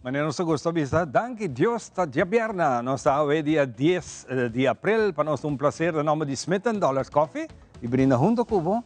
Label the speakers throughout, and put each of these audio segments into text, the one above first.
Speaker 1: Manera nos gusta bisa, danki Dios ta diabierna. Nos ta awe dia 10 di april. Pa nos ta un placer den nomber di Smith Dollars Coffee y brinda hunto cu bo.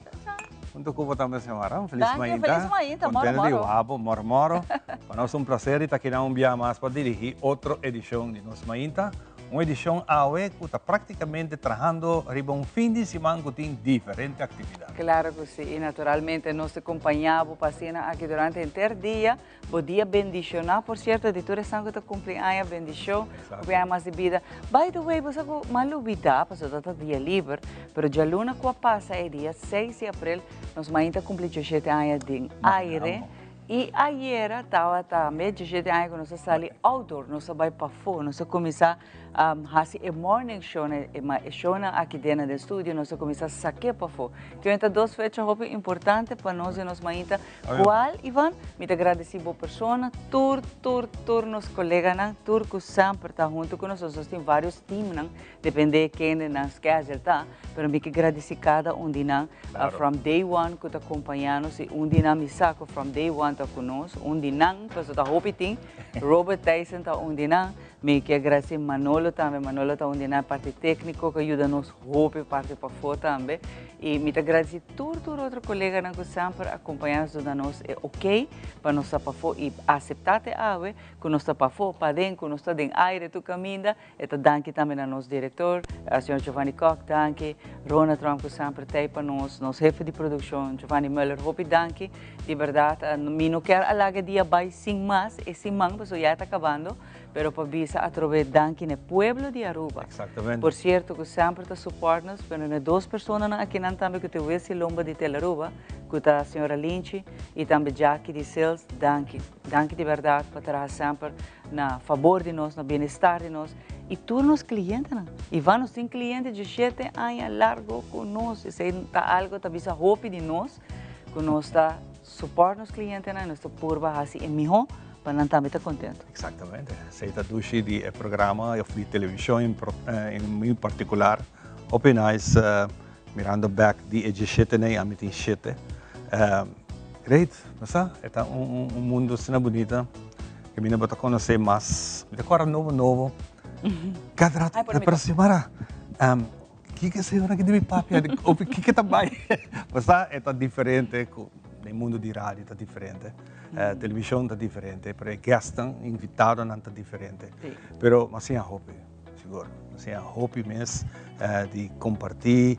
Speaker 1: Hunto cu bo tambe, señora. Un feliz
Speaker 2: Danki,
Speaker 1: mainta.
Speaker 2: Feliz mainta. Moro,
Speaker 1: Contento di
Speaker 2: moro.
Speaker 1: wak bo, moro moro. Pa nos un placer di ta aki un dia mas pa dirigi otro edicion di Nos Mainta. Un edicion awe cu ta practicamente trahando riba un fin di siman cu tin diferente actividad.
Speaker 2: Claro cu si. Y naturalmente nos ta acompaña bo pa asina aki durante henter dia. Bo dia bendiciona, por cierto, di tur esnan cu ta cumpli aña, bendicion, cumpli aña mas di bida. By the way, bo sa cu m'a lubida, pasobra ta dia liber, pero djaluna cu a pasa e dia 6 di april, Nos Mainta cumpli 17 aña den aire. Y ayera tabata tambe 17 aña cu nos a sali outdoor, nos a bay pafó, nos a cuminsa haci e morning show, e shownan aki den den studio, nos a cuminsa saque pafó. Cu ta dos fecha hopi importante pa nos y Nos Mainta. Cual, Ivan, mi ta agradeci bo persona, tur, tur, tur nos coleganan, tur cu semper ta hunto cu nos, nos tin varios teamnan, depende ken nan schedule ta, pero mi ke agradeci cada un di nan from day one cu ta acompaña nos y un di nan mi sa cu from day one ta cu nos, un di nan, pasobra ta hopi tin, Robert Tyson ta un di nan, mi ke agradeci Manolo tambe, Manolo ta un di nan parti tecnico cu a yuda nos hopi parti pafó tambe y mi ta agradeci tur tur otro coleganan cu semper acompaña nos, duna nos e ok pa nos ta pafó y acepta te awe cu nos ta pafó, paden, cu nos ta den aire tur caminda. E ta danki tambe na nos director, señor Giovanni Kock, danki. Ronald Trump cu semper t'ey pa nos, nos hefe di produccion, Giovanni Muller, hopi danki. Di berdad, mi no kier a laga e dia bay sin mas, e siman, pasobra ya ta cabando, pero pa bisa atrobe danki n'e pueblo di Aruba. Por cierto cu semper ta support nos, pero n'e dos personanan akinan tambe cu ta wesi lomba di Telaruba, cu ta señora Linchi y tambe Jackie di Sales, danki. Danki di berdad pa traha semper na fabor di nos, na bienestar di nos y tur nos clientenan. Ivan, nos tin cliente 17 aña largo cu nos. Esey ta algo ta bisa hopi di nos, cu nos ta support nos clientenan, nos ta purba haci e miho pa nan tambe ta contento.
Speaker 1: Exactamente. Esey ta dushi di e programa of di television in particular. Hopi nice mirando back di e 17 nei ami tin 7. Great, basta? E ta un mundo asina bunita cu mi no bo ta conoce mas. Mi ta corda nobo nobo. Cada rato,
Speaker 2: Ay, por mi
Speaker 1: pero Xiomara, kiko e señora aki di mi papia? Of kiko ta bay? Basta, e ta diferente cu den mundo di radio ta diferente. Television ta diferente, pero e guestnan, invitadonan ta diferente. Pero mi a siña hopi, sigur. Mi a siña hopi mes di comparti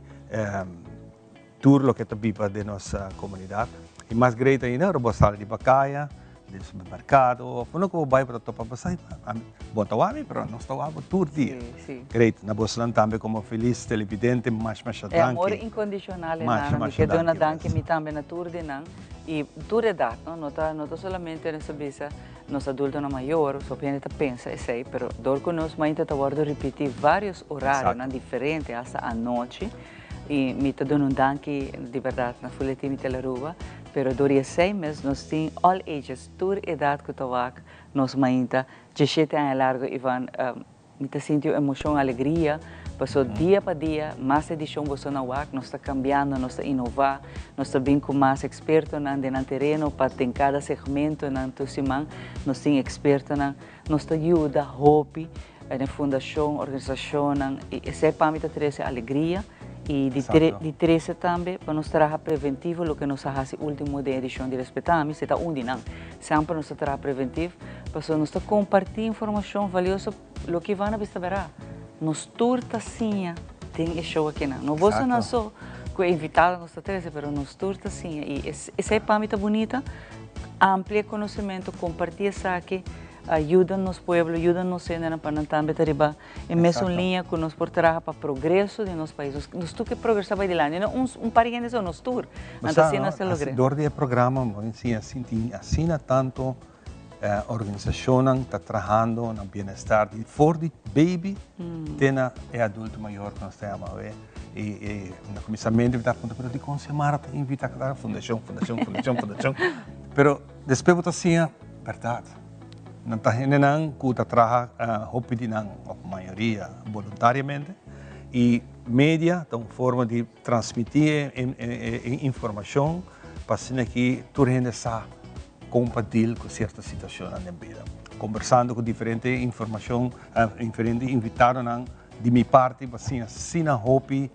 Speaker 1: tur loke ta biba den nos comunidad. Y mas great ainda, ora bo sali di bacaya, den supermercado, of unda cu bo bay bo ta topa bo sa, bo ta wak mi, pero nos ta wak bo tur dia. Great. Na bosnan tambe como feliz televidente, masha masha
Speaker 2: E
Speaker 1: danki.
Speaker 2: amor incondicional e
Speaker 1: Masha,
Speaker 2: nan, mi
Speaker 1: masha
Speaker 2: ke duna
Speaker 1: danki,
Speaker 2: danki
Speaker 1: mes.
Speaker 2: mi tambe na tur di nan y tur edad, no? No ta, no ta solamente nos ta bisa nos adultonan mayor, so hende ta pensa esey, pero dor cu nos mainta ta wordo ripiti varios horarionan diferente hasta anochi. Y mi ta duna un danki di berdad na Full Team y Telearuba, pero dor di esey mes nos tin all ages, tur edad cu ta wak nos mainta, 17 aña largo Ivan, mi ta sinti un emocion, alegria, paso dia pa dia mas edicion boso na wak, nos ta cambiando, nos ta innova, nos ta bin cu mas expertonan den nan tereno pa den cada segmentonan tur siman nos tin expertonan. Nos ta yuda hopi den e fundacion, organisacionnan y esey pa mi ta trece alegria y di di trece tambe pa nos traha preventivo loke nos a haci ultimo den edicion di Respetami, esey ta un di nan. Semper nos ta traha preventivo pasobra nos ta comparti informacion valioso loke Ivana a bisa bera. Nos tur ta siña den e show akinan. No bosonan so cu e invitado nos ta trece pero nos tur ta siña y esey pa mi ta bunita. Amplia conocimento, comparti esaki, yuda nos pueblo, yuda nos hendenan pa nan tambe ta riba e mesun liña cu nos por traha pa progreso di nos pais. Nos tur ke progresa bay dilanti, no un par di hende so, nos tur. Anto asina nos ta logra.
Speaker 1: Dor di e programa bo a siña sinti asina tanto organisacionnan ta trahando na bienestar di for di baby te na e adulto mayor cu nos ta yama awe. Y na cuminsamento mi ta puntra, pero dicon Xiomara ta invita cada fundacion, fundacion, fundacion, fundacion? Pero despues bo ta siña, berdad, nan ta hendenan cu ta traha hopi di nan, of mayoria, voluntariamente. Y media ta un forma di transmiti e informacion pa asina ki tur hende sa con pa deal cu cierto situacionnan den bida. Kombersando ku diferente informashon, diferente invitadonan di mi parti pa siña asina hopi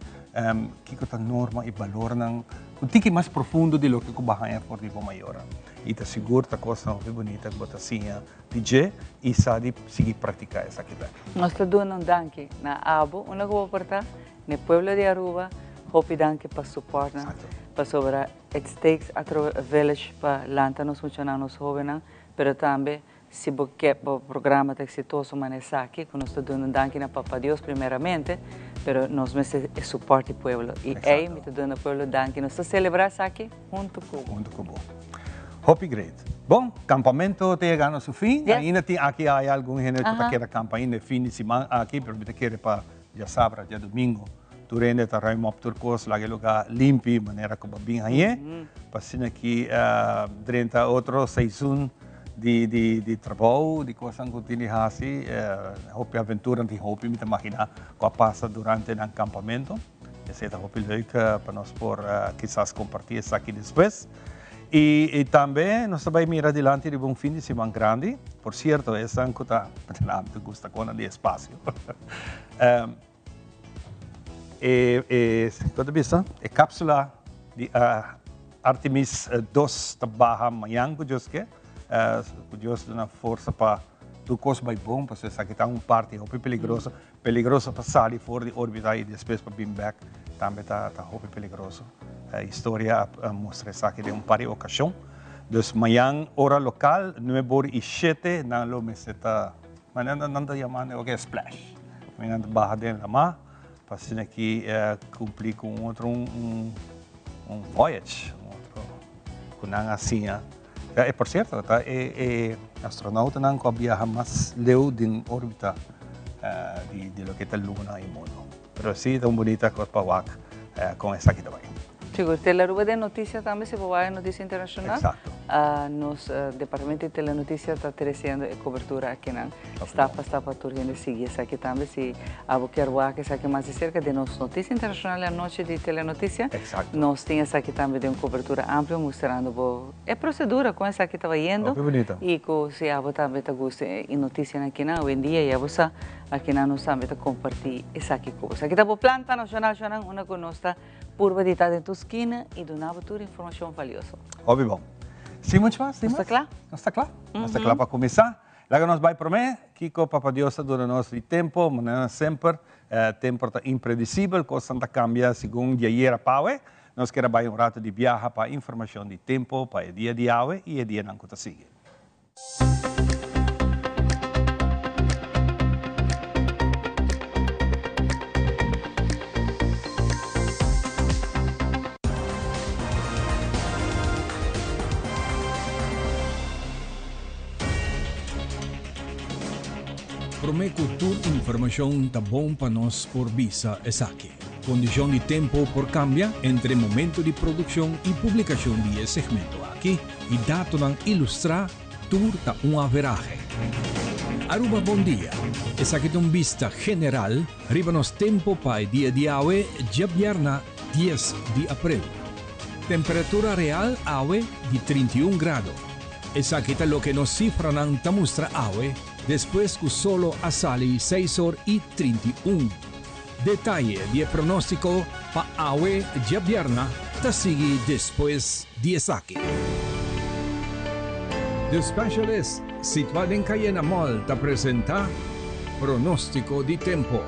Speaker 1: kiko ta norma i balornan un tiki mas profundo di loke ku bo a haña for di bo mayornan. I ta sigur ta kosnan hopi bunita ku bo ta siña di dje i sa di sigui praktiká esaki bèk.
Speaker 2: Nos ta duna un danki na abo unda ku bo por ta, na e pueblo di Aruba, hopi danki pa suportnan, pasobra it takes a village pa lanta nos muchanan, nos hobennan, pero tambe si bo ke bo programa ta exitoso manda esaki ku nos ta duna un danki na Papa Dios primeramente, pero nos mester e support di pueblo y ey mi ta duna pueblo danki, nos ta celebra esaki hunto ku bo.
Speaker 1: Hunto ku bo. Hopi great. Bon, campamento ta yegando su fin, ainda tin aki aya algun hende ku ta keda campa ainda e fin di siman aki, pero mi ta kere pa djasabra, djadomingo tur hende ta ruim op tur kos, laga e luga limpi manera ku bo bin hañ'é, pa asina ki drenta otro seizoen di di di trabou, di kosnan ku tin di hasi, hopi aventura tin hopi mi ta maginá ku a pasa durante nan kampamentu. Esei ta hopi leuk pa nos por kisas kompartí esaki despues. I tambe nos ta bai mira dilanti riba un fin di siman grandi. Por sierto, esnan ku ta mi ta gusta konan di espasio. E e kon ta bisa? E kapsula di Artemis dos ta baha mañan ku Dios ke. Ku Dios duna forsa pa tur kos bai bon, pasobra esaki ta un parti hopi peligroso. Peligroso pa sali for di orbita i despues pa bin bek tambe ta ta hopi peligroso. Historia a mustra esaki den un par di okashon. Dus mañan ora lokal nuebe ora i shete nan lo mester ta manera nan ta yama nan oke splash. Nan ta baha den lama pa asina ki kumpli ku un otro un un voyage, un otro ku nan a siña. Ya, e por cierto, ta e e astronautenan ku a biaha mas leu den orbita di di loke ta luna i mundo. Pero si ta un bunita kos pa wak kon esaki ta bai.
Speaker 2: Sigur, Telearuba den noticia tambe, si bo wak e noticia internacional.
Speaker 1: Exacto.
Speaker 2: Nos departamento di Telenoticia ta treciendo e cobertura akinan. Stap pa stap pa tur hende sigui esaki tambe. Si abo kier wak esaki mas di cerca den nos noticia internacional e anochi di Telenoticia.
Speaker 1: Exacto.
Speaker 2: Nos tin esaki tambe den un cobertura amplio mustrando bo e procedura con esaki ta bayendo.
Speaker 1: Hopi bunita.
Speaker 2: Y cu si abo tambe ta gusta e noticianan akinan awendia ya bo sa akinan nos tambe ta comparti esaki cu bo. Esaki ta bo plan pa Nacional Shonan unda cu nos ta Purba di ta den tur skina i duna bo tur informashon valioso.
Speaker 1: Hopi bon. Sin mucho mas, sin
Speaker 2: Nos ta
Speaker 1: mas?
Speaker 2: kla?
Speaker 1: Nos ta kla. Nos ta kla pa kuminsá. Laga nos bai promé. Kiko Papa Dios ta duna nos di tempu? Manera semper, tempu ta impredisibel, kosnan ta kambia segun di ayera pa awe. Nos kier a bai un ratu di biaha pa informashon di tempu pa e dia di awe i e dianan ku ta sigui.
Speaker 3: Prome cu tur informacion ta bon pa nos por bisa esaki. Condicion di tempo por cambia entre momento di produccion y publicacion di e segmento aki. E datonan ilustrá tur ta un averahe. Aruba bon dia. Esaki ta un bista general riba nos tempo pa e dia di awe djabièrna dies di aprel. Temperatura real awe di 31 grado. Esaki ta loke nos sifranan ta mustra awe despues ku solo a sali seis or i 31. Detaye di e pronóstiko pa awe djabièrna ta sigui despues di esaki. The Specialist, situá den Cayena Mall ta presentá Pronóstiko di Tempo.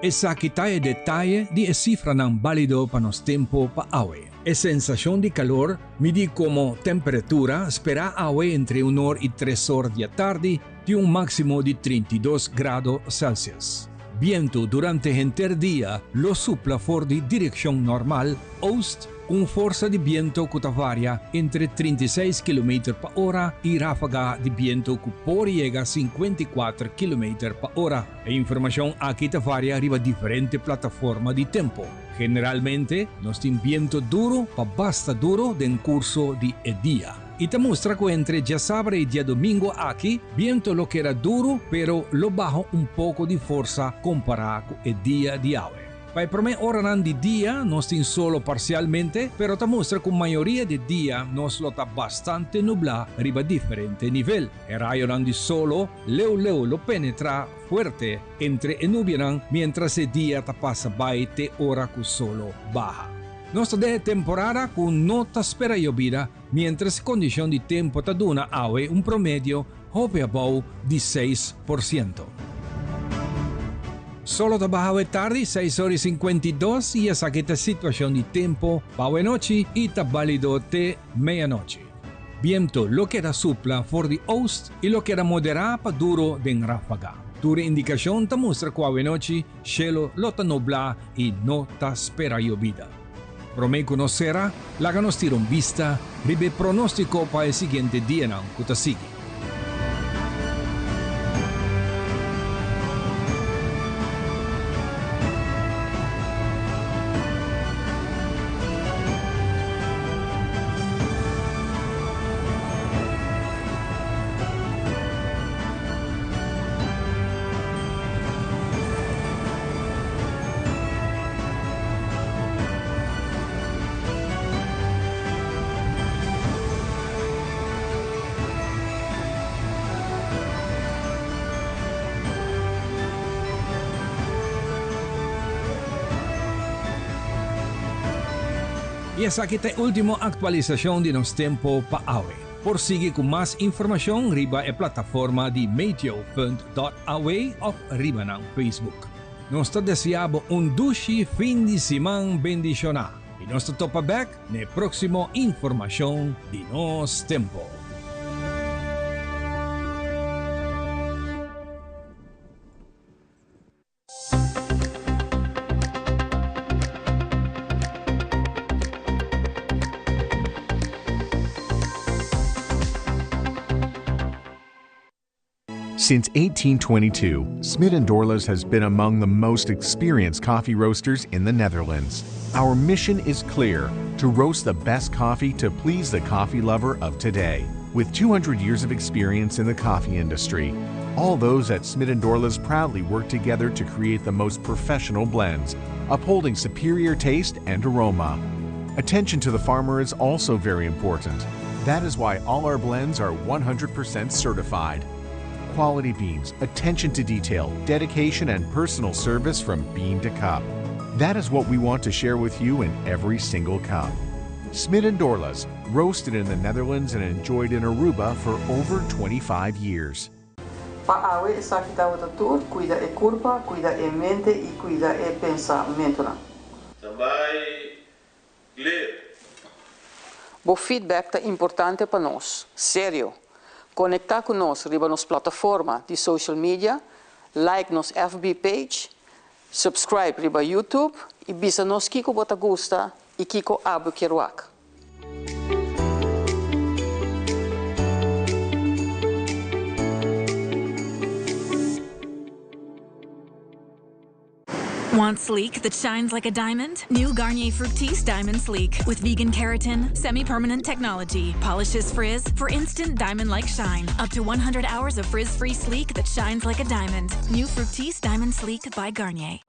Speaker 3: Esaki ta e detaye di e sifranan bálido pa nos tempo pa awe. E sensashon di kalor, midí komo temperatura, sperá awe entre un or i tres or di atardi, Tin un máksimo di 32 grado Celsius. Bientu durante henter dia lo supla for di direkshon normal, oost, ku un forsa di bientu ku ta varia entre 36 kilometer pa ora i ráfaga di bientu ku por yega 54 kilometer pa ora. E informashon aki ta varia riba diferente plataforma di tempu. Generalmente nos tin bientu duru pa basta duru den kurso di e dia. I ta mustra ku entre djasabra i djadumingu aki bientu lo keda duru pero lo baha un poko di forsa kompará ku e dia di awe. Pa e promé oranan di dia nos tin solo parsialmente, pero ta mustra ku mayoria di dia nos lo ta bastante nublá riba diferente nivel. E rayonan di solo leu leu lo penetrá fuerte entre e nubianan miéntras e dia ta pasa bai te ora ku solo baha. Nos ta den e temporada ku no ta spera yobida miéntras e kondishon di tempu ta duna awe un promedio hopi abou di 6%. Solo ta baha awe tardi seis ora i 52 i esaki ta e situashon di tempu pa awe nochi i ta balido te meianochi. Biento lo keda supla for di oost i lo keda moderá pa duro den ráfaga. Tur e indikashon ta mustra ku awe nochi shelo lo ta noblá i no ta spera yobida. Promé ku nos sera, laga nos tira un bista riba e pronóstiko pa e siguiente dianan ku ta sigui. I esaki ta e ultimo aktualisashon di nos tempo pa awe. Por sigui ku mas informashon riba e plataforma di meteo.aw òf riba nan Facebook. Nos ta desea bo un dushi fin di siman bendishoná i nos ta topa bèk na e próksimo informashon di nos tempo.
Speaker 4: Since 1822, Smit & Dorlas has been among the most experienced coffee roasters in the Netherlands. Our mission is clear, to roast the best coffee to please the coffee lover of today. With 200 years of experience in the coffee industry, all those at Smit & Dorlas proudly work together to create the most professional blends, upholding superior taste and aroma. Attention to the farmer is also very important. That is why all our blends are 100% certified. Quality beans, attention to detail, dedication, and personal service from bean to cup. That is what we want to share with you in every single cup. Smit & Dorlas, roasted in the Netherlands and enjoyed in Aruba for over 25 years.
Speaker 5: Pa awe esaki tabata tur, cuida e curpa, cuida e mente y cuida e pensamentonan.
Speaker 6: Standby, clear.
Speaker 5: Bo feedback ta importante pa nos. Serio! Conecta cu nos riba nos plataforma di social media, like nos FB page, subscribe riba YouTube y bisa nos kico bo ta gusta y kico abo kier wak.
Speaker 7: Want sleek that shines like a diamond? New Garnier Fructis Diamond Sleek with vegan keratin, semi-permanent technology, polishes frizz for instant diamond-like shine. Up to 100 hours of frizz-free sleek that shines like a diamond. New Fructis Diamond Sleek by Garnier.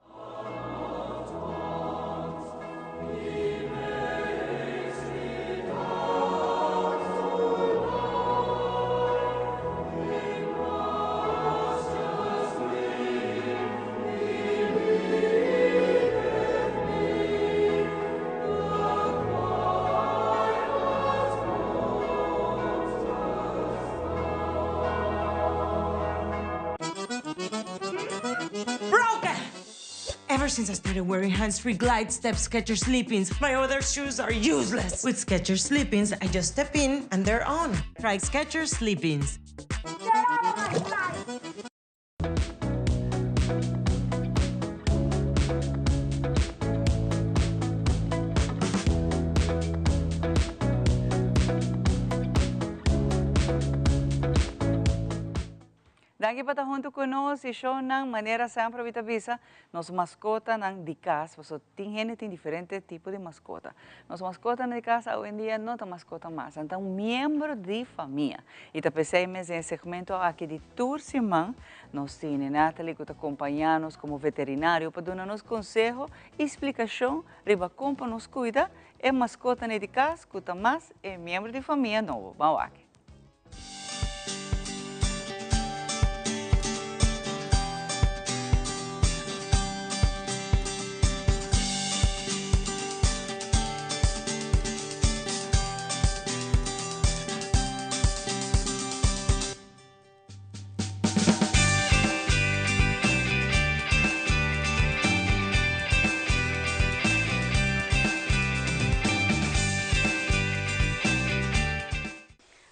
Speaker 8: Broken! Ever since I started wearing hands-free Glide Step Skechers Slip-ins, my other shoes are useless. With Skechers Slip-ins, I just step in and they're on. Try Skechers Slip-ins.
Speaker 2: Danki pa ta huntu ku nos i shownan manera semper mi ta bisa nos maskotanan di kas paso tin hende tin diferente tipo di maskota. Nos maskotanan di kas awendia no ta maskota mas, nan ta un miembro di famia i ta p'esei mes den e segmento aki di tur siman nos tene Natalie ku ta kompaña nos komo veterinario pa duna nos konseho i splikashon riba kon pa nos kuida e maskotanan di kas ku ta mas e miembro di famia nobo. Ban wak.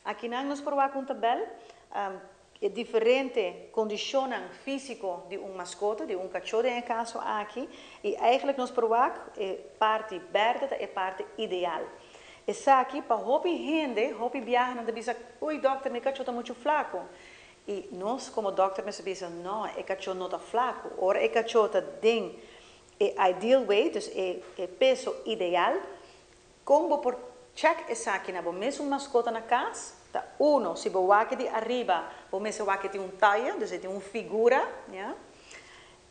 Speaker 9: Akinan nos por wak un tabel e diferente kondishonnan físiko di un maskota, di un kachó den e kaso aki, i eigenlijk nos por wak e parti bèrdè ta e parti ideal. Esaki pa hopi hende, hopi biaha nan ta bisa, ui dòkter mi kachó ta muchu flaku. I nos komo dòkter mester bisa, no, e kachó no ta flaku. Ora e kachó ta den e ideal weight, dus e peso ideal, Kon bo por check esaki na bo mesun maskota na kas? Ta uno, si bo wak di ariba, bo mester wak e tin un taya, dus e tin un figura, ya.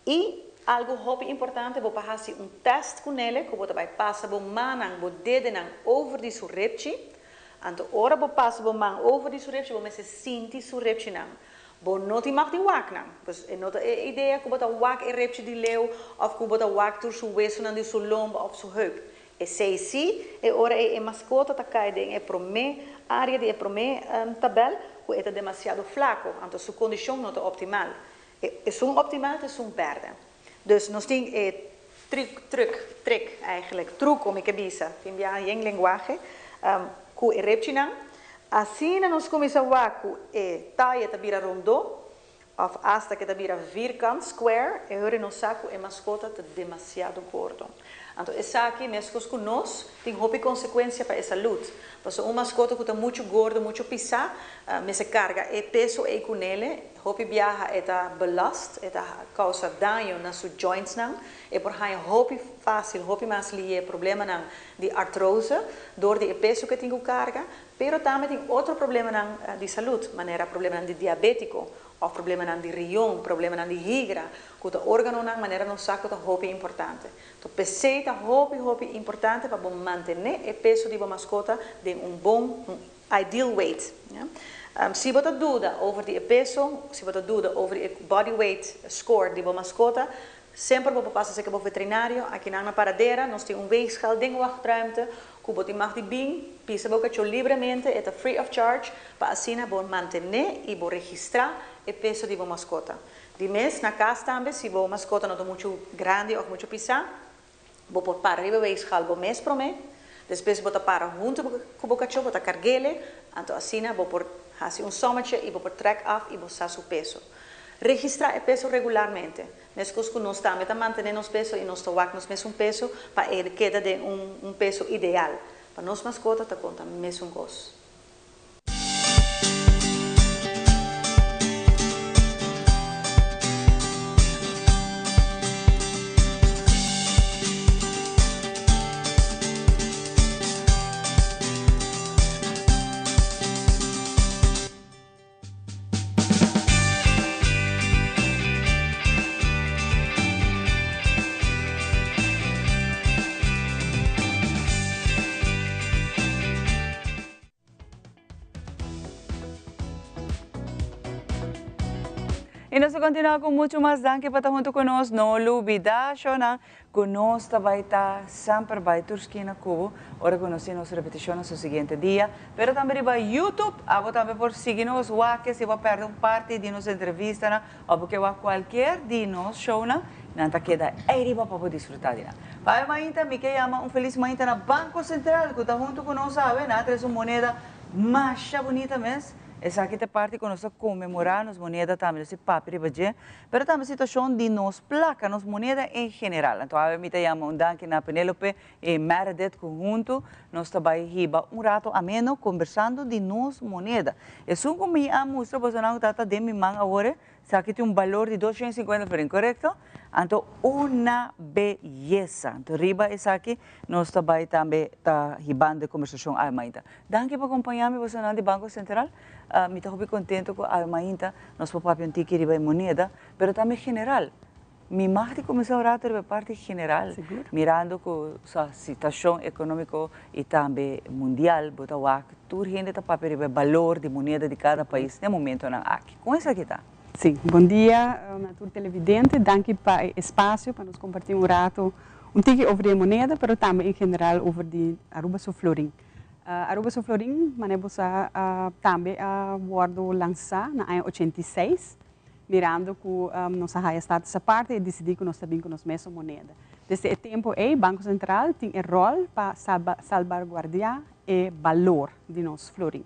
Speaker 9: I algu hopi importante, bo por hasi un test ku nele ku bo ta bai pasa bo mannan, bo dedenan over di su repchi. Anto ora bo pasa bo man over di su repchi, bo mester sinti su repchinan. Bo no tin mag di wak nan. Pues e no ta e idea ku bo ta wak e repchi di leu òf ku bo ta wak tur su wesunan di su lomba òf su heup. Esei sí, e ora ei e maskota ta kai den e promé área di e promé tabèl ku e ta demasiado flako, anto su kondishon no ta optimal. E esun optimal ta esun bèrdè. Dus nos tin e truk, truk, trik eigenlijk, truko mi ke bisa, tin biaha yen lenguahe, ku e repchinan. Asina nos kuminsá wak ku e taya ta bira rondó, Of asta ke ta bira vierkant, square, e hori nos sa ku e maskota ta demasiado gordo. Anto esaki, meskos ku nos, tin hopi konsekuensia pa e salud. Pasobra un maskota ku ta muchu gordo, muchu pisá, mester karga e peso ei ku nele, hopi biaha e ta belast, e ta kousa daño na su jointsnan, e por haña hopi fásil, hopi mas lié problemanan di artrose dor di e peso ku e tin ku karga. Pero tambe tin otro problemanan di salud, manera problemanan di diabetico of problemanan di rion, problemanan di higra, cu ta organonan manera nos sa cu ta hopi importante. To p'esey ta hopi hopi importante pa bo mantene e peso di bo mascota den un bon, un ideal weight. Si bo ta duda over di e peso, si bo ta duda over di e body weight score di bo mascota, Semper bo por pasa serka bo veterinario, akinan na Paradera nos tin un weegschaal den wachtruimte ku bo tin mag di bin pisa bo kachó libremente, e ta free of charge, pa asina bo mantené i bo registrá e peso di bo maskota. Di mes na kas tambe si bo maskota no ta muchu grandi òf muchu pisá, bo por para riba e weegschaal bo mes promé, despues bo ta para huntu ku bo kachó, bo ta karg'ele, anto asina bo por hasi un sommetje i bo por trèk af i bo sa su peso. Registrá e peso regularmente. Meskos ku nos tambe ta mantené nos peso i nos ta wak nos mesun peso pa e keda den un peso ideal. Pa nos maskota ta konta mesun kos.
Speaker 2: Y nos ta continua cu mucho mas danki pa ta hunto cu nos. No lubida, shownan, cu nos ta bay ta semper bay tur skina cu bo ora cu nos tin nos repeticionnan su siguiente dia. Pero tambe riba YouTube, abo tambe por sigui nos wak si bo a perde un parti di nos entrevistanan of bo ke wak cualkier di nos shownan, nan ta keda ey riba pa bo disfruta di nan. Pa awe mainta mi ke yama un feliz mainta na Banco Central cu ta hunto cu nos awe, nan a trece un moneda masha bunita mes. Esaki ta parti cu nos ta conmemora nos moneda tambe, nos papia riba dje, pero tambe situacion di nos placa, nos moneda en general. Anto awe mi ta yama un danki na Penelope y Meredith cu hunto nos ta bay hiba un rato ameno conversando di nos moneda. Esun cu mi a mustra bosonan cu ta den mi man awor, esaki tin un balor di 250 florin, corecto? Anto una beyesa. Anto riba esaki nos ta bay tambe ta hibando e conversacion awe mainta. Danki pa acompaña mi, bosonan di Banco Central. Mi ta hopi contento cu awe mainta nos por papia un tiki riba e moneda, pero tambe general. Mi mag di cuminsa un rato riba e parti general, mirando cu sa situacion economico y tambe mundial, bo ta wak tur hende ta papia riba e balor di moneda di cada pais na e momentonan aki. Con esaki ta?
Speaker 10: Si, bon dia na tur televidente. Danki pa e espacio pa nos comparti un rato un tiki over di e moneda, pero tambe en general over di Aruba su florin. Aruba su florin, manera bo sa, tambe a wordo lansa na aña 86, mirando cu nos a haya status aparte y dicidi cu nos ta bin cu nos mesun moneda. Desde e tempo ey, Banco Central tin e rol pa salvaguardia e balor di nos florin.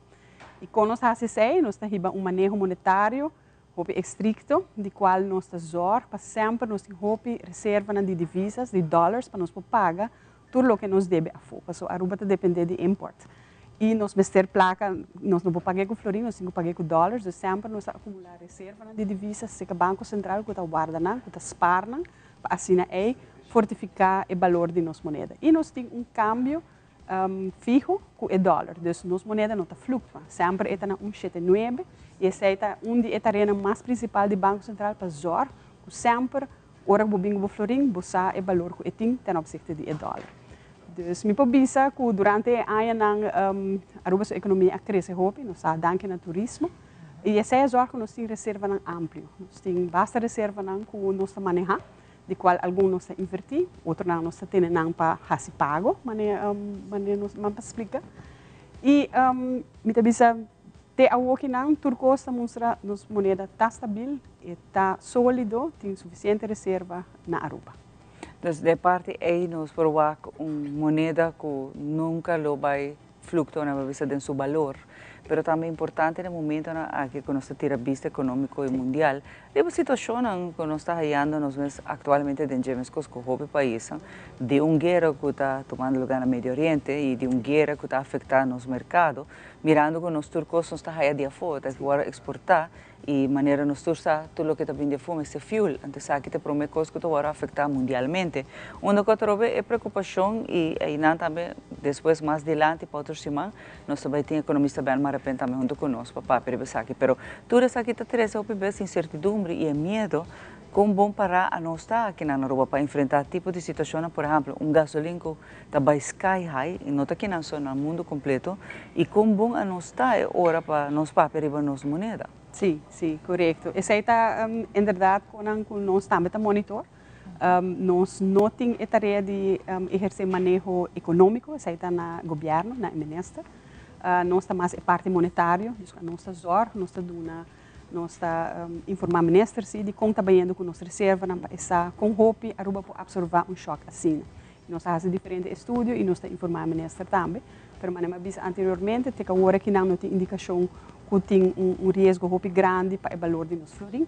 Speaker 10: Y con nos ta haci esey? Nos ta hiba un maneho monetario hopi estricto, di cual nos ta zorg pa semper nos tin hopi reservanan di divisas, di dollars, pa nos por paga tur loke nos debe afo, pasobra Aruba ta depende di import. Y nos mester placa, nos no por paga cu florin, nos tin cu paga cu dollars, dus semper nos ta acumula reservanan di divisas cerca Banco Central cu ta warda nan, cu ta spaar nan, pa asina ey fortifica e balor di nos moneda. Y nos tin un cambio fiho cu e dollar, dus nos moneda no ta fluctua, semper e ta na 1,79 y esey ta un di e tareanan mas principal di Banco Central pa zorg cu semper ora cu bo bin cu bo florin, bo sa e balor cu e tin ten opzichte di e dollar. Dus mi por bisa cu durante e añanan Aruba su economia a crece hopi, nos sa danki na turismo, y esey a zorg cu nos tin reservanan amplio. Nos tin basta reservanan cu nos ta maneha, di cual algun nos ta inverti, otronan nos ta tene nan pa haci pago, manera nos pa splica. Y mi ta bisa te awokinan tur cos ta mustra nos moneda ta stabil, e ta solido, tin suficiente reserva na Aruba.
Speaker 2: Dus di parti ey nos por wak un moneda cu nunca lo bay fluctua na bisa den su balor, pero tambe importante na momentonan aki cu nos ta tira bista economico y mundial, riba situacionnan cu nos ta hayando nos mes actualmente den dje mescos cu hopi paisnan, di un guera cu ta tumando lugar na Medio Oriente y di un guera cu ta afecta nos mercado, mirando cu nos tur cos nos ta haya di afo, ta worde exporta y manera nos tur sa, tur loke ta bin di afo mester fuel, anto esaki ta prome cos cu ta worde afecta mundialmente. Unda cu atrobe e preocupacion y einan tambe despues mas dilanti pa otro siman nos ta bay tin economista Ben Marapen tambe hunto cu nos pa papia riba esaki, pero tur esaki ta trece hopi bes incertidumbre y e miedo con bon para a nos ta aki na Aruba pa enfrenta tipo di situacionnan, por ehemplo, un gasolin cu ta bay sky high y no ta kinan so na mundo completo, y con bon a nos ta e ora pa nos papia riba nos moneda.
Speaker 10: Si, corecto. Esey ta inderdaad cu nos tambe ta monitor. Nos no tin e tarea di eherce maneho economico, esey ta na gobierno, na minister. Nos ta mas e parti monetario, dus nos ta zorg, nos ta duna, nos ta informa minister si di con ta bayendo cu nos reservanan pa esa con hopi Aruba por absorba un shock asina. Nos ta haci diferente estudio y nos ta informa minister tambe, pero manera mi a bisa anteriormente, te cu awor aki nan no tin indicacion cu tin un riesgo hopi grandi pa e balor di nos florin,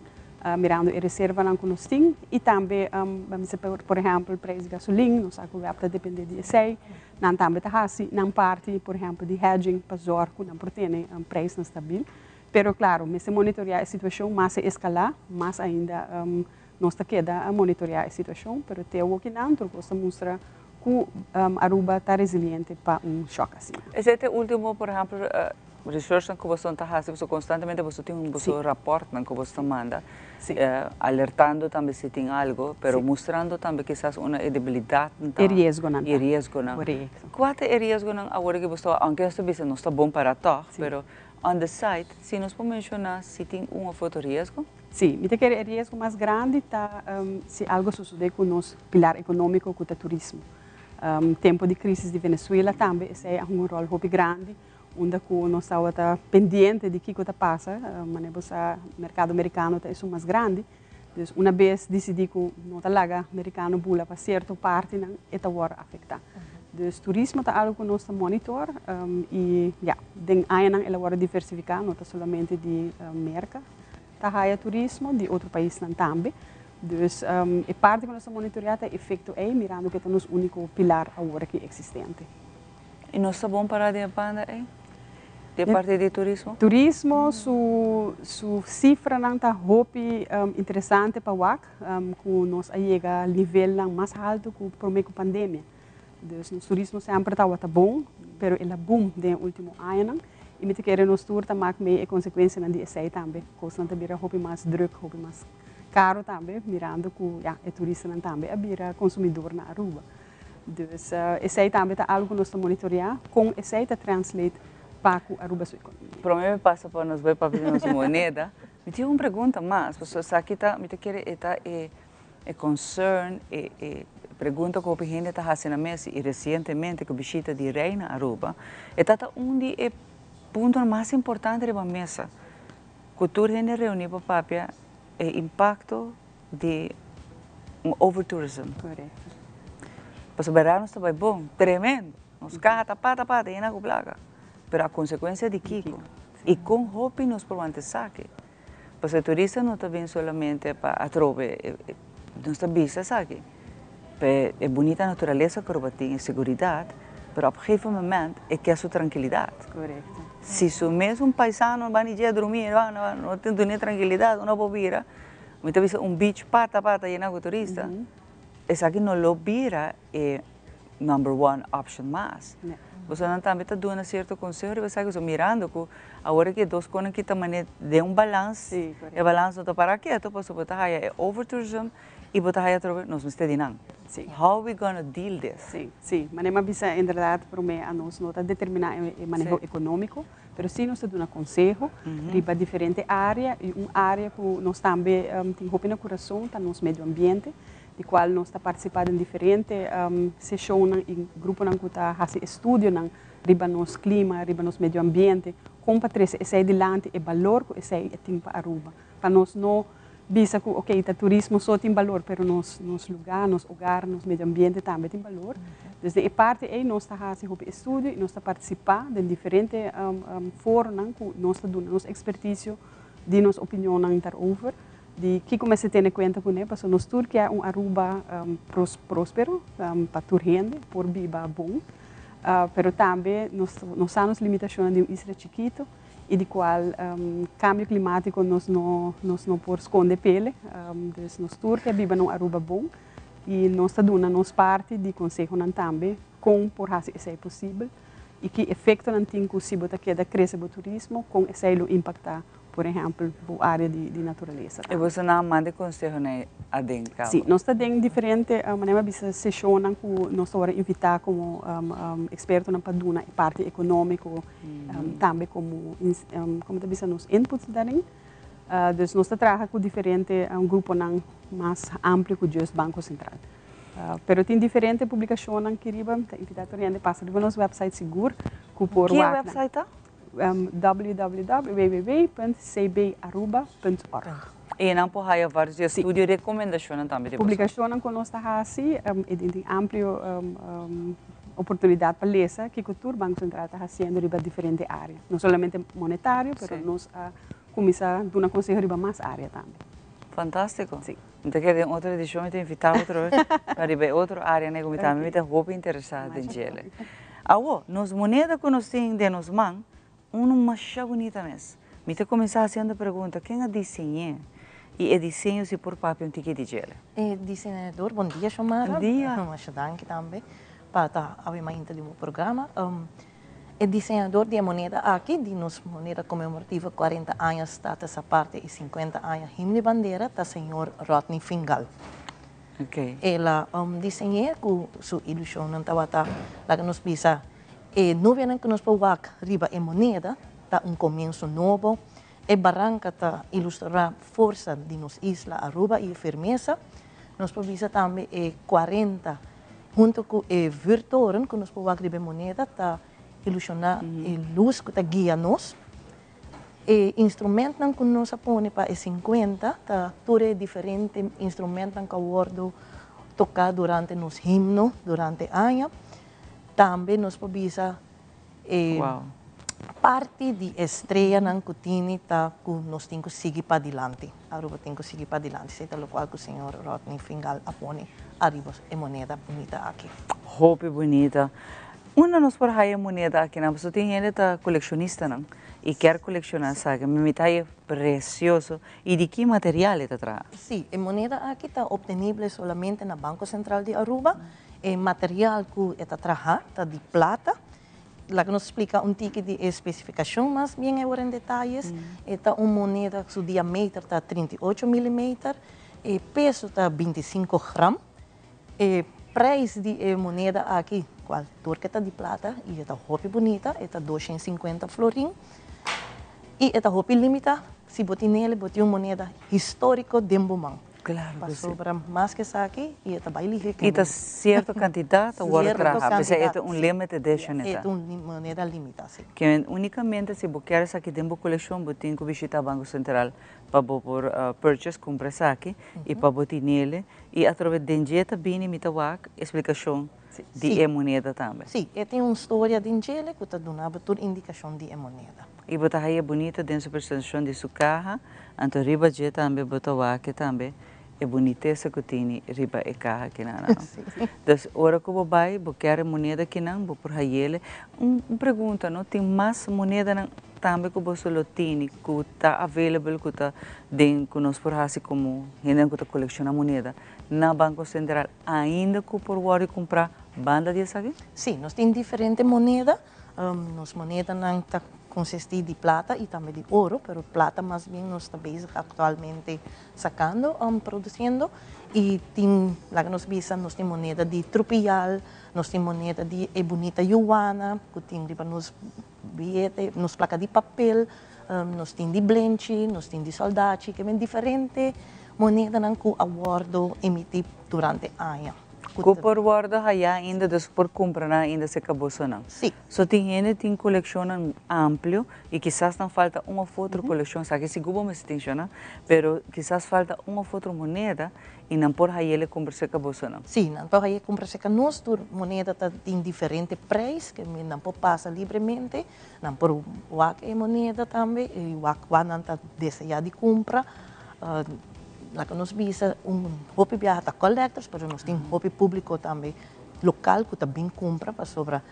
Speaker 10: mirando e reservanan cu nos tin y tambe, ban bisa, por ehempel, prijs di gasolin, nos sa cu web ta depende di esey, nan tambe ta haci nan parti, por ehempel, di hedging pa zorg cu nan por tene prijsnan stabil. Pero claro, mester monitorea e situacion mas e escala, mas ainda nos ta keda a monitorea e situacion, pero te awokinan tur cos ta mustra cu Aruba ta resiliente pa un shock asina.
Speaker 2: Esey ta e ultimo, por ehempel, research cu boso ta haci, boso constantemente boso tin un boso rapportnan cu boso ta manda, alertando tambe si tin algo, pero mustrando tambe kisas una e debilidad
Speaker 10: E riesgonan.
Speaker 2: E riesgonan. Cua ta e riesgonan awor cu boso ta, aunke nos ta bisa nos ta bon para toch, pero on the side, si nos por menciona si tin un of otro riesgo?
Speaker 10: Si, mi ta kere e riesgo mas grandi ta si algo sucede cu nos pilar economico cu ta turismo. Tempo di crisis di Venezuela tambe esey a hunga un rol hopi grandi, unda cu nos tabata pendiente di kico ta pasa, manera bo sa mercado americano ta esun mas grandi, dus una bes dicidi cu no ta laga americano bula pa cierto partinan, e ta worde afecta. Dus turismo ta algo cu nos ta monitor y ya, den añanan el a wordo diversifica, no ta solamente di Merca ta haya turismo, di otro paisnan tambe. Dus e parti cu nos ta monitorea ta e efecto ey, mirando cu e ta nos unico pilar awor aki existente.
Speaker 2: Y nos ta bon para den e banda ey? Di e parti di turismo?
Speaker 10: Turismo su su cifranan ta hopi interesante pa wak, cu nos a yega nivelnan mas halto cu prome cu pandemia. Dus nos turismo semper tabata bon, pero el a boom den e ultimo añanan y mi ta kere nos tur ta mak mee e consecuencianan di esey tambe. Cosnan ta bira hopi mas druk, hopi mas caro tambe, mirando cu ya e turistanan tambe a bira consumidor na Aruba. Dus esey tambe ta algo cu nos ta monitorea, con esey ta translate pa cu Aruba su economia.
Speaker 2: Prome mi pasa pa nos bay papia di nos moneda, mi tin un pregunta mas, pasobra esaki ta, mi ta kere e ta e E concern, e e pregunta cu hopi hende ta haci na mes y recientemente cu bishita di Rey na Aruba, e ta ta un di e puntonan mas importante riba mesa cu tur hende reuni pa papia e impacto di un overtourism.
Speaker 10: Correcto.
Speaker 2: Pasobra berdad nos ta bay bon, tremendo, nos caha ta pata pata yena cu placa, pero a consecuencia di kico? Y con hopi nos por wanta esaki? Pasobra e turista no ta bin solamente pa atrobe, nos ta bisa esaki, pa e bunita naturalesa ku Aruba tin, e seguridat, pero op gegeven moment e ke su trankilidat. Si su mes un paisano bani dje a drumi, no tin duna e trankilidat, unda bo bira, mi ta bisa un beach pata pata yena ku turista, esaki no lo bira e number one option mas. Bosonan tambe ta duna cierto conseho riba esaki, so mirando cu awor aki e dos conan kita mane den un balans, e balans no ta para keto pasobra bo ta haya e overtourism y bo ta haya atrobe nos mester di nan. How we gonna deal this?
Speaker 10: Si, si. Mane mi a bisa inderdaad prome a nos no ta determina e maneho economico, pero si nos ta duna conseho riba diferente area y un area cu nos tambe tin hopi na curason ta nos medio ambiente. Di cual nos ta participa den diferente sesionnan y gruponan cu ta haci estudionan riba nos clima, riba nos medio ambiente, con pa trece esey dilanti, e balor cu esey e tin pa Aruba. Pa nos no bisa cu ok, ta turismo so tin balor, pero nos nos lugar, nos hogar, nos medio ambiente tambe tin balor. Dus den e parti ey nos ta haci hopi estudio y nos ta participa den diferente foronan cu nos ta duna nos experticio di nos opinionnan daarover. Di kiko mester tene kuenta kuné? Pasobra nos tur kier un Aruba próspero pa tur hende por biba bon, pero tambe nos nos sa nos limitashonnan di un isla chikito i di kual kambio klimátiko nos no nos no por skonde pele. Dus nos tur kier biba na un Aruba bon i nos ta duna nos parti di konsehonan tambe kon por hasi esei posibel i ki efektonan tin ku si bo ta keda krese bo turismo kon esei lo impaktá Por ehempel, bo área di naturalesa
Speaker 2: tambe. E boso nan a manda e konseho na aden kaba?
Speaker 10: Sí, nos ta den diferente, manera mi a bisa, seshonnan ku nos ta wòrdu invitá komo ekspertonan pa duna e parti ekonómiko, tambe komo, komo ta bisa, nos input daarin. Dus nos ta traha ku diferente gruponan mas amplio ku just Banko Sentral. Pero tin diferente publikashonnan ki riba, ta invitá tur hende pasa riba nos website sigur ku por
Speaker 2: Ki
Speaker 10: wak nan.
Speaker 2: website ta?
Speaker 10: www.cbaruba.org.
Speaker 2: I nan por haya varios di estudio i rekomendashonnan tambe di boso.
Speaker 10: Publikashonnan ku nos ta hasi i tin amplio oportunidat pa lesa kiko tur Banko Sentral ta hasiendo riba diferente área. No solamente monetario, pero nos a kuminsá duna konseho riba mas área tambe.
Speaker 2: Fantástiko. Mi ta kere den otro edishon mi ta invitá bo otro bes pa riba e otro áreanan ku mi tambe mi ta hopi interesá den djele. Awo, nos moneda ku nos tin den nos man, unu masha bunita mes. Mi ta kuminsá hasiendo pregunta, ken a diseñ'é? I e diseño si por papia un tiki di djele.
Speaker 11: E diseñador, bon dia Shomara.
Speaker 2: Bon dia.
Speaker 11: Masha danki tambe pa ta awe mainta di bo programa. E diseñador di e moneda aki, di nos moneda conmemorativo 40 aña Status Aparte y 50 aña Himno y Bandera, ta señor Rodney Fingal. El a diseñ'é cu su ilusionnan tabata, laga nos bisa, e nubianan cu nos por wak riba e moneda ta un comienso nobo, e baranca ta ilustra forsa di nos isla Aruba y e firmesa. Nos por bisa tambe e 40 Hunto ku e vuurtoren ku nos por wak riba e moneda ta ilushoná e lus ku ta guia nos. E instrumentnan ku nos a pone pa e sinkuenta ta tur e diferente instrumentnan ku a wòrdu toká durante nos himno durante aña. Tambe nos por bisa e parti di e streanan cu tini ta cu nos tin cu sigui padilanti. Aruba tin cu sigui padilanti. Esey ta locual cu señor Rodney Fingal a pone ariba e moneda bunita aki.
Speaker 2: Hopi bunita. Unda nos por haya e moneda akinan? Pasobra tin hende ta coleccionistanan y kier colecciona esaki. Mi ta haya precioso. Y di ki material e ta traha?
Speaker 11: Si, e moneda aki ta obtenible solamente na Banco Central di Aruba. E material cu e ta traha ta di plata. Laga nos splica un tiki di e specificacion mas bien awor en detayes. E ta un moneda su diameter ta 38 milimeter, e peso ta 25 gram. E prijs di e moneda aki, cual tur ke ta di plata y e ta hopi bunita, e ta 250 florin. Y e ta hopi limita, si bo tinele bo tin un moneda historico den bo man.
Speaker 2: Claro cu si.
Speaker 11: Pasobra mas cu esaki y e ta bay lihe
Speaker 2: Y ta cierto cantidad ta wordo traha, p'esey e ta un limited edition e ta.
Speaker 11: E ta un moneda limita, si.
Speaker 2: Kimen unicamente si bo kier esaki den bo coleccion bo tin cu bishita Banco Central pa bo por purchase, cumpra esaki y pa bo tinele y atrobe den dje ta bini mi ta wak explicacion di e moneda tambe.
Speaker 11: Si, e tin un storia den djele cu ta duna bo tur indicacion di e moneda.
Speaker 2: Y bo ta haya bunita den su presentacion di su caha, anto riba dje tambe bo ta wak tambe e bunitesa cu tini riba e caha kinan. Dus ora cu bo bay bo kier e moneda kinan bo por hayele. Un pregunta no, tin mas monedanan tambe cu boso lo tini cu ta available cu ta den cu nos por haci como hendenan cu ta colecciona moneda na Banco Central ainda cu por wordo cumpra banda di esaki?
Speaker 11: Si, nos tin diferente moneda. Nos monedanan ta consisti di plata y tambe di oro, pero plata mas bien nos ta bezig actualmente sacando, produciendo. Y tin, laga nos bisa, nos tin moneda di trupial, nos tin moneda di e bunita yuwana cu tin riba nos biyete, nos placa di papel, nos tin di blenchi, nos tin di soldachi, ke men diferente monedanan cu a wordo emiti durante aña.
Speaker 2: Ku por wòrdu hayá ainda, dus por kumpra nan ainda serka bosonan.
Speaker 11: Sí.
Speaker 2: So tin hende tin kolekshonnan amplio i kisas nan falta un òf otro kolekshon, esaki sigur bo mester tin shona, pero kisas falta un òf otro moneda i nan por hay'el e kumpra serka bosonan.
Speaker 11: Sí, nan por hay'e kumpra serka nos, tur moneda ta tin diferente preis, ke nan por pasa libremente, nan por wak e moneda tambe i wak kua nan ta deseá di kumpra. Laga nos bisa un hopi biaha ta collectors pero nos tin hopi publico tambe local cu ta bin cumpra pasobra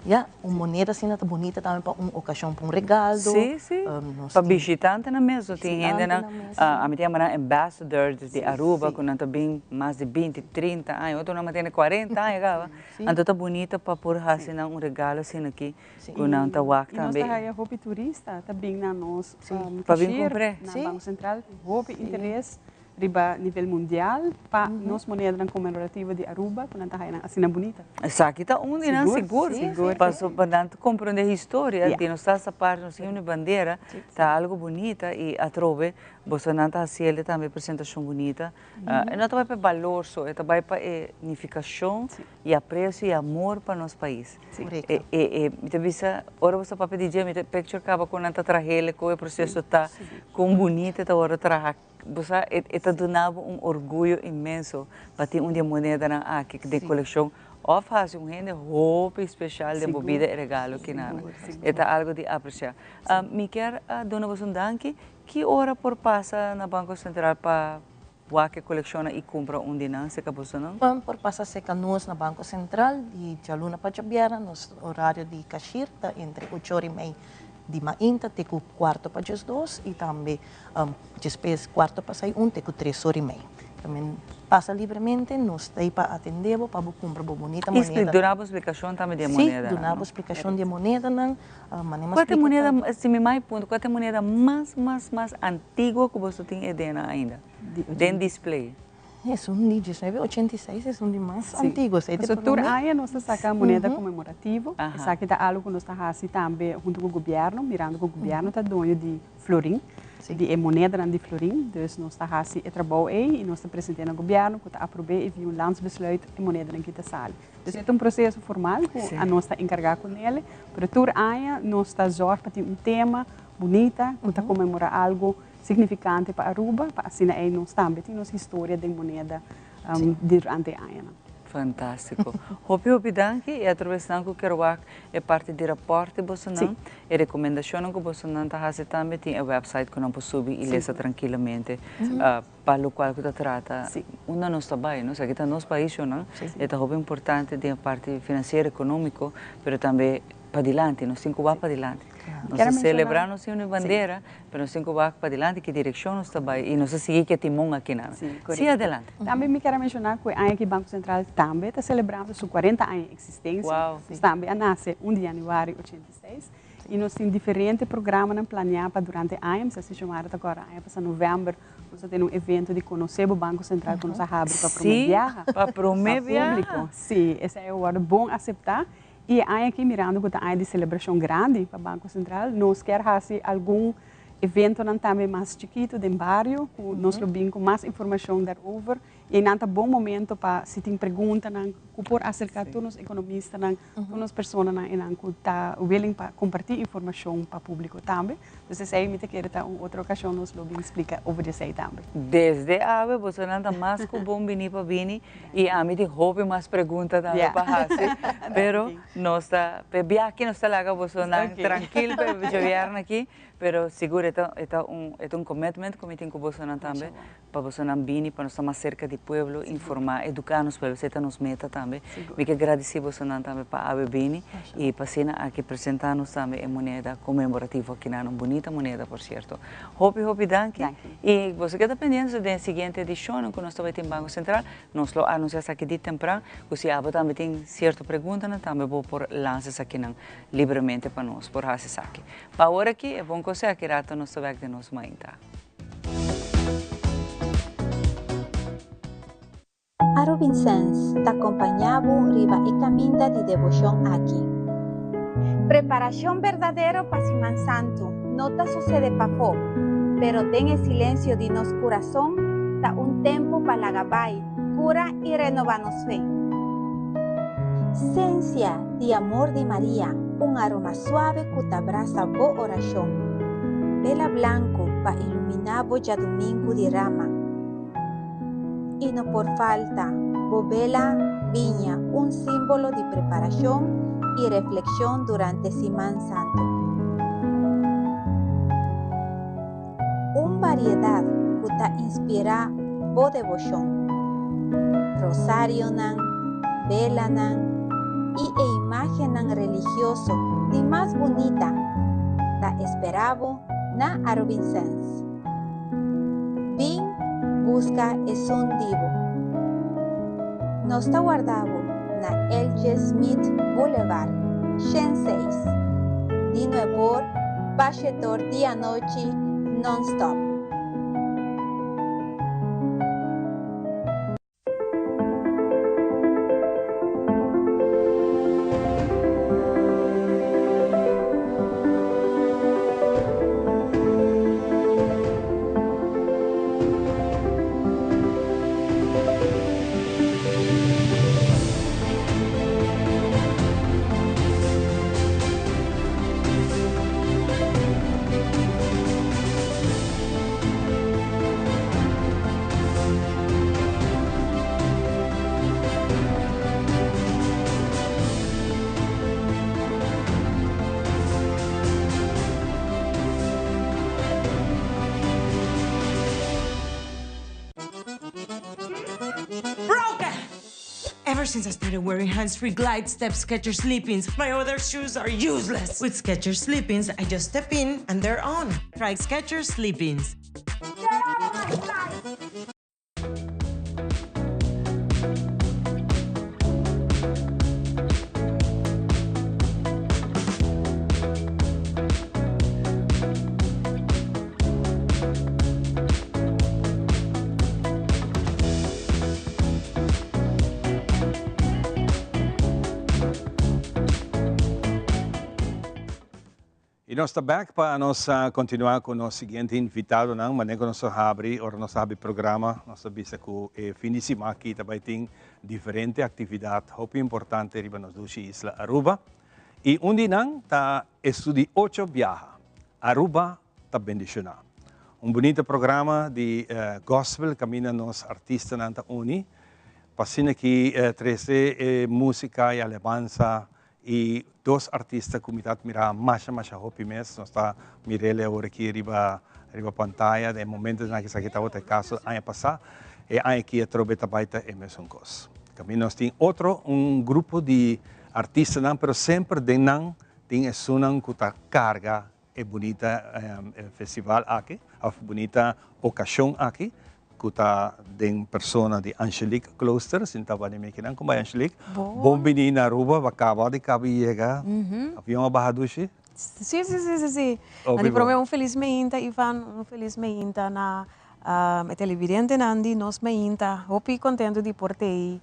Speaker 11: ya un moneda asina ta bunita tambe pa un ocasion pa un regaldo.
Speaker 2: Si si pa bishitantenan mes no tin hendenan ami ta yama nan ambassadors di Aruba cu nan ta bin mas di binti trinta aña otronan mantene cuarenta aña caba anto ta bunita pa por haci nan un regalo asina aki. Ku nan ta wak
Speaker 10: tambe. I nos ta haya hopi turista ta bin na nos cashier na Banco Central. Hopi interes riba nivel mundial pa nos monedanan conmemorativo di Aruba ku nan ta haya nan asina bunita.
Speaker 2: Esaki ta un di nan sigur. Pasobra nan ta comprende historia di nos tas apart, nos himno y bandera ta algo bunita y atrobe bosonan ta haciele tambe presentacion bunita. E no ta bai pa e balor so, e ta bai pa e nificacion y aprecio y amor pa nos pais. E e mi ta bisa ora bo sta papia di dje mi ta picture caba con nan ta trahele con e proceso ta con bunita e ta worde traha bo sa e e ta duna bo un orguyo inmenso pa tin un di e monedanan aki den coleccion of haci un hende hopi special den bo bida e regalo kinan e ta algo di aprecia. Mi kier a duna boso un danki ki ora por pasa na Banco Central pa Wak e kolekshonnan i kumpra un di nan seka bosonan.
Speaker 11: Nan por pasa seka nos na Banko Sentral di djaluna pa djabièrnè. Nos orario di kashir ta entre ocho ora i mei di mainta te ku kuarto pa diesdos i tambe djespes kuarto pa sai un te ku tres ora i mei. Tambe pasa libremente, nos ta ei pa atendé bo pa bo kumpra bo bunita
Speaker 2: monedanan. I duna bo splikashon tambe di e monedanan.
Speaker 11: Si, duna bo splikashon di e monedanan.
Speaker 2: Kua ta e moneda, si mi mai puntra, kua ta e moneda mas, mas, mas antiguo ku boso tin e dena ainda, den display?
Speaker 11: Esun di 1986 esun di mas antiguo.
Speaker 10: Si. Pasobra tur aña nos ta saka moneda konmemorativo. Esaki ta algu ku nos ta hasi tambe huntu ku gobièrnu, mirando ku gobièrnu ta doño di florin, di e monedanan di florin. Dus nos ta hasi e trabou ei i nos ta present'é na gobièrnu ku ta aprob'é i via un landsbesluit e monedanan ki ta sali. Dus e ta un proseso formal ku anos ta enkargá ku nele, pero tur aña nos ta zòrg pa tin un tema bunita ku ta konmemorá algu signifikante pa Aruba, pa asina ei nos tambe tin nos historia den moneda durante e añanan.
Speaker 2: Fantástiko. Hopi hopi danki i atrobe esnan ku kier wak e parti di rapòrt di bosonan, e rekomendashonnan ku bosonan ta hasi tambe tin e wèpsait ku nan por subi i lesa trankilamente pa lokual ku ta trata unda nos ta bai, no? Esaki ta nos pais shonnan, e ta hopi importante den e parti finansiero, ekonómiko, pero tambe padilanti, nos tin ku wak padilanti. Nos ta selebrá nos himno i bandera, pero nos tin ku wak padilanti ki direkshon nos ta bai i nos ta sigui ku e timon akinan. Sí, adelante.
Speaker 10: Tambe mi kier a menshoná ku e aña aki Banko Sentral tambe ta selebrando su kuarenta aña eksistensia. Nos tambe a nase un di yanüari 86 i nos tin diferente programanan planeá pa durante aña. Mi sa si Xiomara ta kòrda aña pasá novèmber nos a tene un evento di konosé bo Banko Sentral ku nos a habri pa promé biaha
Speaker 2: pa públiko.
Speaker 10: Sí, esei a wòrdu bon aseptá. I e aña aki mirando ku ta aña di selebrashon grandi pa Banko Sentral, nos kier hasi algun eventonan tambe mas chikitu den bario ku nos lo bin ku mas informashon daarover. I einan ta bon momento pa si tin preguntanan ku por aserká tur nos ekonomistanan, tur nos personanan einan ku ta willing pa kompartí informashon pa públiko tambe. Dus esei mi ta kere ta un otro okashon nos lo bin splika over di esei tambe.
Speaker 2: Desde awe bosonan ta mas ku bon bini pa bini I ami tin hopi mas pregunta tambe pa hasi, pero nos ta p'e biaha nos ta laga bosonan trankil p'e djobièrnè aki, pero sigur e ta e ta un e ta un commitment ku mi tin ku bosonan tambe pa bosonan bini pa nos ta mas serka di pueblo, informá, eduká nos pueblo, esei ta nos meta tambe. Mi ke gradisí bosonan tambe pa awe bini i pa asina aki presentá nos tambe e moneda konmemorativo akinan, un bunita moneda por sierto. Hopi hopi danki y boso keda pendiente den e siguiente edicionnan cu nos ta bay tin Banco Central. Nos lo anuncia esaki di tempran cu si abo tambe tin cierto preguntanan tambe bo por lansa esakinan libremente pa nos por haci esaki. Pa awor aki e bon cos'e aki rato nos ta bek den nos mainta.
Speaker 12: Arubinsens ta kompañá bo riba e kaminda di deboshon aki. Preparashon berdadero pa Siman Santu no ta susedé pafó, pero den e silensio di nos kurason ta un tempu pa laga bai, kura i renobá nos fe. Sensia di amor di Maria, un aroma suave ku ta brasa bo orashon. Bela blanku pa iluminá bo djadumingu di rama. I no por falta bo bela biña, un símbolo di preparashon i reflekshon durante Siman Santu. Un variedat ku ta inspirá bo deboshon. Rosarionan, belanan i e imágennan religioso di mas bunita ta esperá bo na Arubinsens. Bin buska esun di bo. Nos ta warda bo na LJ. Smith Boulevard, 106, di nuebor pa shetor di anochi non-stop.
Speaker 8: Broken! Ever since I started wearing hands-free glide step Skechers sleep-ins, my other shoes are useless. With Skechers sleep-ins, I just step in and they're on. Try Skechers sleep-ins. Get out of my sight!
Speaker 1: Y nos ta back pa nos continua cu nos siguiente invitadonan. Manera cu nos a habri, ora nos a habri programa, nos a bisa cu e fin di siman aki ta bay tin diferente actividad hopi importante riba nos dushi isla Aruba. Y un di nan ta estu di ocho biaha, Aruba ta bendiciona. Un bunita programa di gospel caminda nos artistanan ta uni. Pa asina ki trece e musica y alabansa y dos artista cu mi ta admira masha masha hopi mes. Nos ta mirele awor aki riba riba pantaya den momentonan aki esaki tabata e caso aña pasa. E aña aki atrobe ta bay ta e mesun cos. Caminda nos tin otro un grupo di artistanan pero semper den nan tin esunnan cu ta carga e bunita festival aki of bunita ocasion aki cu ta den persona di Angelique Klooster sinta bani mi akinan. Con bai Angelique? Bon bini na Aruba, bo a caba di caba y yega, avion a baha dushi?
Speaker 13: Si, si, si, si, si. Na di prome un feliz meinta Ivan, un feliz meinta na e televidentenan di nos meinta. Hopi contento di por tei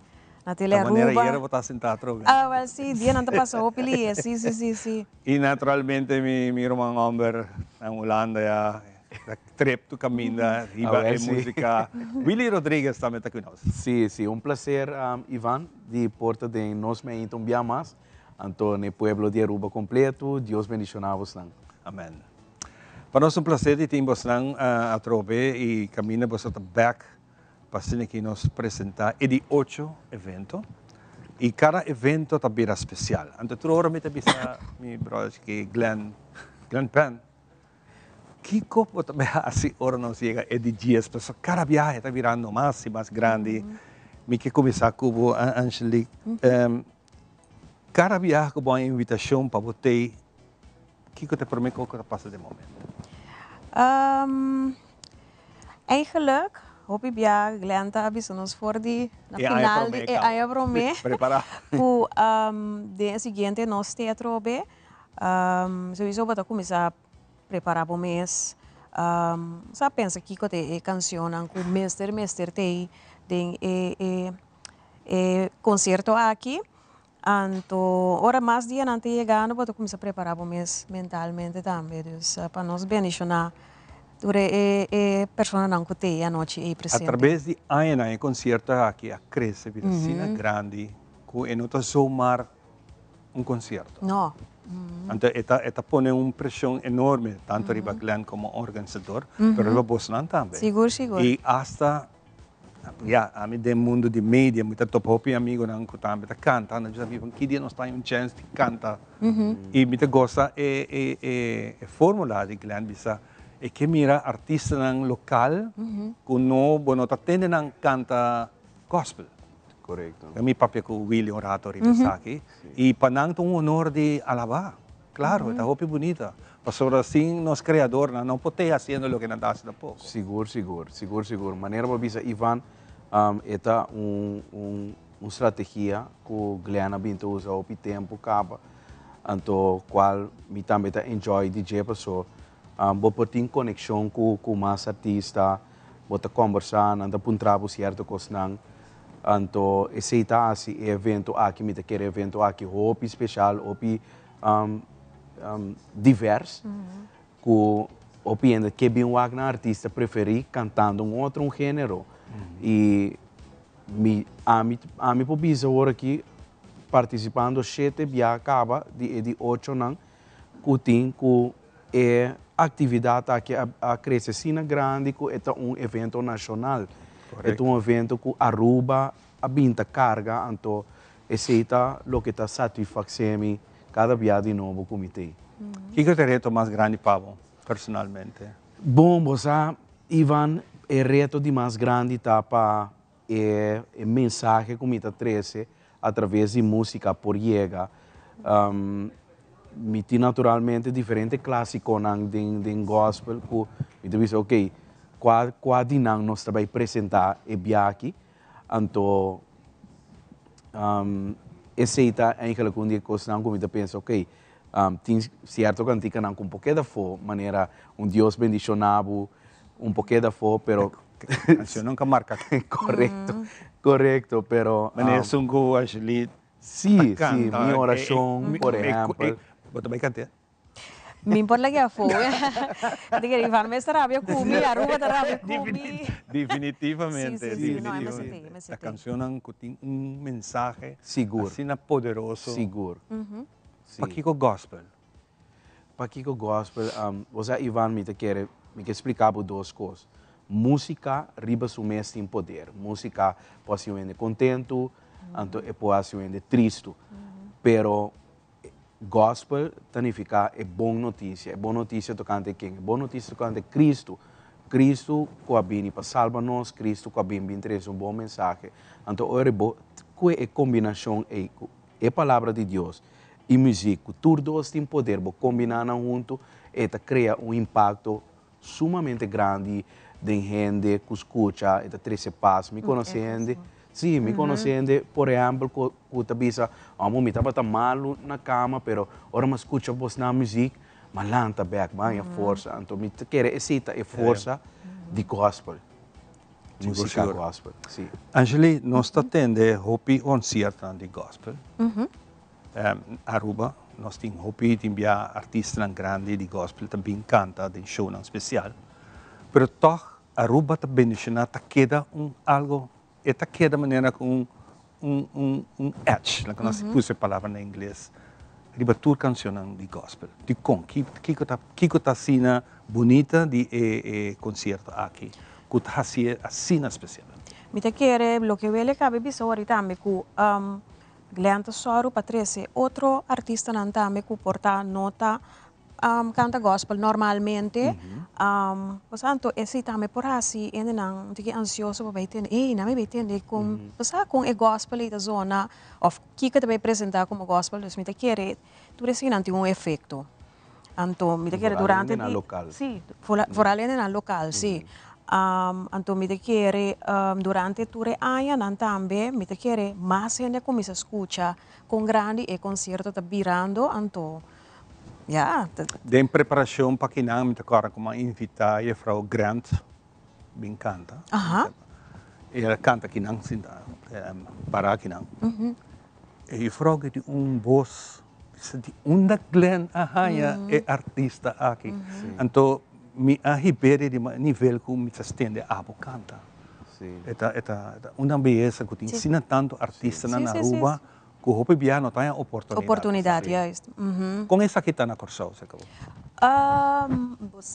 Speaker 13: na Tele Aruba.
Speaker 1: Ta manera ayera bo ta sinta atrobe.
Speaker 13: Ah, wel si, dianan ta pasa hopi lihe, si, si, si, si.
Speaker 1: Y naturalmente mi ruman homber na Hulanda ya ta trip tu caminda riba e musica. Willy Rodriguez tambe ta cu nos.
Speaker 14: Si, si, un placer Ivan di por ta den nos meinta un bia mas. Anto na e pueblo di Aruba completo, Dios bendiciona bosnan.
Speaker 1: Amen. Pa nos un placer di tin bosnan atrobe y caminda boso ta bek Pa asina ki nos presenta e di ocho evento y cada evento ta bira special. Anto tur ora mi ta bisa mi brothers ki Glenn, Glenn Penn, kico bo ta bay haci ora nos yega e di dies? Pasobra cada biaha e ta birando mas y mas grandi. Mi ke cuminsa cu bo Angelique. Cada biaha cu bo haña invitacion pa bo tey, kico ta e prome cos cu ta pasa den momento?
Speaker 13: Eigenlijk, hopi bia Glenn ta avisa nos for di na final di e aña prome ku den e siguiente nos te atrobe. Souiso bo ta kuminsá prepará bo mes, sa pensa kiko ta e kanshonnan ku mester mester t'ei den e e konsierto aki. Anto ora mas dianan ta yegando bo ta kuminsá prepará bo mes mentalmente tambe. Dus pa nos bendishoná tur e e personanan ku t'ei anochi ei presente.
Speaker 1: A trabes di añanan e konsierto aki a krese bira asina grandi ku e no ta zomaar un konsierto.
Speaker 13: No.
Speaker 1: Anto e ta e ta pone un preshon enorme tanto riba Glenn komo organisador pero riba bosnan tambe.
Speaker 13: Sigur sigur.
Speaker 1: I asta Ya, ami den mundo di media mi ta topa hopi amigonan ku tambe ta kanta, nan bisa mi van ki dia nos ta haña un chèns di kanta. I mi ta gosa e e e e formula di Glenn bisa e ke mira artistanan lokal ku no bo no ta tende nan kanta gospel.
Speaker 14: Korekto.
Speaker 1: Mi papia ku Willy un rato riba esaki i pa nan ta un honor di alabá. Claro, e ta hopi bunita. Pasobra sin nos Creador nan no por te haciendo loke nan ta haci tampoco.
Speaker 14: Sigur, sigur, sigur, sigur. Manera bo a bisa Ivan, e ta un un un strategia cu Glenn a bin ta usa hopi tempo caba, anto cual mi tambe ta enjoy di dje paso bo por tin conexion cu cu mas artista, bo ta combersa, nan ta puntra bo cierto cosnan, Anto esey ta haci e evento aki, mi ta kere evento aki hopi special, hopi divers, cu hopi hende ke bin wak nan artista preferi cantando un otro un genero. Y mi, ami, ami por bisa awor aki participando shete bia caba di e di ochonan cu tin cu E actividad aki a crece asina grandi cu e ta un evento nacional. E ta un evento cu Aruba a bin ta carga, anto esey ta loke ta satisface mi cada bia di nobo cu mi t'ey.
Speaker 1: Kico ta e reto mas grandi pa bo personalmente?
Speaker 14: Bon, bo sa, Ivan, e reto di mas grandi ta pa e mensahe cu mi ta trece a traves di musica por yega. Mi tin naturalmente diferente clasiconan den gospel cu mi ta bisa ok, cua cua di nan nos ta bay presenta e biaha aki? Anto esey ta eigenlijk un di e cosnan cu mi ta pensa ok, tin cierto canticanan cu un por keda afo, manera un Dios bendiciona bo, un por keda afo, pero
Speaker 1: Canción nunca marca.
Speaker 14: Correcto, correcto, pero...
Speaker 1: Meneer esun cu Ashley
Speaker 14: Sí, sí, mi oracion, por ehempel.
Speaker 1: Bo ta bay cant'e?
Speaker 13: Mi por laga afo. Di kere Ivan mes ta rabia cu mi, Aruba ta rabia cu mi.
Speaker 1: Definitivamente,
Speaker 13: Sí, sí, sí, no, e mester t'e, e mester
Speaker 1: Ta
Speaker 13: t'e.
Speaker 1: cancionnan cu tin un mensahe
Speaker 14: Sigur.
Speaker 1: asina poderoso.
Speaker 14: Sigur. Sí.
Speaker 1: Pakico gospel?
Speaker 14: Pakico gospel? Bo sa Ivan, mi ta kere, mi ke splica bo dos cos. Músika riba su mes tin poder. Músika por hasi un hende kontentu, anto e por hasi un hende tristu. Pero gospel ta nifiká e bon notisia. E bon notisia tokante ken? E bon notisia tokante Kristu. Kristu ku a bini pa salba nos, Kristu ku a bin bin trese un bon mensahe. Anto ora bo kue e kombinashon ei ku e Palabra di Dios i muzik, ku tur dos tin poder, bo kombiná nan huntu, e ta krea un impakto sumamente grandi den hende ku skucha, e ta trese pas. Mi konosé hende, sí, mi konosé hende, por ehèmpel, ku ku ta bisa, Amo, mi tabata malu na kama, pero ora mi a skucha bosnan muzik, mi a lanta bèk, mi a haña forsa. Anto mi ta kere esei ta e forsa di gòspel, musika gòspel, sí.
Speaker 1: Angelique, nos ta tende hopi konsiertonan di gòspel. Aruba nos tin hopi tin bia artistanan grandi di gospel ta bin canta den shownan special pero tog Aruba ta bendiciona ta keda un algo e ta keda manera cu un un un un edge laga nos usa e palabra na ingles riba tur cancionnan di gospel dicon kico ta kico ta asina bunita di e e concierto aki cu ta haci'e asina special.
Speaker 13: Mi ta kere loke wele cabe bisa ori tambe cu Glenn ta sòru pa trese otro artistanan tambe ku por ta no ta kanta gòspel normalmente. Pues anto esei tambe por hasi hendenan un tiki ansioso pa bai tende, ey nan mi bai tende kon bo sa kon e gòspel ei ta zona òf kiko ta bai presentá komo gòspel. Dus mi ta kere tur eseinan tin un efekto. Anto mi ta kere durante di.
Speaker 14: Si,
Speaker 13: vooral hendenan lokal, si. Anto mi ta kere durante tur e añanan tambe mi ta kere mas hende a kuminsá skucha kon grandi e konsierto ta birando, anto ya.
Speaker 1: Den preparashon pa kinan mi ta kòrda ku mi a invitá jefrou Grant bin kanta. El a kanta kinan sinta pará kinan. E jefrou ke tin un bos. Bisa di unda Glenn a haña e artista aki. Anto mi a hib'é di nivel ku mi ta stende abo kanta. E ta e ta una beyesa ku tin asina tantu artistanan na Aruba ku hopi bia no ta haña oportunidat.
Speaker 13: Oportunidat, juist.
Speaker 1: Kon esaki ta na Kòrsou, se kabo?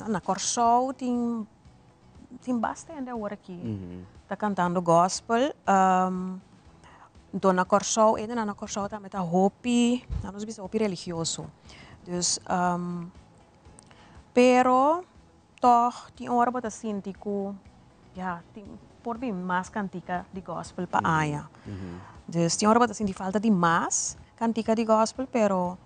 Speaker 13: Na Kòrsou tin tin basta hende awor aki ta kantando gospel. Anto na Kòrsou, hendenan na Kòrsou tambe ta hopi, nan nos bisa hopi religioso. Dus, pero tòg tin ora bo ta sinti ku ya tin por bin mas kantika di gospel pa aña. Dus tin ora bo ta sinti falta di mas kantika di gospel, pero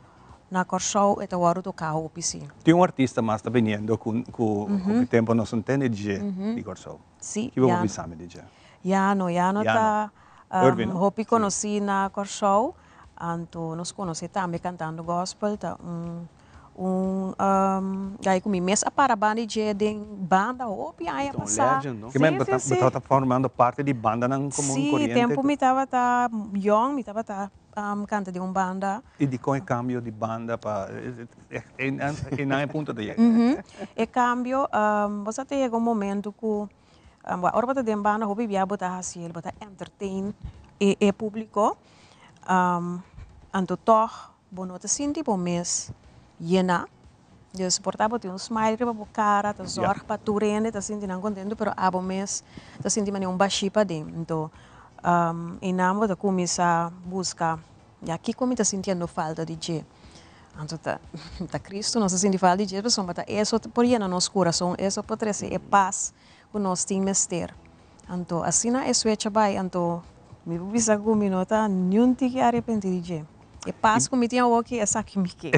Speaker 13: Na Kòrsou e ta wòrdu toká hopi si.
Speaker 1: Tin un artista mas ta biniendo ku ku hopi tempu nos no tende dje di Kòrsou.
Speaker 13: Si,
Speaker 1: Kibo bo bisa mi di dje?
Speaker 13: Yano, Yano ta hopi konosí na Kòrsou, anto nos konosé tambe kantando gòspel, ta un un guy ku mi mes a para banda di dje den banda hopi aña pasá.
Speaker 1: Si, si, si. Bo tabata formando parti di bandanan komun koriente?
Speaker 13: Si, tempu mi tabata yòn mi tabata kanta den un banda.
Speaker 1: I dikon e kambio di banda pa e nan e punto ta yega?
Speaker 13: E kambio, bo sa ta yega un momento ku ora bo ta den banda hopi bia bo ta hasi el, bo ta entertain e publiko, anto tòg bo no ta sinti bo mes yená. Dus por ta bo tin un smile riba bo kara, ta zòrg pa tur hende ta sinti nan kontentu, pero abo mes ta sinti manera un bashí paden. Anto einan bo ta kuminsá buska. Ya kiko mi ta sintiendo falta di dje? Anto ta ta Cristo nos ta sinti falta di dje pasobra ta eso por yena nos curason, eso por trece e paz cu nos tin mester. Anto asina e swecha bay, anto mi por bisa cu mi no ta niun tiki arepenti di dje. E paz cu mi tin awoki esaki mi ke.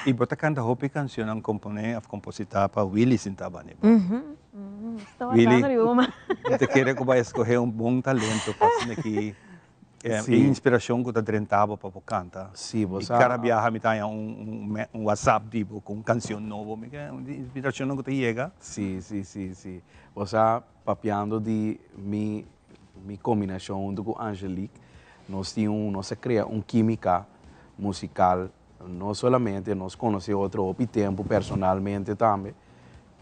Speaker 1: Y bo ta canta hopi cancionnan compone of composita pa Willy sinta bani bo. Willy, mi ta kere cu bo a escoge un bon talento pa asina ki E inspiracion cu ta drenta bo pa bo canta.
Speaker 14: Sí, bo sa.
Speaker 1: Y cada biaha mi ta haña un WhatsApp di bo cu un cancion nobo. Mi ke un inspiracionnan cu ta yega.
Speaker 14: Sí, sí, sí, sí. Bo sa, papiando di mi mi combinacion hunto cu Angelique, nos tin un, nos a crea un quimica musical, no solamente nos conoce otro hopi tempo personalmente tambe,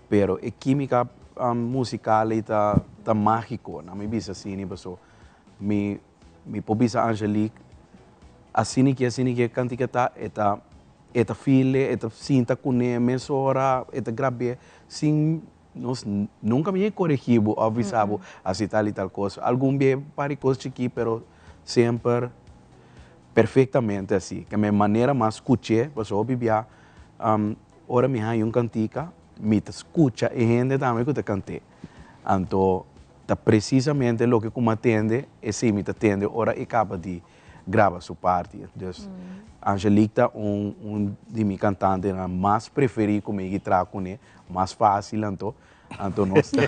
Speaker 14: pero e quimica musical ey ta ta magico, nan mi bisa asina paso Mi mi por bisa Angelique asina ki asina ki e kantika ta e ta e ta feel e ta sinta kuné mesora e ta grab'é sin nos nunka mi a koregí bo òf bisa bo hasi tal i tal kos. Algun bia un par di kos chikí pero semper perfektamente asi. Ke mi manera mas skuch'é pasobra hopi bia ora mi haña un kantika mi ta skucha e hende tambe ku ta kant'é. Anto ta presisamente loke ku mi a tende esei mi ta tende ora e kaba di graba su parti. Dus Angelique ta un un di mi kantantenan mas preferí ku mi traha kuné, mas fásil anto. Anto nos ta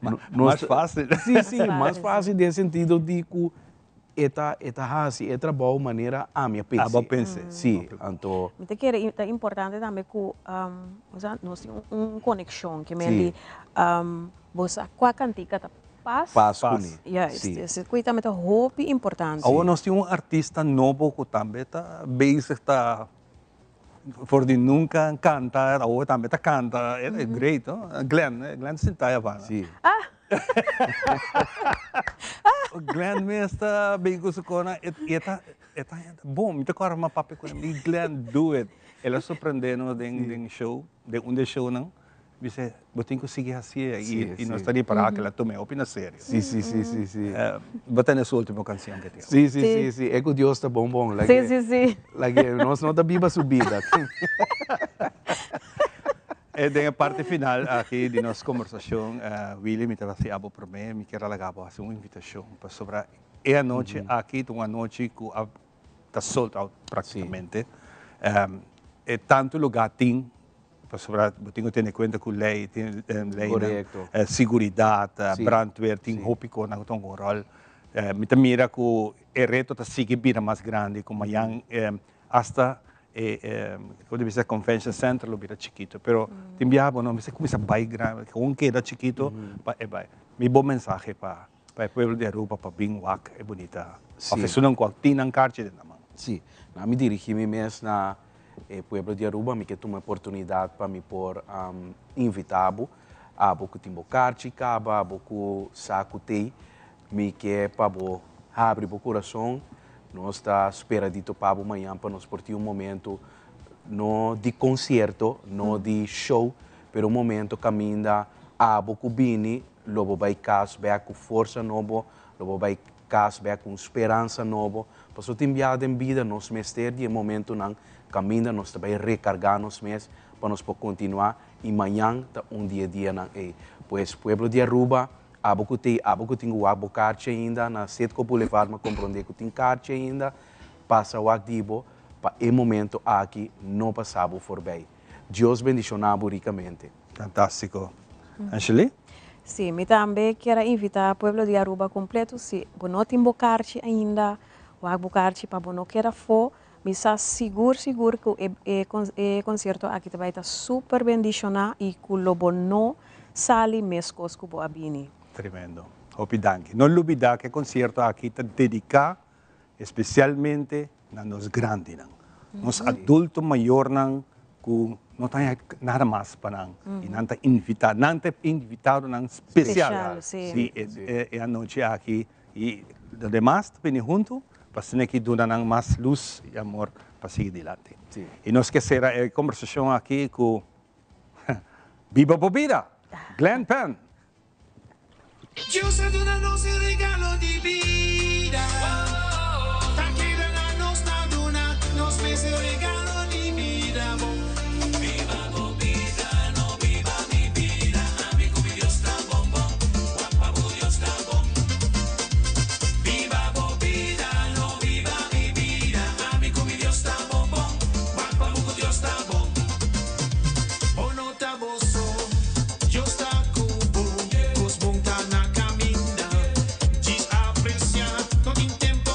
Speaker 14: nos
Speaker 1: Mas fásil.
Speaker 14: Sí, sí, mas fásil den sentido di ku e ta e ta hasi e trabou manera ami a pens'é.
Speaker 1: Abo a pens'é.
Speaker 14: Sí, anto.
Speaker 13: Mi ta kere ta importante tambe ku osea nos tin un konekshon ke men di bo sa kua kantika ta pas.
Speaker 14: Pas kuné.
Speaker 13: Juist, sí. Esei tambe ta hopi importante.
Speaker 1: Awor nos tin un artista nobo ku tambe ta bezig ta for di nunka kanta, awor tambe ta kanta, e ta great no, Glenn, Glenn sinta ai abanda.
Speaker 14: Sí.
Speaker 1: Glenn mes ta bin ku su kona, e ta e ta bon, mi ta kòrda mi a papia ku el, Glenn do it, el a sorprende nos den show, den un di e shownan. Bis'é, bo tin ku sigui hasié i nos ta ripará ku el a tum'é hopi na serio.
Speaker 14: Sí, sí, sí, sí, sí.
Speaker 1: Bo tene su último kansion ke tin.
Speaker 14: Sí, sí, sí, sí. E ku Dios ta bon bon.
Speaker 13: Sí, sí, sí.
Speaker 14: Lage, nos no ta biba su bida.
Speaker 1: E den e parti final aki di nos kombersashon, Willy, mi ta hasi abo promé, mi kier a laga bo hasi un invitashon pasobra e anochi aki ta un anochi ku a ta sold out praktikamente. E tantu lugá tin Pasobra bo tin ku tene kuenta ku lei, tin leinan, siguridat, brandweer, tin hopi kosnan ku ta hunga un ròl. Mi ta mira ku e reto ta sigui bira mas grandi, ku mañan asta e komo ta bisa convention center lo bira chikitu. Pero tin biaha bo no mester kuminsá bai grandi, kon keda chikitu pa e bai. Mi bon mensahe pa e pueblo di Aruba pa bin wak e bunita òf esunnan ku a tin nan karchi den nan man.
Speaker 14: Sí, nan mi dirigí mi mes na E pueblo di Aruba, mi ke tuma e oportunidad pa mi por invita bo, abo ku tin bo karchi kaba, abo ku sa ku tei, mi ke pa bo habri bo kurason. Nos ta spera di topa bo mañan pa nos por tin un momento no di konsierto, no di show, pero un momento kaminda abo ku bini lo bo bai kas bek ku forsa nobo, lo bo bai Kas bek ku un speransa nobo. Pasobra tin biaha den bida nos mester di e momentunan kaminda nos ta bai rekargá nos mes pa nos por kontinuá i mañan ta un di e dianan ei. Pues pueblo di Aruba, abo ku t'ei, abo ku tin ku wak bo karchi ainda na Citgo Boulevard mi a komprondé ku tin karchi ainda, pasa wak di bo pa e momento aki no pasa bo forbei. Dios bendishoná bo rikamente.
Speaker 1: Fantástiko. Angelie?
Speaker 13: Sí, mi tambe kier a invita pueblo di Aruba completo, si bo no tin bo karchi ainda, wak bo karchi pa bo no keda afó. Mi sa sigur sigur ku e e concierto aki ta bai ta super bendiciona y ku lo bo no sali mescos ku bo a bini.
Speaker 1: Tremendo. Hopi danki. No lubida ku e concierto aki ta dedica especialmente na nos grandinan, nos adulto mayornan ku no ta haña nada mas pa nan i nan ta invitá, nan ta e invitadonan spesial di e anochi aki i lo demas ta bini huntu pa asina ki duna nan mas lus i amor pa sigui dilanti. I nos ke sera e kombersashon aki ku Biba bo bida! Glenn Penn!
Speaker 15: Dios a duna nos e regalo di bida. Ta keda na nos ta duna nos mes e regalo di bida. Bo biba bo bida, no biba mi bida. Ami ku mi Dios ta bon bon, wak pa bo Dios ta bon. Biba bo bida, no biba mi bida. Ami ku mi Dios ta bon bon, wak pa bo ku Dios ta bon. Bo no ta bo so, Dios ta ku bo, kos bon ta na kaminda. Djis apresiá, no tin tempu.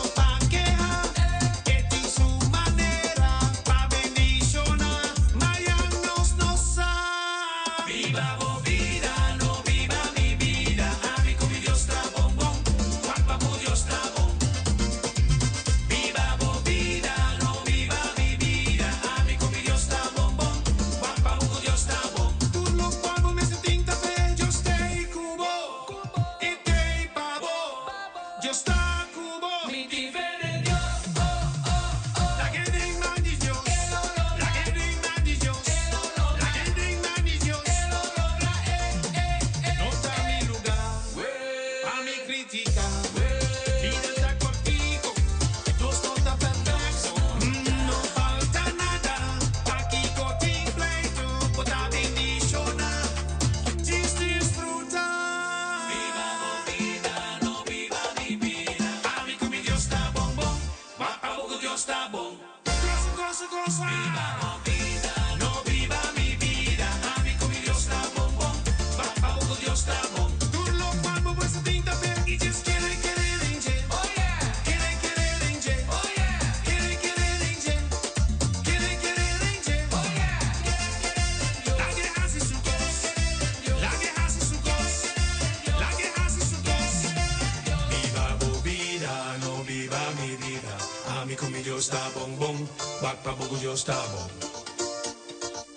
Speaker 15: ta bon bon, wak pa bo ku Dios ta bon.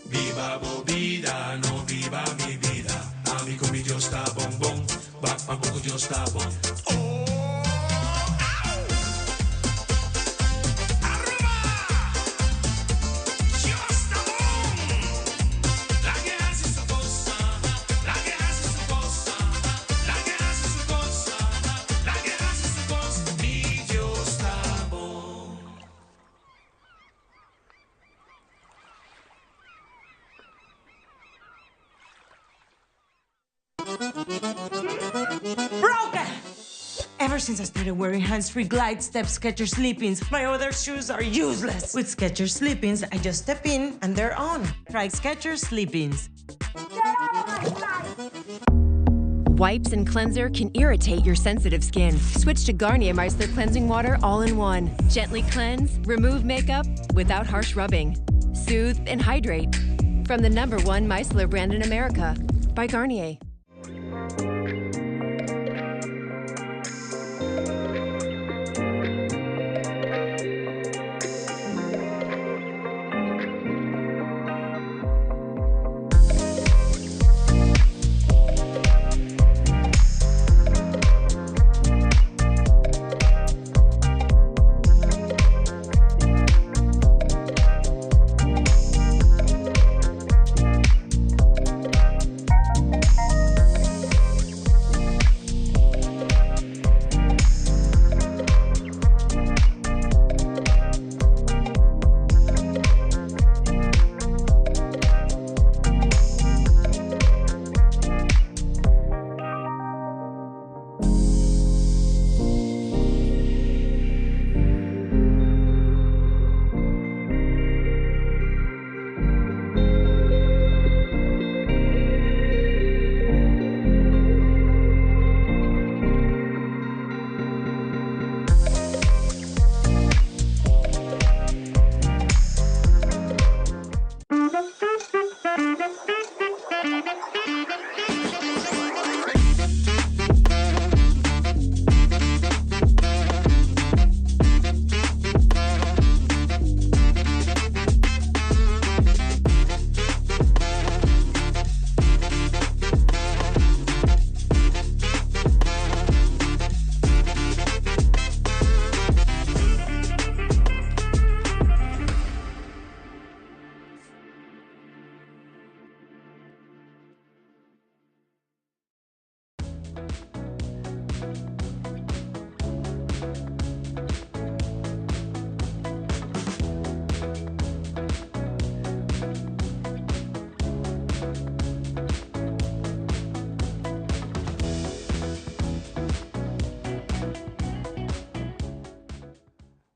Speaker 15: Biba bo bida, no biba mi bida, ami ku mi Dios ta bon bon, wak pa bo ku Dios ta bon.
Speaker 8: Broken! Ever since I started wearing hands-free Glide Step Skechers Slip-ins, my other shoes are useless. With Skechers Slip-ins, I just step in and they're on. Try Skechers Slip-ins.
Speaker 16: Wipes and cleanser can irritate your sensitive skin. Switch to Garnier Micellar Cleansing Water all-in-one. Gently cleanse, remove makeup without harsh rubbing. Soothe and hydrate. From the number one micellar brand in America, by Garnier.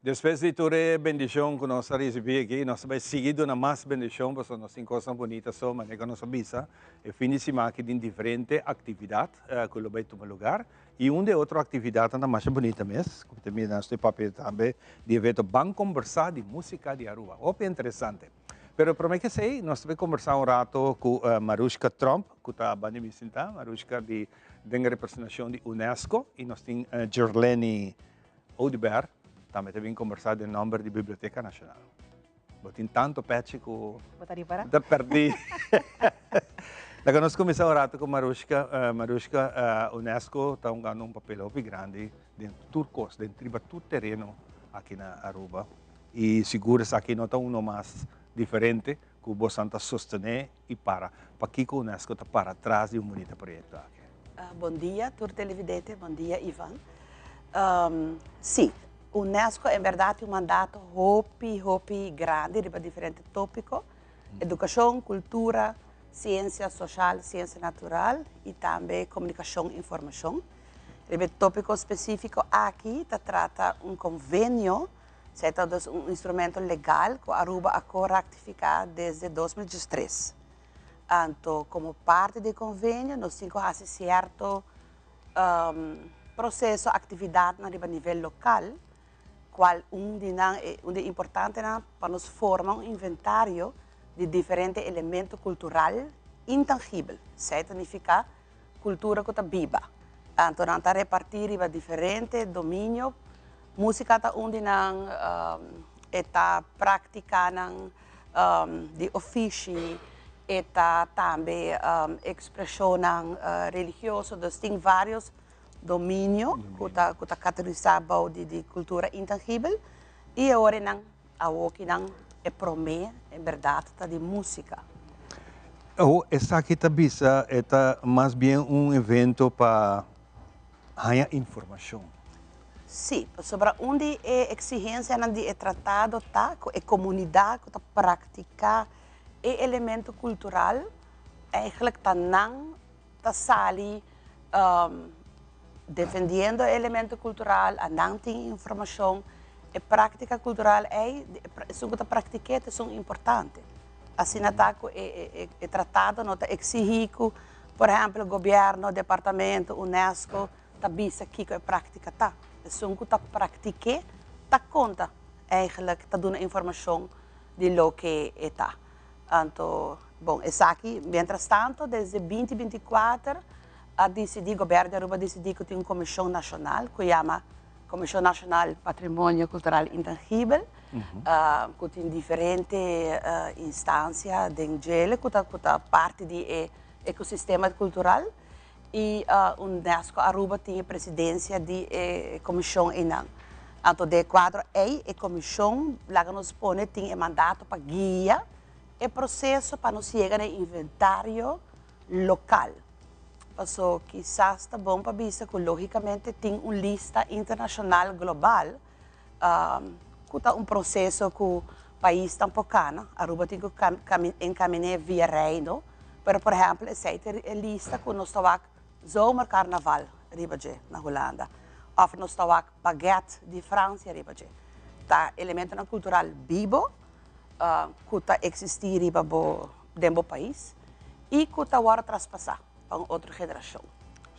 Speaker 1: Despues di tur e bendicion cu nos a ricibi aki, nos ta bay sigui duna mas bendicion pasobra nos tin cosnan bunita so manera cu nos a bisa e fin di siman aki tin diferente actividad cu lo bay tuma lugar y un di e otro actividadnan ta masha bunita mes cu ta mira nos ta papia tambe di evento Ban Combersa di Musica di Aruba hopi interesante. Pero prome cu esey nos ta bay combersa un rato cu Marushka Tromp cu ta banda mi sinta, Marushka di den representacion di UNESCO y nos tin Gerleny Oduber tambe ta bin combersa den nomber di Biblioteca Nacional. Bo tin tanto pechi cu
Speaker 9: Bo ta ripara?
Speaker 1: ta perdi. Laga nos cuminsa un rato cu Marushka. Marushka, UNESCO ta hungando un papel hopi grandi den tur cos, den riba tur tereno aki na Aruba. Y sigur esaki no ta uno mas diferente cu bosan ta sostene y para. Pakico UNESCO ta para tras di un bunita proyecto aki?
Speaker 17: Bon dia tur televidente, bon dia Ivan. Sí, UNESCO en berdad tin un mandato hopi, hopi grandi riba diferente topico, educacion, cultura, ciencia social, ciencia natural y tambe comunicacion, informacion. Riba e topico specifico aki ta trata un convenio, esei ta dus un instrumento legal cu Aruba a co-ratifica desde 2013. Anto komo parti di e konvenio nos tin ku hasi sierto proseso, aktividatnan riba nivel lokal, kual un di nan, un di e importantenan pa nos forma un inventario di diferente elemento kultural intangibel. Esei ta nifiká kultura ku ta biba. Anto nan ta repartí riba diferente dominio. Músika ta un di nan. E ta práktikanan di ofishi, e ta tambe ekspreshonnan religioso, dus tin vários dominio ku ta ku ta kategorisá bou di di kultura intangibel i e ora nan awokinan e promé en bèrdat ta di músika.
Speaker 1: Awo esaki ta bisa e ta mas bien un evento pa haña informashon.
Speaker 17: Sí, pasobra un di e eksigensianan di e tratado ta ku e komunidat ku ta praktiká e elemento kultural eigentlik ta nan ta sali defendiendo e elemento kultural, a nan tin informashon. E práktika kultural ei, esun ku ta praktik'é ta esun importante. Asina ta ku e e tratado no ta eksihí ku, por ehèmpel, gobièrnu, departamento, unesco ta bisa kiko e práktika ta. Esun ku ta praktik'é ta konta eigentlik, ta duna informashon di loke e ta. Anto, bon, esaki, mientras tanto, desde binti 24 a disidí, gobièrnu di Aruba a disidí ku tin un komishon nashonal ku yama Komishon Nashonal Patrimonio Kultural Intangibel, ku tin diferente instansia den djele ku ta ku ta parti di e ekosistema kultural i Unesco Aruba tin e presidensia di e komishon einan. Anto den e kuadro ei e komishon laga nos pone tin e mandato pa guia e proseso pa nos yega na e inventario lokal. Paso kisas ta bon pa bisa ku lógikamente tin un lista internashonal global ku ta un proseso ku paisnan por kana. Aruba tin ku enkaminé via Reino, pero por ehèmpel esei ta e lista ku nos ta wak zomerkarnaval riba dje na Hulanda òf nos ta wak baguette di Fransia riba dje. Ta elementonan kultural bibo ku ta eksistí riba bo den bo pais i ku ta wòrdu traspasá pa un otro generashon.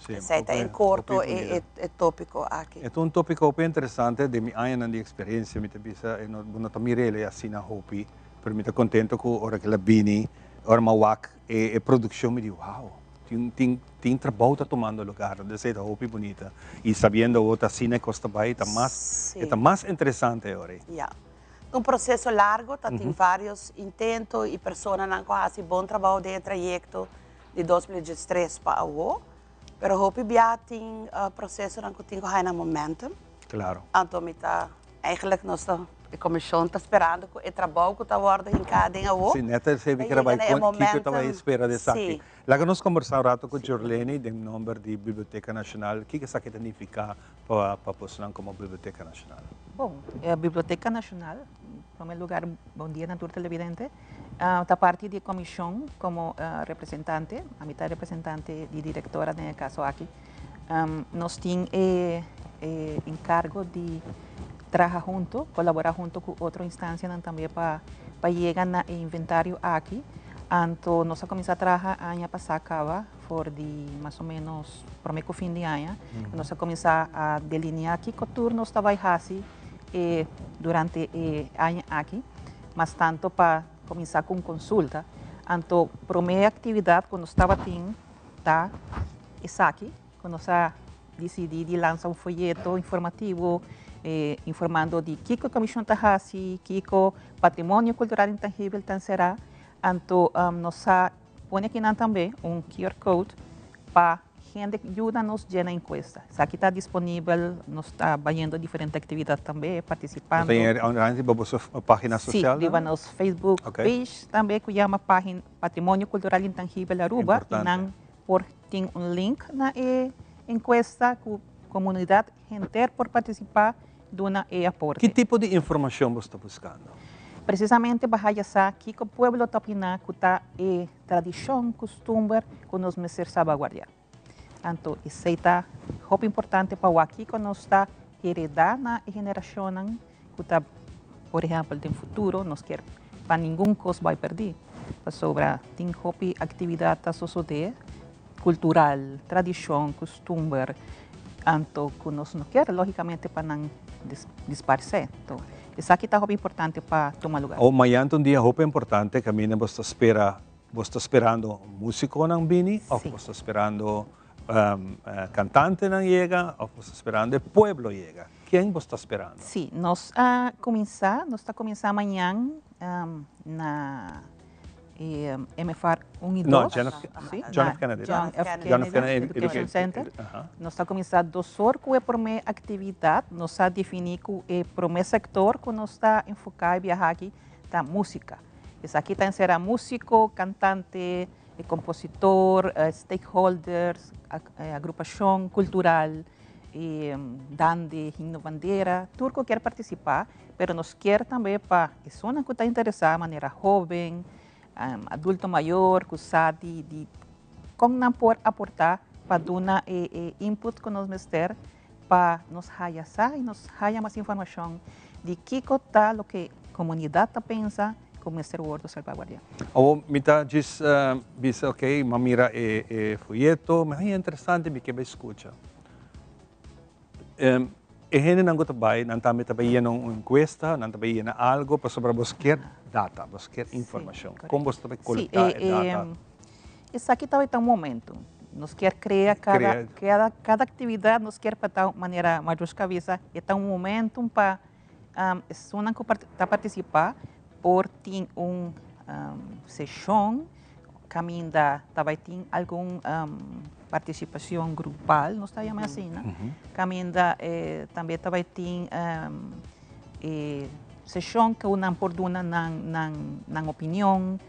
Speaker 17: Esei ta en korto e tópiko aki.
Speaker 1: E ta un tópiko hopi interesante. Den mi añanan di eksperensia mi ta bisa e no bo no ta mira el asina hopi, pero mi ta kontento ku ora ku el a bini, ora mi a wak e produkshon mi di wow, tin tin tin trabou ta tumando lugar. Esei ta hopi bunita i sabiendo awor ta asina e kos ta bai ta mas e ta mas interesante awor ei.
Speaker 17: Ya. Un proceso largo, ta tin varios intento y personanan cu a haci bon trabao den e trayecto di 2013 pa awo, pero hopi bia tin procesonan cu tin cu haya nan momentum. Anto mi ta, eigenlijk nos ta, e comision ta sperando cu e trabao cu ta wordo hinca den awo,
Speaker 1: Sí, net esey mi
Speaker 17: ta
Speaker 1: kier a
Speaker 17: yega
Speaker 1: bay
Speaker 17: na e
Speaker 1: con kico ta bay
Speaker 17: momentum.
Speaker 1: spera di esaki.
Speaker 17: Sí.
Speaker 1: Laga nos combersa un rato cu Jorleni den nomber di Biblioteca Nacional, kico esaki ta nifica pa pa bosonan como Biblioteca Nacional?
Speaker 11: Bon, e Biblioteca Nacional, en primer lugar, bon dia na tur televidente, ta parti di e comision como representante, ami ta representante di directora den e caso aki. Nos tin e e encargo di traha hunto, colabora hunto cu otro instancianan tambe pa pa yega na e inventario aki. Anto nos a cuminsa traha aña pasa caba for di mas o menos prome cu fin di aña. Nos a cuminsa a delinea kico tur nos ta bay haci e durante e aña aki, mas tanto pa cuminsa cu un consulta. Anto prome actividad cu nos tabatin ta esaki, cu nos a dicidi di lansa un foyeto informativo informando di kico e comision ta haci, kico patrimonio cultural intangibel ta encera. Anto nos a pone akinan tambe un QR code pa hende yuda nos yena encuesta. Esaki ta disponibel, nos ta bayendo diferente actividad tambe, participando.
Speaker 1: Bo ta online riba boso pagina social?
Speaker 11: Si, riba nos Facebook page tambe cu yama Patrimonio Cultural Intangibel Aruba. Y nan por tin un link na e encuesta cu comunidad henter por participa duna e aporte.
Speaker 1: Ki tipo di informacion bo sta buscando?
Speaker 11: Precisamente pa haya sa kico pueblo ta opina cu ta e tradicion, custumber cu nos mester salvaguardia. Anto esey ta hopi importante pa wak kico nos ta hereda na e generacionnan cu ta, por ehempel, den futuro nos kier pa ningun cos bay perdi, pasobra tin hopi actividad ta sosode cultural, tradicion, custumber, anto cu nos no kier logicamente pa nan disparce. Anto esaki ta hopi importante pa tuma lugar.
Speaker 1: O mañan ta un dia hopi importante caminda bo ta spera, bo ta sperando musiconan bini of bo ta sperando cantantenan yega of bo ta sperando e pueblo yega? Ken bo ta sperando?
Speaker 11: Si, nos a cuminsa, nos ta cuminsa mañan na MFR 1 y 2.
Speaker 1: No, John F. John F. Kennedy.
Speaker 11: John F. John F. Kennedy Education Center. Nos ta cuminsa 2 or cu e prome actividad. Nos a defini cu e prome sector cu nos ta enfoca e biaha aki ta musica. Esaki ta encera musico, cantante, compositor, stakeholders, agrupacion cultural, dande, himno bandera, tur cu kier participa, pero nos kier tambe pa esunnan cu ta interesa manera hoben, adulto mayor cu sa di con nan por aporta pa duna e input cu nos mester pa nos haya sa y nos haya mas informacion di kico ta loke comunidad ta pensa cu mester wordo salvaguardia.
Speaker 1: Awor mi ta djis bisa ok, mi a mira e foyeto, mi a haña interesante, mi ke bai scucha. E hendenan cu ta bai, nan tambe ta bai yena un encuesta, nan ta bai yena algo pasobra bos kier data, bos kier informacion. Con bos ta bai colecta e data?
Speaker 11: Esaki ta bai ta un momento. Nos kier crea cada, cada, cada actividad nos kier pa ta manera Marushka a bisa, e ta un momento pa esunnan cu ta participa por tin un sesion caminda ta bai tin algun participacion grupal, nos ta yama asina, caminda tambe ta bai tin e sesion cu nan por duna nan, nan, nan opinion.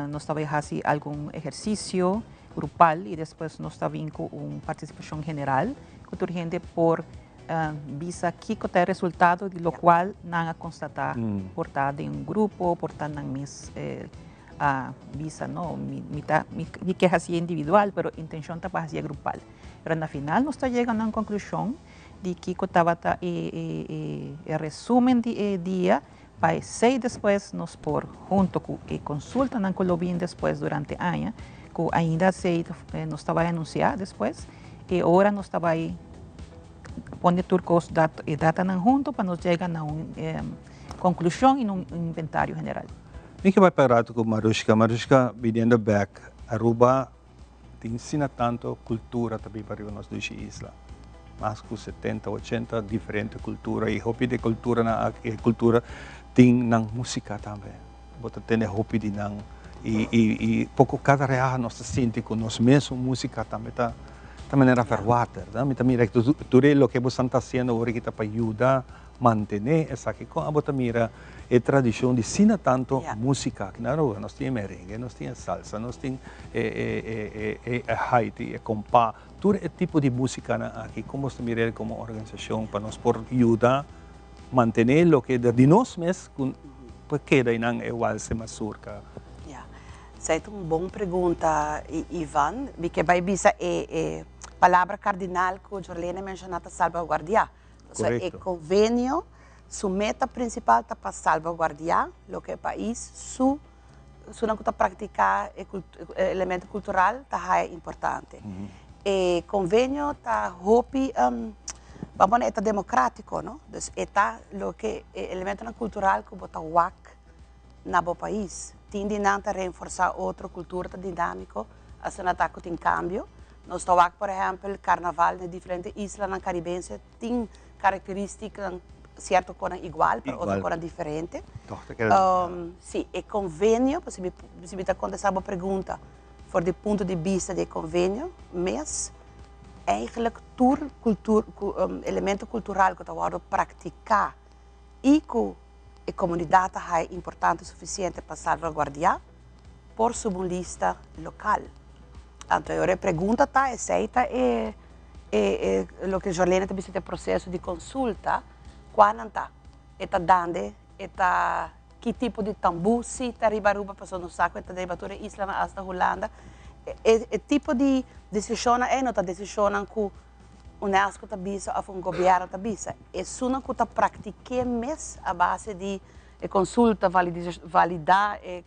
Speaker 11: Nos ta bai hasi algun ehercicio grupal y despues nos ta bin cu un participacion general cu tur hende por bisa kico ta e resultado di locual nan a constata. Por ta den un grupo, por ta nan mes a bisa no, mi ta mi ke haci'e individual pero intencion ta pa haci'e grupal. Pero na final nos ta yega na un conclusion di kico tabata e resumen di e dia. Pa esei despues nos por, hunto ku e konsultanan ku lo bin despues durante aña, ku ainda esei nos ta bai anunsiá despues, e ora nos ta bai pone tur kos e datanan hunto pa nos yega na un konklushon i un inventario general.
Speaker 1: Mi ke bai pa rato ku Marushka. Marushka, biniendo bek Aruba tin asina tanto cultura ta biba riba nos dushi isla. Mas cu 70, 80 diferente cultura y hopi di culturanan aki, e cultura tin nan musica tambe. Bo ta tende hopi di nan y y y poco cada reaha nos ta sinti cu nos mesun musica tambe ta ta manera verwater, no? Mi ta mira tur e loke bosan ta haciendo awor aki ta pa yuda Mantené esaki. Kon abo ta mira e tradishon di sina tanto músika aki na Aruba? Nos tin e merengue, nos tin e salsa, nos tin e e haiti, e kompá, tur e tipo di músikanan aki. Kon bos ta mira el komo organisashon pa nos por yuda mantené loke ta di nos mes ku por keda einan e walse mazurka?
Speaker 17: Ya. Esei ta un bon pregunta, Ivan. Mi ke bai bisa e e palabra kardinal ku Jorlene a menshoná ta salbaguardiá. Pasobra e konvenio su meta prinsipal ta pa salvaguardiá loke e pais su esunnan ku ta praktiká e elemento kultural ta haya importante. E konvenio ta hopi, ban pone e ta demokratiko no, dus e ta loke e elementonan kultural ku bo ta wak na bo pais. Tin di nan ta reenforsá otro, kultura ta dinámiko, asina ta ku tin kambio. Nos ta wak por ehèmpel karnaval na diferente islanan karibense tin karakterístikanan sierto konan igual pero otro konan diferente. Sí, e konvenio, si mi ta kontestá bo pregunta for di punto di bista di e konvenio mes, eigenlijk tur kultur, elemento kultural ku ta wòrdu praktiká i ku e komunidat ta haya importante sufisiente pa salvaguardiá, por subi un lista lokal. Anto e ora e pregunta ta, esei ta e e e loke Jorlene ta bisa ta e proseso di konsulta, kua nan ta? E ta dande, e ta ki tipo di tambú si ta riba Aruba, pasobra nos sa ku e ta riba tur e islanan asta Hulanda. E e tipo di desishonnan ei no ta desishonnan ku UNESCO ta bisa òf un gobièrnu ta bisa. Esunnan ku ta praktik'é mes a base di E konsulta validá e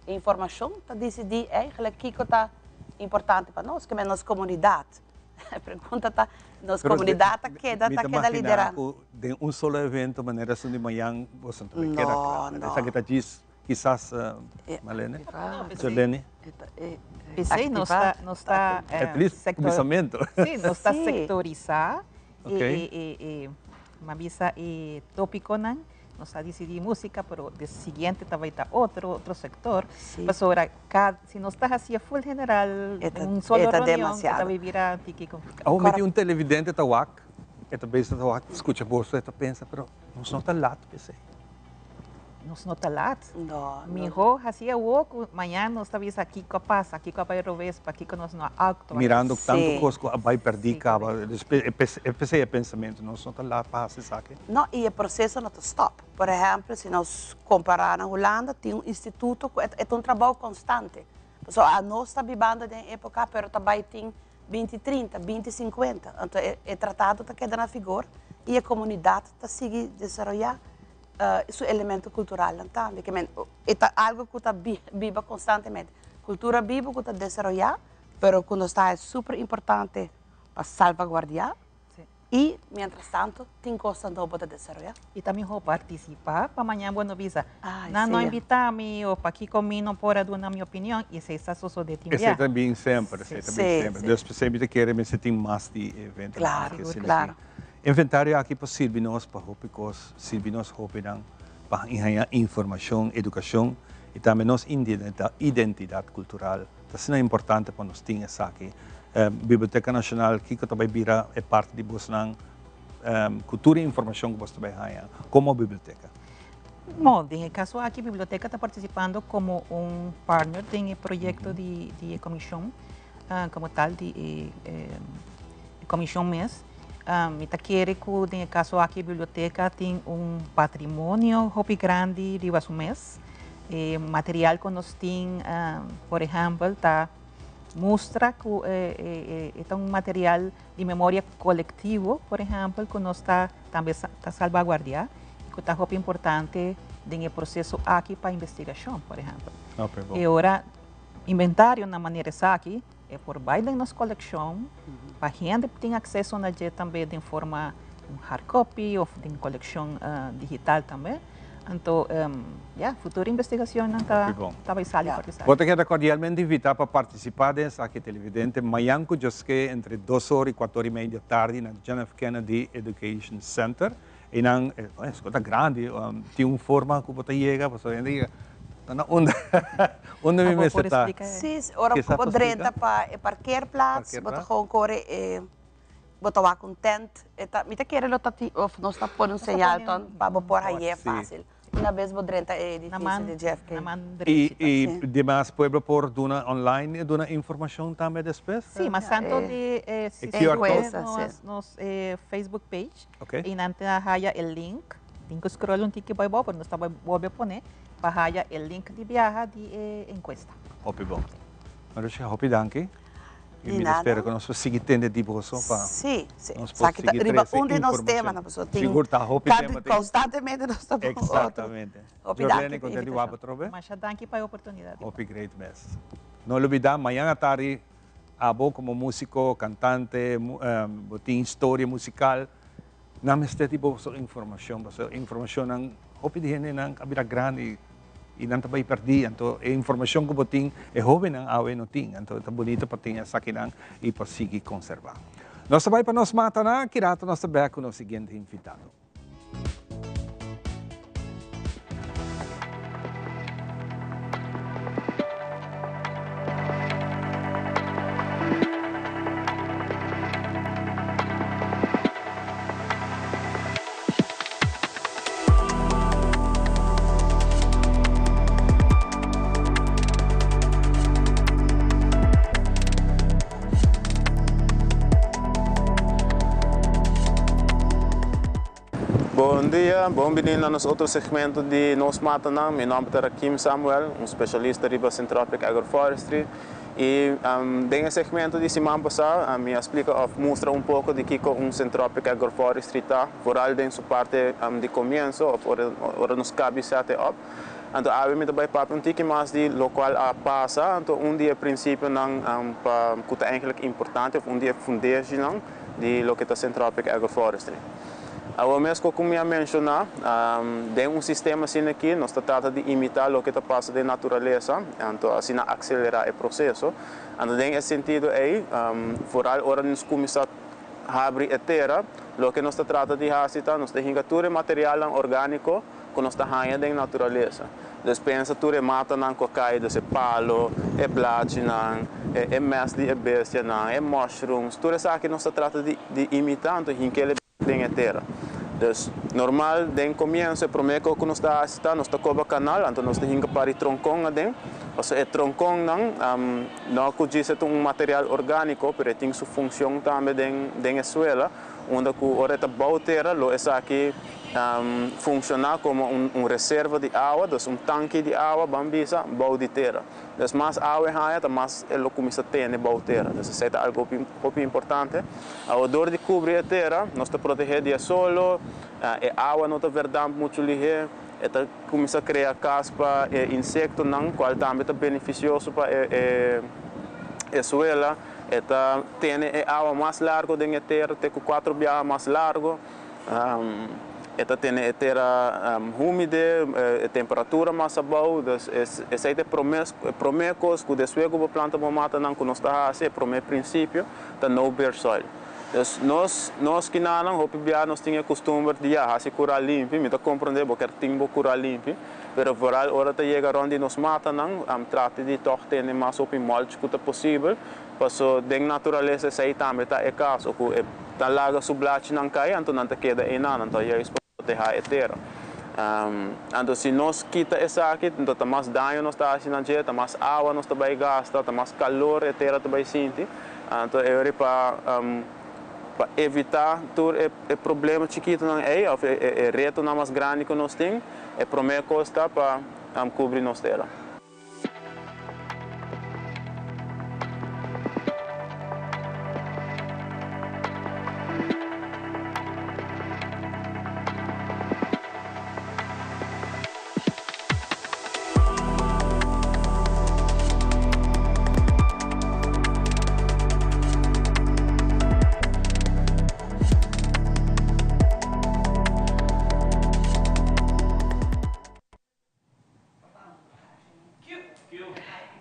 Speaker 17: informashon ta disidí eigenlijk kiko ta importante pa nos, kimen nos komunidat. E pregunta ta, nos komunidat ta keda ta keda liderá?
Speaker 1: Mi ta imaginá ku den un solo evento manera esun di mañan boso no ta bay keda kla.
Speaker 17: No, no.
Speaker 1: Esaki ta djis kisas Marlene, Jordany.
Speaker 11: P'esei nos ta, nos ta
Speaker 1: At least kuminsamentu.
Speaker 11: Sí, nos ta sektorisá. E, m'a bisa e tópikonan, nos a disidí músika, pero de siguiente ta bai ta otro sektor. Pasobra si nos ta hasié full general, un solo reunion, e ta bai bira tiki kompliká.
Speaker 1: Awor mi tin un televidente ta wak, e ta bezig ta wak, skucha boso, e ta pensa, pero nos no ta lat p'esei.
Speaker 11: Nos no ta lat. Mihó hasi awor ku mañana nos ta bisa kiko a pasa, kiko a bai robes, pakiko nos no a aktua.
Speaker 1: Mirando tantu kos ku a bai pèrdí kaba, p'esei e pensamentu, nos no ta lat pa hasi esaki.
Speaker 17: No, i e proseso no ta stòp. Por ehèmpel, si nos kompará na Hulanda, tin un instituto ku e ta un trabou konstante. Pasobra anos ta bibando den e époka, pero ta bai tin binti trinta, binti sinkuenta. Anto e tratado ta keda na vigor i e komunidat ta sigui desaroyá su elemento kulturalnan tambe. Ke men, e ta algu ku ta biba konstantemente. Kultura bibu ku ta desaroyá, pero ku nos ta haña super importante pa salvaguardiá i mientras tanto tin kosnan nobo ta desaroyá.
Speaker 11: I ta mihó partisipá pa mañana bo no bisa, nan no invitá mi o pakiko mi no por a duna mi opinion i esei sa sosodé tin
Speaker 1: bia. Esei ta bin semper, esei ta bin semper. Dus p'esei mi ta kere mester tin mas di eventonan aki asina aki. Inventario aki por sirbi nos pa hopi kos, sirbi nos hopinan pa haña informashon, edukashon i tambe nos identidat kultural. Ta asina importante pa nos tin esaki. Biblioteka Nashonal, kiko ta bai bira e parti di bosnan ku tur e informashon ku bos ta bai haña komo biblioteka?
Speaker 11: Bon, den e kaso aki biblioteka ta partisipando komo un partner den e proyekto di e komishon, komo tal di e komishon mes. Mi ta kere ku den e kaso aki biblioteka tin un patrimonio hopi grandi riba su mes. E material ku nos tin, por ehèmpel, ta mustra ku e ta un material di memoria kolektivo, por ehèmpel, ku nos ta tambe ta salbaguardiá i ku ta hopi importante den e proseso aki pa investigashon, por ehèmpel. E ora inventario na manera esaki E por bai den nos kolekshon pa hende tin akseso na dje tambe den forma un hard copy òf den kolekshon digital tambe. Anto ya, futuro investigashonnan ta ta bai sali for di esaki.
Speaker 1: Bo ta keda kordialmente invitá pa partisipá den esaki televidente mañan ku djoske entre dos or i kuator i mei di atardi na John F. Kennedy Education Center. Einan e skol ta grandi, tin un forma ku bo ta yega, pasobra hende yega ta na unda unda mi mester ta.
Speaker 17: Sí, ora ku bo drenta pa e parkeerplaats, bo ta gewoon kore e bo ta wak un tent, e ta mi ta kere lo ta tin of nos ta pone un señal ton pa bo por hañ'é fásil. Una bes bo drenta e edificio di JFK.
Speaker 1: I i demas pueblo por duna online e duna informacion tambe despues?
Speaker 11: Sí, mas tanto di e sistema nos Facebook page i nan ta haya e link, tin ku scroll un tiki bai bou pero nos ta bai bolbe pone pa haya e link di biaha di e encuesta.
Speaker 1: Hopi bon. Marushka hopi danki. I mi ta spera ku nos por sigui tende di boso pa nos por sigui trese
Speaker 17: Riba un di nos temanan pasobra tin
Speaker 1: Sigur ta hopi tema tin.
Speaker 17: Konstantemente nos ta pon otro.
Speaker 1: Eksaktamente.
Speaker 17: Hopi danki
Speaker 1: Jorlene
Speaker 17: pa e
Speaker 1: kontent di
Speaker 17: invitashon.
Speaker 1: wak atrobe.
Speaker 11: Masha danki pa e oportunidat.
Speaker 1: Hopi great mes. No lubida mañan atardi abo komo musiko, kantante, bo tin historia musikal Nan mester di boso informacion, pasobra informacionnan hopi di hendenan a bira grandi y nan ta bay perdi, anto e informacion cu bo tin e hobennan awe no tin, anto ta bunito pa tin esakinan y pa sigui conserva. Nos ta bay pa nos matanan, ki rato nos ta bek cu nos siguiente invitado.
Speaker 6: Bon dia, bon bini na nos otro segmento di Nos Matanan. Mi nomber ta Rakim Samuel, un specialista riba Syntropic Agroforestry. I den e segmento di siman pasá mi a splika òf mustra un poko di kiko un Syntropic Agroforestry ta, vooral den su parte di komienso òf ora nos kabi sèt e òp. Anto awe mi ta bai papia un tiki mas di lokual a pasa, anto un di e prinsipionan pa ku ta eigentlik importante òf un di e fundeshinan di loke ta Syntropic Agroforestry. Awor mes ku mi a menshoná, den un sistema asina aki nos ta trata di imitá loke ta pasa den naturalesa, anto asina akselerá e proseso. Anto den e sentido ei, foral ora nos kuminsá habri e tera, Loke nos ta trata di hasi ta nos ta hinka tur e materialnan orgániko ku nos ta haña den naturalesa. Dus pensa tur e matanan ku a kai, dus e palo, e blachinan, e mès di e bestianan, e mushrooms, tur esaki nos ta trata di di imitá anto hink'el den e tera. Dus normal den komienso e promé kos ku nos ta hasi ta nos ta koba kanal anto nos ta hinka par di tronkon aden, pasobra e tronkonnan no ku djis e ta un material orgániko pero e tin su funshon tambe den den e suela unda ku ora e ta bou tera lo esaki funshoná komo un reserva di awa, dus un tanki di awa ban bisa bou di tera. Dus mas awa e haña ta mas e lo kuminsá tene bou tera. Dus esei ta algu hopi hopi importante. Awa dor di kubri e tera nos ta protegé di e solo, e awa no ta verdamp muchu lihé, e ta kuminsá krea kas pa e insektonan kual tambe ta benefisioso pa e e suela. E ta tene e awa mas largu den e tera te ku kuatro biaha mas largu. E ta tene e tera humide, e temperatura mas abou, dus esei ta e prome e prome kos ku despues ku bo planta bo matanan ku nos ta hasi, e prome prinsipio ta no bare soil. Dus nos nos kinanan hopi bia nos tin e kustumber di ya hasi kura limpi, mi ta komprende bo ker tin bo kura limpi, pero vooral ora ta yega rond di nos matanan trata di tòg tene mas hopi mulch ku ta posibel. Paso den naturalesa esei tambe ta e kaso, ku e ta laga su blachinan kai, anto nan ta keda einan, anto juist pa protehá e tera. Anto si nos kita esaki, anto ta mas daño nos ta hasi na dje, ta mas awa nos ta bai gasta, ta mas kalor e tera ta bai sinti. Anto e ora pa pa evitá tur e e problema chikitonan ei òf e e retonan mas grandi ku nos tin, e promé kos ta pa kubri nos tera.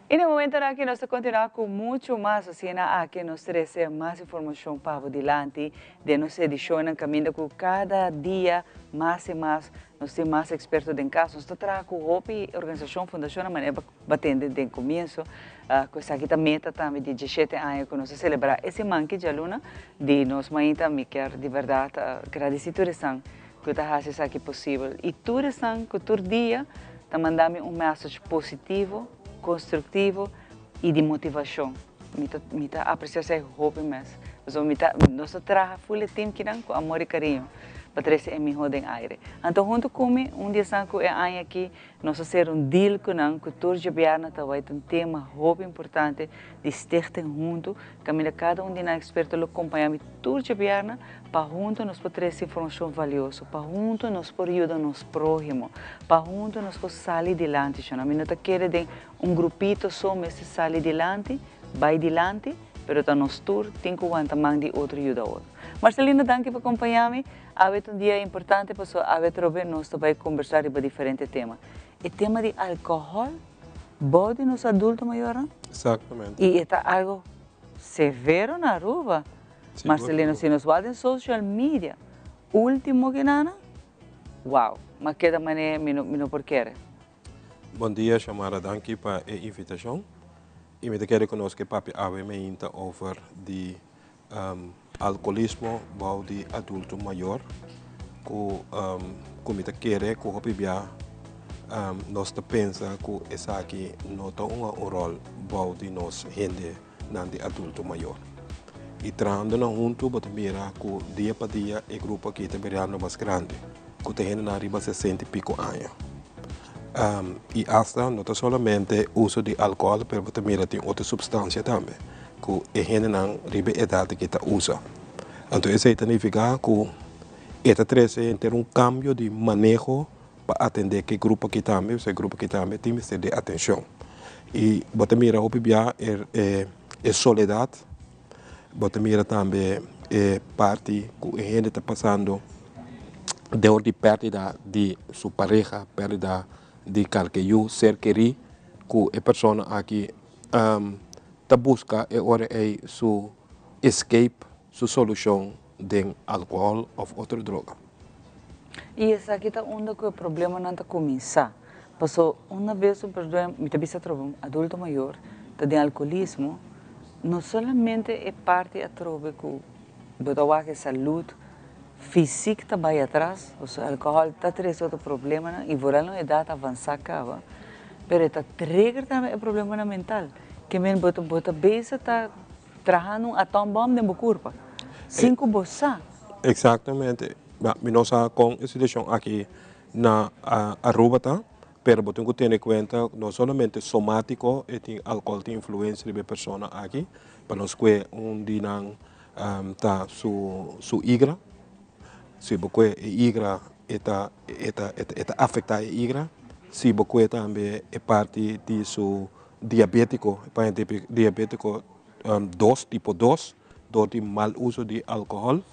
Speaker 2: Y na momentonan aki nos ta continua cu mucho mas, asina aki nos trece mas informacion pa bo dilanti den nos edicionnan caminda cu cada dia mas y mas nos tin mas experto den cas. Nos ta traha cu hopi organisacion, fundacionnan manera bo a tende den comienzo cu esaki ta meta tambe di diesshete aña cu nos a celebra e siman ki djaluna di nos mainta. Mi kier di berdad gradici tur esnan Ku ta hasi esaki posibel. I tur esnan ku tur dia ta manda mi un message positivo, konstruktivo i di motivashon. Mi ta mi ta apresia esei hopi mes. Pasobra mi ta nos ta traha ful e team kinan ku amor i kariño pa trese e mihó den aire. Anto huntu ku mi un di esnan ku e aña aki Nos a sera un deal cu nan cu tur djabièrnè ta bai ta un tema hopi importante di Stichting Huntu, caminda cada un di nan experto lo compaña mi tur djabièrnè pa hunto nos por trece informacion valioso, pa hunto nos por yuda nos prohimo, pa hunto nos por sali dilanti. Shona, mi no ta kere den un grupito so mester sali dilanti, bai dilanti, pero ta nos tur tin cu wanta man di otro yuda otro. Marcelino, danki pa compaña mi. Awe ta un dia importante pasobra awe atrobe nos ta bai kombersá riba diferente tema. E tema di alkohòl bou di nos adulto mayornan.
Speaker 18: Exactamente.
Speaker 2: I e ta algo severo na Aruba.
Speaker 18: Sigur.
Speaker 2: Marcelino, si nos wak den social media, ultimo kinana, wow, m'a keda manera mi no mi no por kere.
Speaker 18: Bon dia Shamara, danki pa e invitashon. I mi ta kere ku nos ke papia awe meinta over di Alcoholismo bou di adulto mayor cu cu mi ta kere cu hopi bia nos ta pensa cu esaki no ta hunga un rol bou di nos hendenan di adulto mayor. Y trahando nan hunto bo ta mira cu dia pa dia e grupo aki ta birando mas grandi cu ta hendenan riba sesenta y pico aña. Y hasta no ta solamente uso di alcohol pero bo ta mira tin otro substancia tambe. Ku e hendenan riba e edat aki ta usa. Anto esei ta nifiká ku e ta trese henter un kambio di maneho pa atendé ku e grupo aki tambe, pasobra e grupo aki tambe tin mester di atenshon. I bo ta mira hopi bia e soledat, bo ta mira tambe e parti ku e hende ta pasando dor di pèrdida di su pareha, pèrdida di kalke yu, ser kerí ku e persona aki ta buska e ora ei su escape, su solushon. den alkohòl òf otro droga.
Speaker 2: I esaki ta unda ku e problemanan ta kuminsá. Paso una bes un persona, mi ta bisa atrobe un adulto mayor, ta den alkoholismo, no solamente e parti atrobe ku bo ta wak e salud fisik ta bai atras, pasobra alkohòl ta trese otro problemanan i vooral na un edat avansá kaba, pero e ta trigger tambe e problemanan mental. Ke men bo ta bo ta bezig ta trahando un atòmbòm den bo kurpa sin ku bo sa.
Speaker 18: Eksaktamente. Mi no sa kon e situashon aki na Aruba ta, pero bo tin ku tene kuenta no solamente somátiko e tin alkohòl tin influensia riba e persona aki, pa nos kue un di nan ta su su igra, si bo kue e igra e ta e ta e ta afektá e igra, si bo kue tambe e parti di su diabétiko, e paña diabétiko dos, tipo dos, dor di mal uso di alkohòl,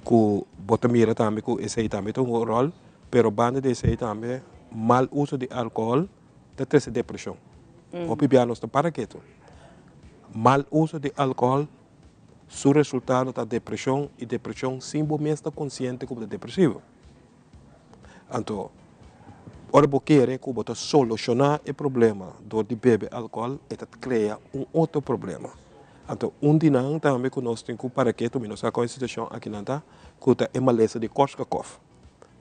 Speaker 18: ku bo ta mira tambe ku esei tambe ta hunga un ròl, pero banda di esei tambe mal uso di alkohòl ta trese depreshon. Hopi bia nos ta para ketu. Mal uso di alkohòl su resultado ta depreshon i depreshon sin bo mes ta konsiente ku bo ta depresivo. Anto, ora bo kere ku bo ta solushoná e problema dor di bebe alkohòl, e ta krea un otro problema. Anto, un di nan tambe ku nos tin ku para ketu, mi no sa kon e situashon akinan ta, ku ta e malesa di Korsakoff.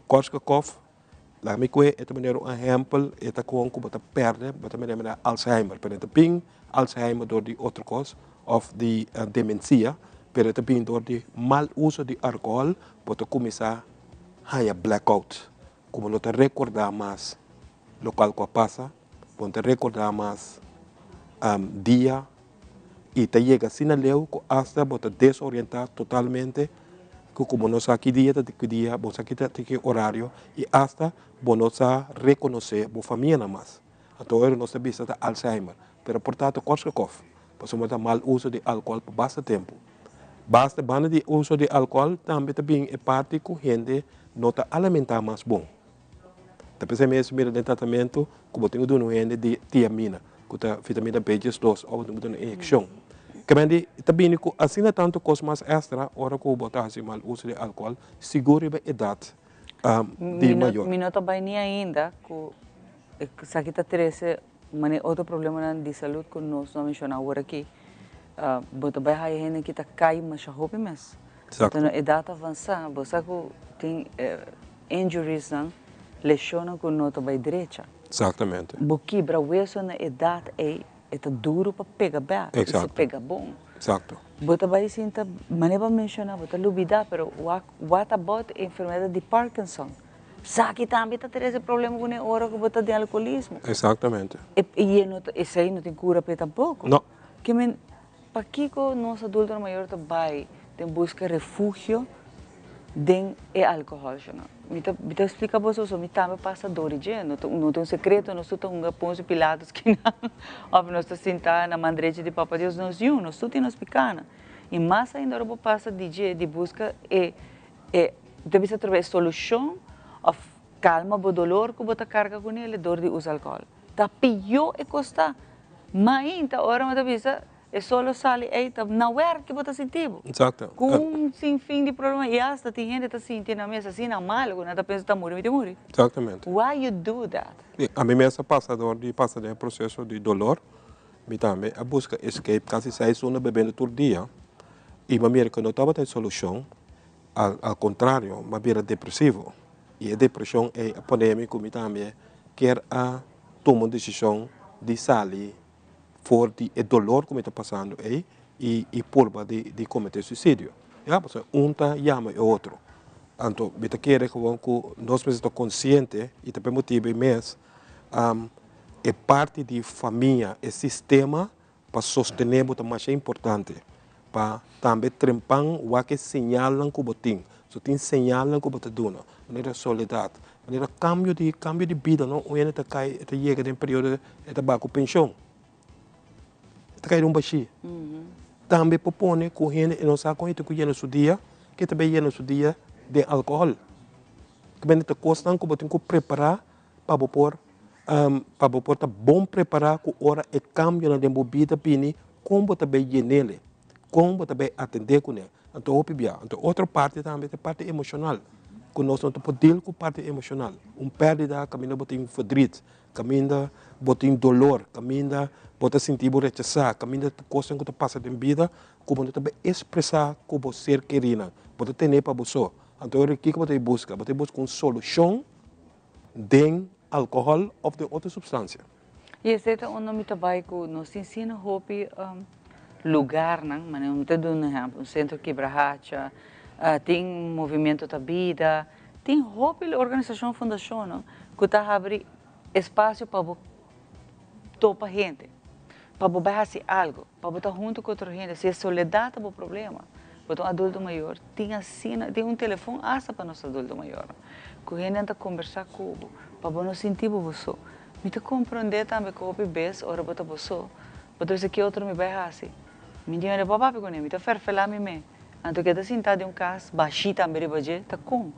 Speaker 18: Korsakoff, laga mi kue e ta manera un ehèmpel, e ta kon ku bo ta pèrdè, bo ta mira manera Alzheimer, pero e ta bin Alzheimer dor di otro kos òf di demensia, pero e ta bin dor di mal uso di alkohòl, bo ta kuminsá haña blackout, ku bo no ta rekordá mas lokual ku a pasa, bo no ta rekordá mas dia i ta yega asina leu ku asta bo ta desorientá totalmente ku ku bo no sa ki dia ta ki dia, bo no sa ki ta ki orario i asta bo no sa rekonosé bo famianan mas. Anto ora nos ta bisa ta Alzheimer, pero por ta ta Korsakoff, pasobra ta mal uso di alkohòl pa basta tempu. Basta banda di uso di alkohòl tambe ta bin e parti ku hende no ta alimentá mas bon. Ta p'esei mes mira den tratamentu ku bo tin ku duna un hende di tiamina, ku ta vitamina B diesdos, òf bo tin ku duna inyekshon. Kementi ta bini ku asina tantu kos mas èkstra ora ku bo ta hasi mal uso di alkohòl, sigur riba edat di mayor.
Speaker 2: Mi no ta bai ni ainda ku esaki ta trese Mane otro problemanan di salud cu nos no a menciona awor aki, bo ta bay haya hende ki ta cay masha hopi mes.
Speaker 18: Exacto.
Speaker 2: Ta na edad avansa, bo sa cu tin injuriesnan, lesionnan cu no ta bay drecha.
Speaker 18: Exactamente.
Speaker 2: Bo kibra weso na edad ey, e ta duro pa pega bek, y si pega bon.
Speaker 18: Exacto.
Speaker 2: Bo ta bay sinta, mane bo a menciona, bo ta lubida, pero wak, what about e enfermedad di Parkinson? Esaki tambe ta trese problema ku ne ora ku bo ta den alkoholismo.
Speaker 18: Exactamente.
Speaker 2: E i e no ta esei no tin kura p'e tampoko.
Speaker 18: No.
Speaker 2: Ke men pakiko nos adultonan mayor ta bai den buska refugio den e alkohòl shona? Mi ta mi ta splika boso pasobra mi tambe pasa dor di dje. No ta no ta un sekreto nos tur ta hunga Poncio Pilatos kinan òf nos ta sinta na man drechi di Papa Dios. Nos yu, nos tur tin nos pikana. I mas ainda ora bo pasa di dje di buska e E ta bisa trobe e solucion of calma bo dolor cu bo ta carga cunele door di usa alcohol. Ta pio e cos ta. Mainta ora bo ta bisa e sol lo sali ey ta na werk bo ta sinti bo.
Speaker 18: Exacto.
Speaker 2: Cu un sin fin di problema y hasta tin hende ta sinti nan mes asina malo cu nan ta pensa ta muri mi ta muri.
Speaker 18: Exactamente.
Speaker 2: Why you do that?
Speaker 18: Si, ami mes a pasa door di pasa den e proceso di dolor. Mi tambe a busca escape casi seis luna bebendo tur dia y mi a mira cu no tabata e solucion. Al al contrario, mi a bira depresivo y e depresion ey a pone mi cu mi tambe kier a tuma un decision di sali for di e dolor cu mi ta pasando ey y y purba di di comete suicidio. Ya, pasobra un ta yama e otro. Anto mi ta kere gewoon cu nos mester ta consciente y ta pa e motibo ey mes e parti di famia, e sistema Pa sostené bo ta masha importante pa tambe trempan wak e señalnan ku bo tin. So tin señalnan ku bo ta duna, manera soledat, manera kambio di kambio di bida no. Un hende ta kai e ta yega den periodo e ta baha ku penshon, e ta kai den un bashí. Tambe por pone ku hende e no sa kon e tin ku yena su dia, ke ta bai yena su dia den alkohòl. Kibende ta kosnan ku bo tin ku prepará pa bo por pa bo por ta bon prepará ku ora e kambionan den bo bida bini, kon bo ta bai yen'el, kon bo ta bai atendé kuné. Anto hopi bia. Anto otro parti tambe ta e parti emoshonal, ku nos no ta por deal ku parti emoshonal. Un pèrdida kaminda bo tin verdriet, kaminda bo tin dolor, kaminda bo ta sinti bo rechasá, kaminda kosnan ku ta pasa den bida ku bo no ta por ekspresá ku bo ser kerinan. Bo ta tene pa bo so. Anto ora kiko bo ta buska? Bo ta buska un solushon den alkohòl òf den otro supstansia.
Speaker 2: I esei ta unda mi ta bai ku nos tin asina hopi lugarnan, manera mi ta duna un ehèmpel, un sentro Kibrahacha, tin Movimiento Ta Bida, tin hopi organisashon, fundashonnan ku ta habri espasio pa bo topa hende, pa bo bai hasi algu, pa bo ta huntu ku otro hende. Si e soledat ta bo problema, bo ta un adulto mayor, tin asina, tin un telefon asta pa nos adulto mayornan, ku hendenan ta kombersá ku bo, pa bo no sinti bo bo so. Mi ta komprondé tambe ku hopi bes ora bo ta bo so, bo ta bisa ke otro mi bai hasi? Mi tin ora pa papia kuné, mi ta fèrfelá mi me. Anto ke ta sintá den un kas bashí tambe riba dje, ta kon.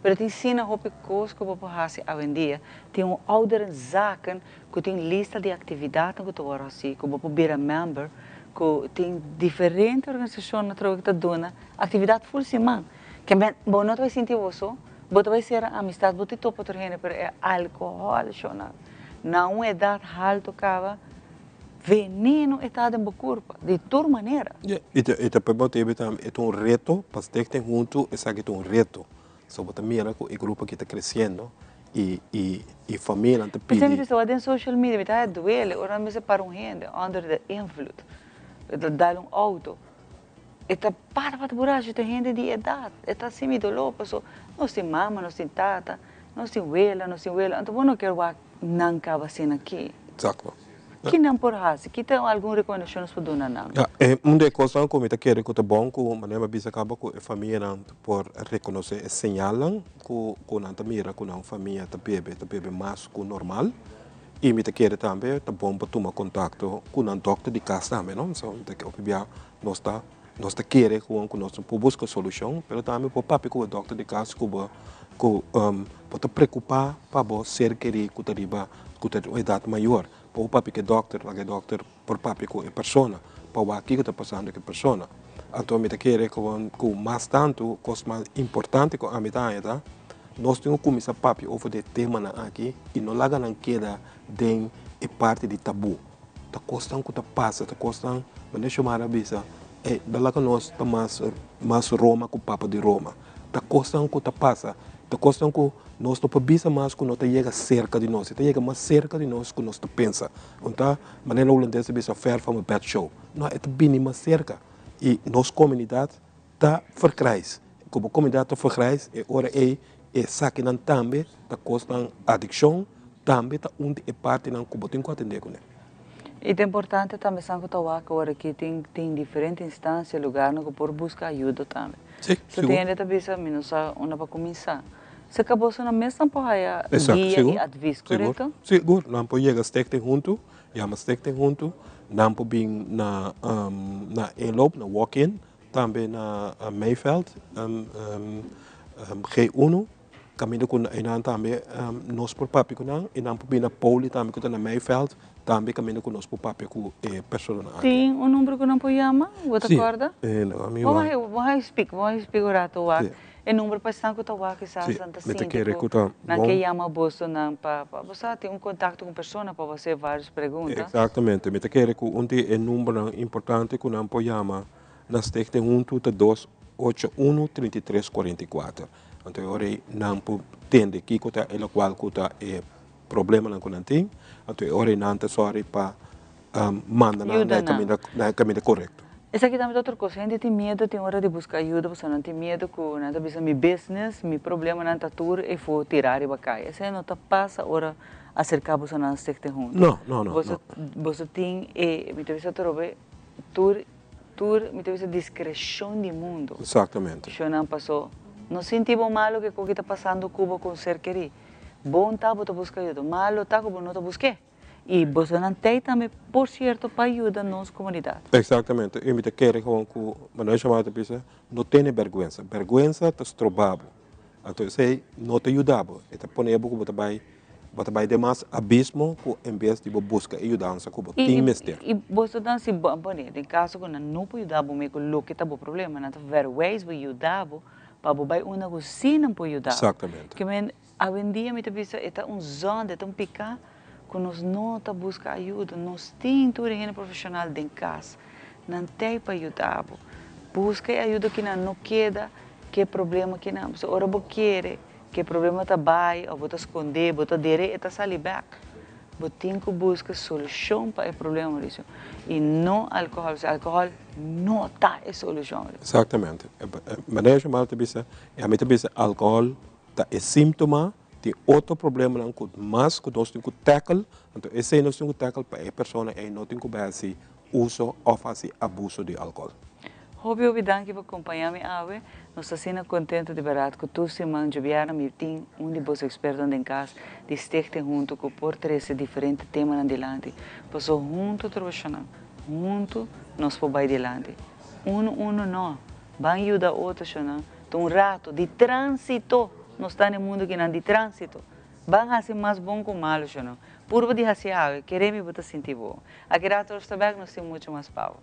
Speaker 2: Pero tin sina hopi kos ku bo por hasi awendia. Tin un ouderenzaken ku tin lista di aktividatnan ku ta wòrdu hasí, ku bo por bira member, ku tin diferente organisashonnan atrobe ku ta duna aktividat ful siman. Ke men bo no ta bai sinti bo so, bo ta bai sera amistat, bo ta topa otro hende, pero e alkohòl shonal na un edat haltu kaba, veneno e ta den bo kurpa di tur manera.
Speaker 18: Ya, i ta i ta pa motibu tambe e ta un reto pa stichting huntu esaki ta un reto. So bo ta mira ku e grupo aki ta kresiendo i i i famianan ta
Speaker 2: P'esei mi
Speaker 18: pidi.
Speaker 2: ta wak den social media mi ta haya duele ora nan mester para un hende under de invloed, e ta dal un auto, e ta para para burachi ta hende di edat, e ta hasi mi doló paso nos tin mama, nos tin tata, nos tin wela, nos tin welo, anto bo no kier wak nan kaba asina aki.
Speaker 18: Exacto.
Speaker 2: Ki nan por hasi? Ki ta algun rekomendashon nos por duna nan?
Speaker 18: Ya, e un di e kosnan ku mi ta kere ku ta bon ku manera mi a bisa kaba ku e famianan por rekonosé e señalnan ku ku nan ta mira ku nan famia ta bebe, ta bebe mas ku normal. I mi ta kere tambe ta bon pa tuma kontakto ku nan dòkter di kas tambe, no. So mi ta hopi bia nos ta nos ta kere ku ku nos por buska solushon, pero tambe por papia ku bo dòkter di kas ku bo ku bo ta preokupá pa bo ser kerí ku ta riba ku ta di un edat mayor. Por papia ku e dòkter, laga e dòkter por papia ku e persona pa wak kiko ta pasando ku e persona. Anto mi ta kere ku ku mas tantu kos mas importante ku ami ta haña ta nos tin ku kuminsá papia over di e temanan aki i no laga nan keda den e parti di tabú. Ta kosnan ku ta pasa, ta kosnan manera Xiomara a bisa e no laga nos ta mas mas Roma ku papa di Roma. Ta kosnan ku ta pasa, ta kosnan ku nos no por bisa mas ku no ta yega serka di nos. E ta yega mas serka di nos ku nos ta pensa. Un ta manera hulandes ta bisa ver van mijn bed show. No, e ta bini mas serka. I nos komunidat ta vergrijs. Komo komunidat ta vergrijs, e ora ei esakinan tambe ta kosnan adikshon, tambe ta un di e partinan ku bo tin ku atendé kuné.
Speaker 2: I ta importante tambe san ku ta wak ora ki tin tin diferente instansia, lugarnan ku por buska ayuda tambe.
Speaker 18: Sí,
Speaker 2: So
Speaker 18: sigur.
Speaker 2: tin hende ta bisa mi no sa unda pa kuminsá. Se ka boso nan mes nan por haya
Speaker 18: Exacto,
Speaker 2: guia
Speaker 18: sigur,
Speaker 2: i advis,
Speaker 18: sigur,
Speaker 2: korekto?
Speaker 18: sigur. Nan por yega Stichting Huntu, yama Stichting Huntu, nan por bin na na inloop, na walk-in, tambe na Meiveld, G1, Kaminda ku einan tambe nos por papia ku nan i nan por bini na poli tambe ku ta na Meiveld tambe kaminda ku nos por papia ku e personanan aki.
Speaker 2: Tin un number ku nan por yama? Bo ta kòrda?
Speaker 18: Si, laga mi
Speaker 2: Bo
Speaker 18: wak.
Speaker 2: Bo haña spik, bo haña spik un rato wak. E number pa esnan ku ta wak kisas nan ta sinti ku nan ke yama boso nan pa bo sa tin un kontakto ku un persona pa bo hasi vários pregunta.
Speaker 18: Eksaktamente. Mi ta kere ku un di e numbernan importante ku nan por yama na Stichting Huntu ta 281 33 44. Anto e ora ei nan por tende kiko ta e lokual ku ta e problemanan ku nan tin, anto e ora ei nan ta sòri pa manda nan na e kaminda na e kaminda korekto.
Speaker 2: Esaki tambe ta otro kos, hende tin miedu tin ora di buska ayuda pasobra nan tin miedu ku nan ta bisa mi business, mi problemanan ta tur e for tirá riba kaya. Esei no ta pasa ora aserká boso nan stichting huntu.
Speaker 18: No, no, no,
Speaker 2: Boso boso tin e, mi ta bisa atrobe, tur Tur mi ta bisa discrecion di mundo.
Speaker 18: Exactamente.
Speaker 2: Shonnan paso no sinti bo malo ke koki ta pasando ku bo ku un ser keri. Bon ta bo ta buska ayuda, malo ta ku bo no ta busk'é. I bosonan tei tambe por cierto pa yuda nos comunidad.
Speaker 18: Exactamente. I mi ta kere gewoon ku manera Xiomara ta bisa, no tene berguensa. Berguensa ta stroba bo. Anto esei no ta yuda bo. E ta pone bo ku bo ta bai. Bo ta bai den mas abismo ku en bes di bo buska e yudansa ku bo tin mester.
Speaker 2: I boso ta si bo pone den kaso ku nan no por yuda bo me ku loke ta bo problema, nan ta verwijs bo yuda bo pa bo bai unda ku si nan por yuda bo.
Speaker 18: Exactamente.
Speaker 2: Ke men awendia mi ta bisa e ta un zonde, e ta un pika ku nos no ta buska ayuda. Nos tin tur e hende profeshonal den kas, nan t'ei pa yuda bo. Buska e ayuda ki nan no keda ku e problema ki nan. Pasobra ora bo kere Ke problema ta bai of bo ta skondé, bo ta deré, e ta sali bèk. Bo tin ku buska solushon pa e problema, Mauricio, i no alkohòl, pasobra alkohòl no ta e solushon.
Speaker 18: Eksaktamente. Manera Jamal ta bisa, i ami ta bisa alkohòl ta e síntoma di otro problemanan ku mas ku nos tin ku tackle, anto esei nos tin ku tackle pa e persona ei no tin ku bai hasi uso of hasi abuso di alkohòl.
Speaker 2: Hopi hopi danki pa kompañá mi awe. Nos ta asina kontentu di bèrdat ku tur siman djobièrnè mi tin un di boso ekspertonan den kas di Stichting Huntu ku por trese diferente temanan dilanti. Paso huntu troshonan, huntu nos por bai dilanti. Unu unu no, ban yuda otro shonan. Ta un rato di tránsito nos ta na e mundu kinan, di tránsito. Ban hasi mas bon ku malu shonan. Purba di hasi awe, kere mi bo ta sinti bo. Aki rato nos ta bèk, nos tin muchu mas pa bo.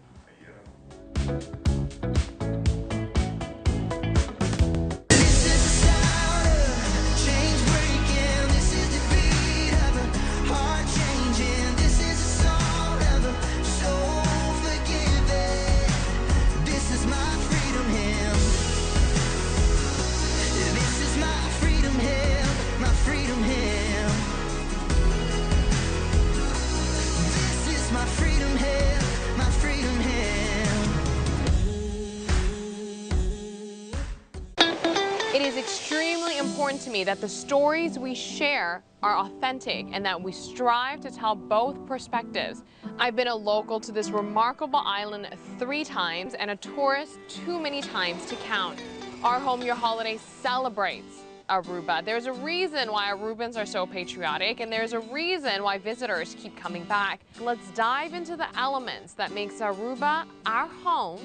Speaker 19: It is extremely important to me that the stories we share are authentic and that we strive to tell both perspectives. I've been a local to this remarkable island three times and a tourist too many times to count. Our Home Your Holiday celebrates Aruba. There's a reason why Arubans are so patriotic and there's a reason why visitors keep coming back. Let's dive into the elements that makes Aruba our home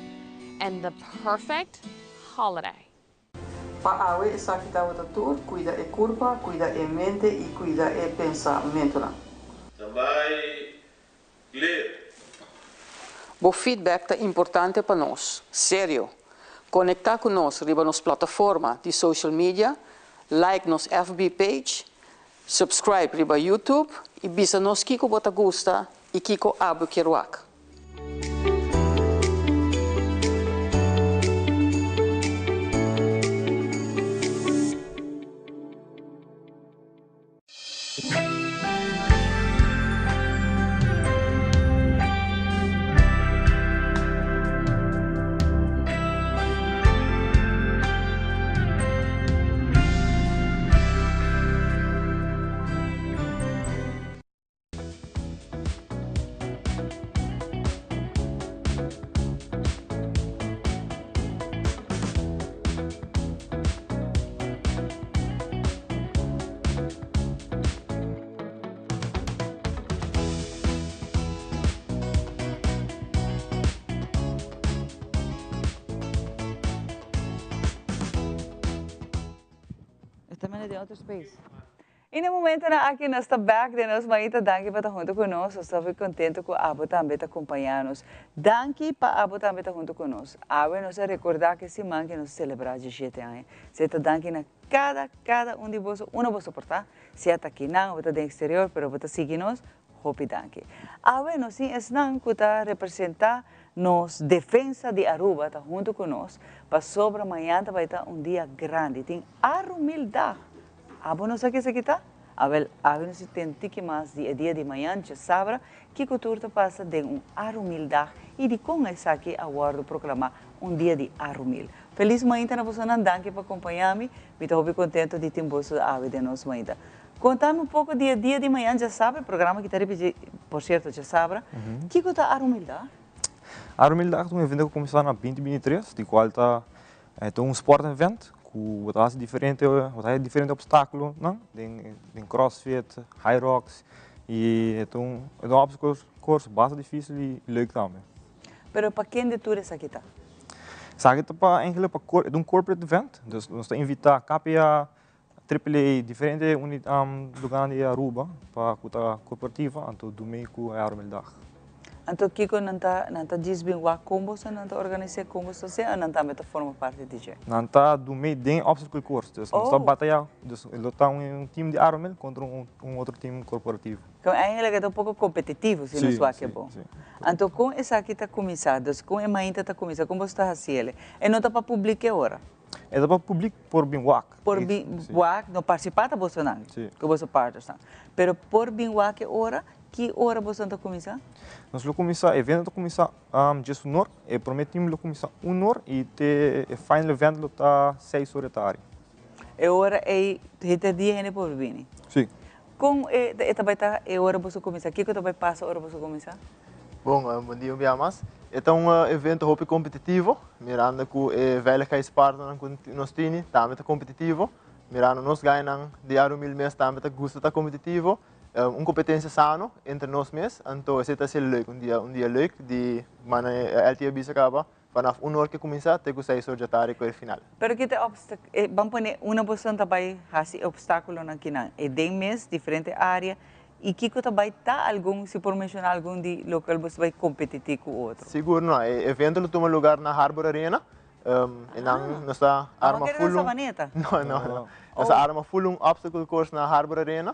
Speaker 19: and the perfect holiday.
Speaker 5: Pa awe esaki tabata tur, cuida e curpa, cuida e mente y cuida e pensamentonan.
Speaker 20: Tambay clear.
Speaker 5: Bo feedback ta importante pa nos. Serio. Conecta cu nos riba nos plataforma di social media, like nos FB page, subscribe riba YouTube y bisa nos kico bo ta gusta y kico abo kier wak.
Speaker 2: Esta mene den otro space. I na momentonan aki nos ta bek den nos maita danki pa ta hunto ku nos, nos ta hopi kontento ku abo tambe ta kompañá nos. Danki pa abo tambe ta hunto ku nos. Awe nos a rekordá ku e siman ku nos a selebrá diesshete aña. Esei ta danki na kada kada un di boso, unda boso por ta, sea ta akinan o ta den eksterior pero bo ta sigui nos, hopi danki. Awe nos tin esnan ku ta representá nos defensa di Aruba ta hunto ku nos pasobra mañan ta bai ta un dia grandi, tin Arumildag. Abo no sa ke esaki ta? Awel, awe nos tin tiki mas di e dia di mañan djasabra, kiko tur ta pasa den un Arumildag i dikon esaki a wòrdu proklamá un dia di Arumil. Felis mainta na bosonan, danki pa kompañá mi, mi ta hopi kontento di tin boso awe den nos mainta. Konta mi un poko di e dia di mañan djasabra, e programa ki ta ripití, por sierto, djasabra, kiko ta Arumildag?
Speaker 21: Arumildag ta un evento ku kuminsá na binti binti tres, di kual ta E ta un sport event ku bo ta hasi diferente, bo ta haya diferente opstákulonan den den crossfit, hyrox i e ta un e ta un obstacle course basta difísil i leuk tambe.
Speaker 2: Pero pa kende tur esaki ta?
Speaker 21: Esaki ta pa eigenlijk pa e ta un corporate event, dus nos ta invitá KPA. Triple A, diferente lugar di Aruba pa cu ta corporativo, anto Dumey cu Arumildag.
Speaker 2: Anto kico nan ta nan ta djis bin wak con boso nan ta organise con boso ta haci o nan tambe ta forma parti di dje?
Speaker 21: Nan ta Dumey den obstacle course, dus nos ta bataya, dus lo ta un team di Arumil contra un otro team corporativo.
Speaker 2: Con eigenlijk e ta un poco competitivo si nos wak e bon. Anto con esaki ta cuminsa, dus con e mainta ta cuminsa, con boso ta haci ele? E no ta pa public e ora?
Speaker 21: E ta pa public por bin wak.
Speaker 2: Por bin wak, no participa ta bosonan, cu boso partnersnan. Pero por bin wak e ora, ki ora bosonan ta cuminsa?
Speaker 21: Nos lo cuminsa, e evento ta cuminsa djes un or, e prome team lo cuminsa un or y te e final event lo ta seis or e tardi.
Speaker 2: E ora ey henter dia hende por bini?
Speaker 21: Si.
Speaker 2: Con e ta bay ta e ora boso cuminsa? Kico ta bay pasa ora boso cuminsa?
Speaker 3: Bon, bon dia un bia mas. E ta un evento hopi competitivo, mirando cu e veiligheidspartnernan cu nos tini tambe ta competitivo, mirando nos gainan di Arumil mes tambe ta gusta ta competitivo, un competencia sano entre nos mes, anto esey ta haci'e leuk, un dia un dia leuk di mane LT a bisa caba, vanaf un or ke cuminsa te cu seis or djatardi cu e final.
Speaker 2: Pero ki ta e ban pone una boso ta bay haci e obstaculonan kinan, e den mes diferente area I kiko ta bai ta algun, si por menciona algun di locual boso bai competiti cu otro?
Speaker 3: Sigur no. E evento lo tuma lugar na Harbor Arena. E nan nos ta arma
Speaker 2: full un. Savaneta?
Speaker 3: No, no, no. Nos ta arma full un obstacle course na Harbor Arena.